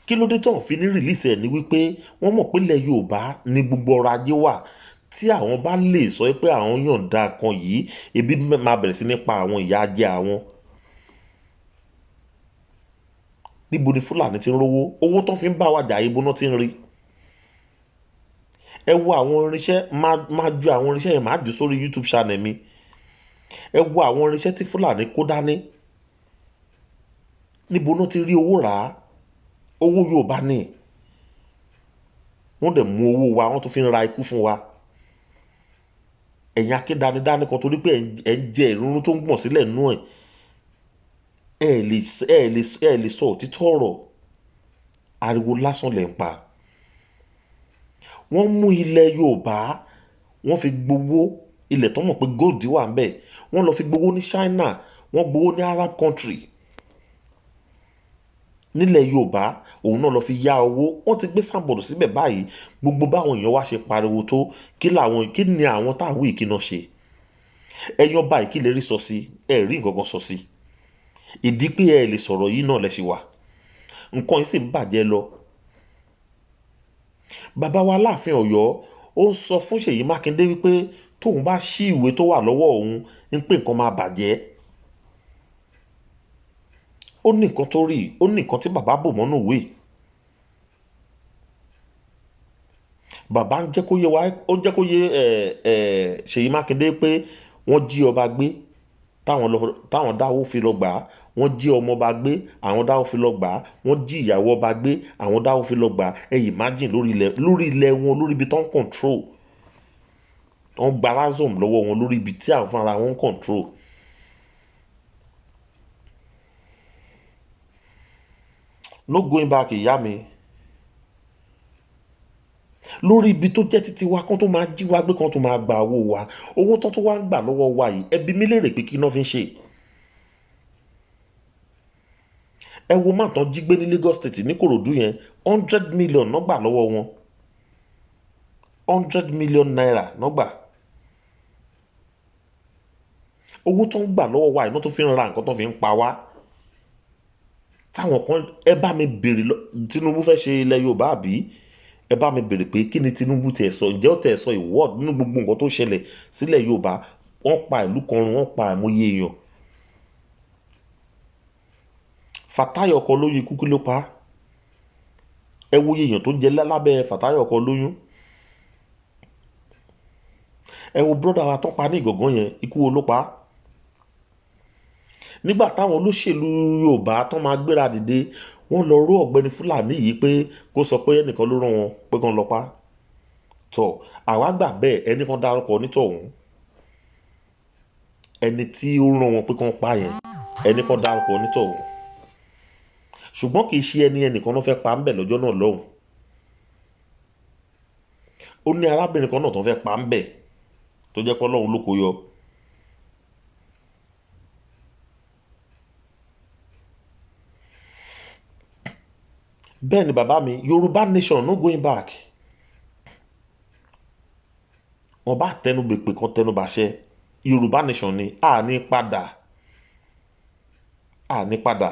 Kí ló dé tí wọ́n fi ní release ẹ̀? Ní wípé wọ́n mọ̀ pé ilẹ̀ Yorùbá ní gbogbo ọrọ̀ ajé wà. Tí àwọn bá lè sọ pé àwọn yọ̀ǹda kan yìí, ebi máa bẹ̀rẹ̀ sí ní pa àwọn, ìyà jẹ àwọn. Níbo ni Fúlàní ti ń rówó? Owó tó fi ń bá wa jà, ibo náà ti ń rí? Ẹ wo àwọn irinṣẹ́, máa ju àwọn irinṣẹ́ yẹn, máa jù sórí YouTube channel mi. Ẹ wo àwọn irinṣẹ́ tí Fúlàní kó dání. Níbo náà ti rí owó rà á? Owó Yorùbá ni. Wọ́n dẹ̀ mú owó wa, wọ́n tún fi ń ra ikú fún wa. Ẹ̀yin akédanidání kan, torí pé ẹ̀ ń jẹ ìrúnrún tó ń gbọ̀n sílẹ̀ nú ẹ̀, ẹ lè sọ òtítọ́ ọ̀rọ̀. Ariwo lásán lẹ̀ ń pa. Wọ́n mú ilẹ̀ Yorùbá, wọ́n fi gbowó. Ilẹ̀ tó mọ̀ pé gold wà ń bẹ̀, wọ́n lọ fi gbowó ní China, wọ́n gbowó ní Arab country. Nílẹ̀ Yorùbá, òun náà lọ fi yá owó. Wọ́n ti gbé signboard síbẹ̀ báyìí. Gbogbo báwọn èèyàn wá ṣe pariwo tó, kí làwọn, kí ni àwọn táwọn yìí, kí náà ṣe? Ẹ̀yin ọba yìí, kí lè rí sọ sí? Ẹ rí nǹkan kan sọ sí. Ìdí pé ẹ lè sọ̀rọ̀ yìí náà lẹ ṣe wà, nǹkan yìí sì ń bàjẹ́ lọ. Bàbá wa Aláàfin Ọ̀yọ́, ó ń sọ fún Ṣèyí Mákindé wípé tóun bá ṣí ìwé tó wà lọ́wọ́ òun ń pé nǹkan máa bàjẹ́. Ó ní nǹkan tó rí, ó ní nǹkan tí bàbá bò mọ́nú ìwé. Bàbá ń jẹ́ kó yé wa, ó ń jẹ́ kó yé ẹ ẹ Ṣèyí Mákindé pé wọ́n jí ọba gbé, táwọn lọ, táwọn dáwó fi lọ gbà á. Wọ́n jí ọmọ ọba gbé, àwọn dáwó fi lọ gbà á. Wọ́n jí ìyàwó ọba gbé, àwọn dáwó fi lọ gbà á. Ẹ imagine, lórí ilẹ̀, lórí ilẹ̀ wọn, lórí ibi tó ń control, wọ́n gba ransom lọ́wọ́ wọn lórí ibi tí àwọn fúnra wọn ń control. No going back. Ìyá mi, lórí ibi tó jẹ́ títí wa, kán tó máa jí wa gbé, kán tó máa gba owó wa, owó tó tó wá ń gbà lọ́wọ́ wa yìí, ẹbí mi lérè pé kí iná fi ń ṣe. Ẹ wo má tán jí gbé ní Lagos State, ní Kòròdú yẹn, 100 million náà gbà lọ́wọ́ wọn. ₦100 million náà gbà. Owó tó ń gbà lọ́wọ́ wa, iná tó fi ń ra nǹkan tó fi ń pa wá. Táwọn kan, ẹ bá mi béèrè lọ, Tinubu fẹ́ ṣe ilẹ̀ Yorùbá àbí? Ẹ bá mi béèrè pé kí ni Tinubu tiẹ̀ sọ? Ǹjẹ́ ó tiẹ̀ sọ ìwọ́d nínú gbogbo nǹkan tó ṣẹlẹ̀ sílẹ̀ Yorùbá? Wọ́n pa ìlú kan run, wọ́n pa àìmọye èèyàn. Fatai ọkọ lóyún, ikú kí ló pa á? Ẹ wo iye èèyàn tó ń jẹ lábẹ́ Fatai ọkọ lóyún. Ẹ wo brother wa tó pa ní Ìgàngán yẹn, ikú wo ló pa á? Nígbà táwọn olóṣèlú Yorùbá tó máa gbéra dìde, wọ́n lọ ró ọ̀gbẹ́ni Fúlàní yìí pé kó sọ pé ẹnìkan ló rán wọn pé kán lọ pa tọ. Àwa gbà bẹ́ẹ̀, ẹnì kan dárúkọ onítọ̀hún, ẹni tí ó rán wọn pé kán pa yẹn, ẹnì kan dárúkọ onítọ̀hún. Ṣùgbọ́n kì í ṣe ẹni ẹnìkan náà fẹ́ pa ń bẹ̀ lọ́jọ́ náà lọ́hùn. Ó ní arábìnrin kan náà tó fẹ́ pa ń bẹ̀, tó jẹ́ pé Ọlọ́run ló kó yọ. Bẹ́ẹ̀ ni bàbá mi, Yorùbá nation, no going back. Wọ́n bá tẹnu bèpè kan, tẹnu bàṣẹ, Yorùbá nation ni. A ní padà, a ní padà.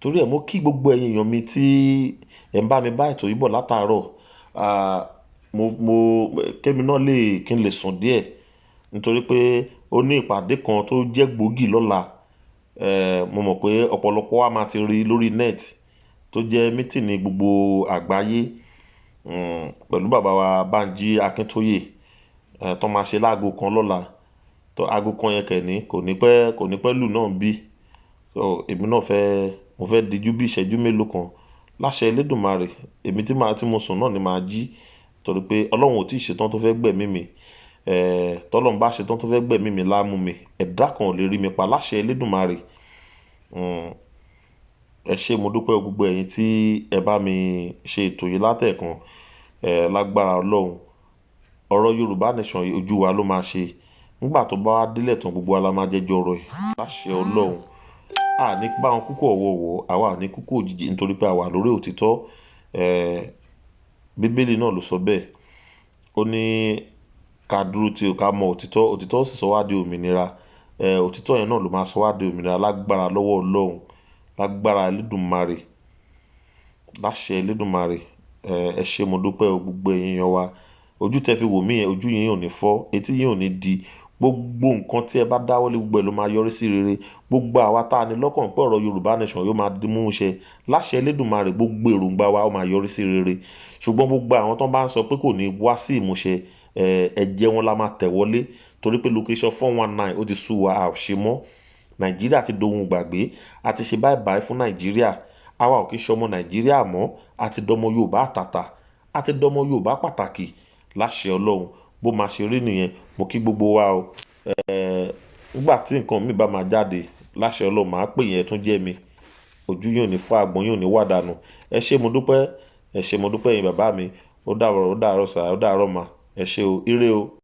Torí ẹ̀, mo kí gbogbo ẹ̀yin èèyàn mi tí ẹ̀ ń bá mi bá ètò yìí bọ̀ látàárọ̀. Mo kémi náà lè kí n lè sùn díẹ̀, nítorí pé ó ní ìpàdé kan tó jẹ́ gbòógì lọ́la. Mo mọ̀ pé ọ̀pọ̀lọpọ̀ wa máa ti rí lórí net, tó jẹ́ meeting gbogbo àgbáyé pẹ̀lú bàbá wa Bánjí Akíntóyè, tó máa ṣe láago 1 lọ́la. Tó aago 1 yẹn kẹ̀ ní kò ní pẹ́ lù náà bí. So èmi náà fẹ́, mo fẹ́ dijú bí ìṣẹ́jú mélòó kan. Láṣẹ Elédùmarè, èmi tí màá tí mo sùn náà ni màá jí, torí pé Ọlọ́run ò tí ì ṣetán tó fẹ́ gbẹ̀mí mi. Tọ́lọ́run bá ṣetán tó fẹ́ gbẹ̀mí mi láàmú mi, ẹ̀dá kan ò lè rí mi pa láṣẹ Elédùmarè. Ẹ ṣé, mo dúpẹ́ gbogbo ẹ̀yin tí ẹ bá mi ṣe ètò yìí látẹ̀kan. Lágbára Ọlọ́run, ọ̀rọ̀ Yorùbá nation yìí, ojú wa ló máa ṣe. Nígbà tó bá wá délẹ̀ tán, gbogbo wa la máa jẹ́jọ́ ọ̀rọ̀ yìí. Láṣẹ Ọlọ́run, a ní bá wọn kúkú ọ̀wọ̀ọ̀wọ́, àwa ò ní kúkú òjijì, nítorí pé a wà lórí òtítọ́. Bíbélì náà ló sọ bẹ́ẹ̀. Ó ní ká dúró tí ká mọ òtítọ́, òtítọ́ sì sọ wá di òmìnira. Òtítọ́ yẹn náà ló máa sọ wá di òmìnira lágbára lọ́wọ́ Ọlọ́run, lágbára Elédùmarè, láṣẹ Elédùmarè. Ẹ ṣé, mo dúpẹ́ o, gbogbo ẹ̀yin èèyàn wa. Ojú tẹ fi wò mí yẹn, ojú yín ò ní fọ́, etí yín ò ní di. Gbogbo nǹkan tí ẹ bá dáwọ́lé, gbogbo ẹ̀ ló máa yọrí sí rere. Gbogbo àwa tá a ní lọ́kàn pé ọ̀rọ̀ Yorùbá Nation yóò máa mú ṣẹ, láṣẹ Elédùmarè, gbogbo èròǹgbà wa ó máa yọrí sí rere. Ṣùgbọ́n gbogbo àwọn tó bá ń sọ pé kò ní wá sí ìmúṣẹ, ẹ̀jẹ̀ wọn la máa tẹ̀ wọlé, torí pé location 419 ó ti sú wa, a ò ṣe mọ́. Nàìjíríà ti dohun gbàgbé, a ti ṣe báyìí báyìí fún Nàìjíríà. Àwa ò kí ń ṣọmọ Nàìjíríà mọ́, a ti dọmọ Yorùbá àtàtà, a ti dọmọ Yorùbá pàtàkì, láṣẹ Ọlọ́run. Bó máa ṣe rí nìyẹn. Mo kí gbogbo wa o. Nígbà tí nǹkan mi bá máa jáde, láṣẹ Ọlọ́run, màá pè yẹn tún jẹ́ mi. Ojú yóò ní fọ́, àgbọ̀n yóò ní wà dànù. Ẹ ṣé, mo dúpẹ́. Ẹ ṣé, mo dúpẹ́ yín, bàbá mi. Ó dàárọ̀, ó dàárọ̀ sà, ó dàárọ̀ mà. Ẹ ṣé o, ire o.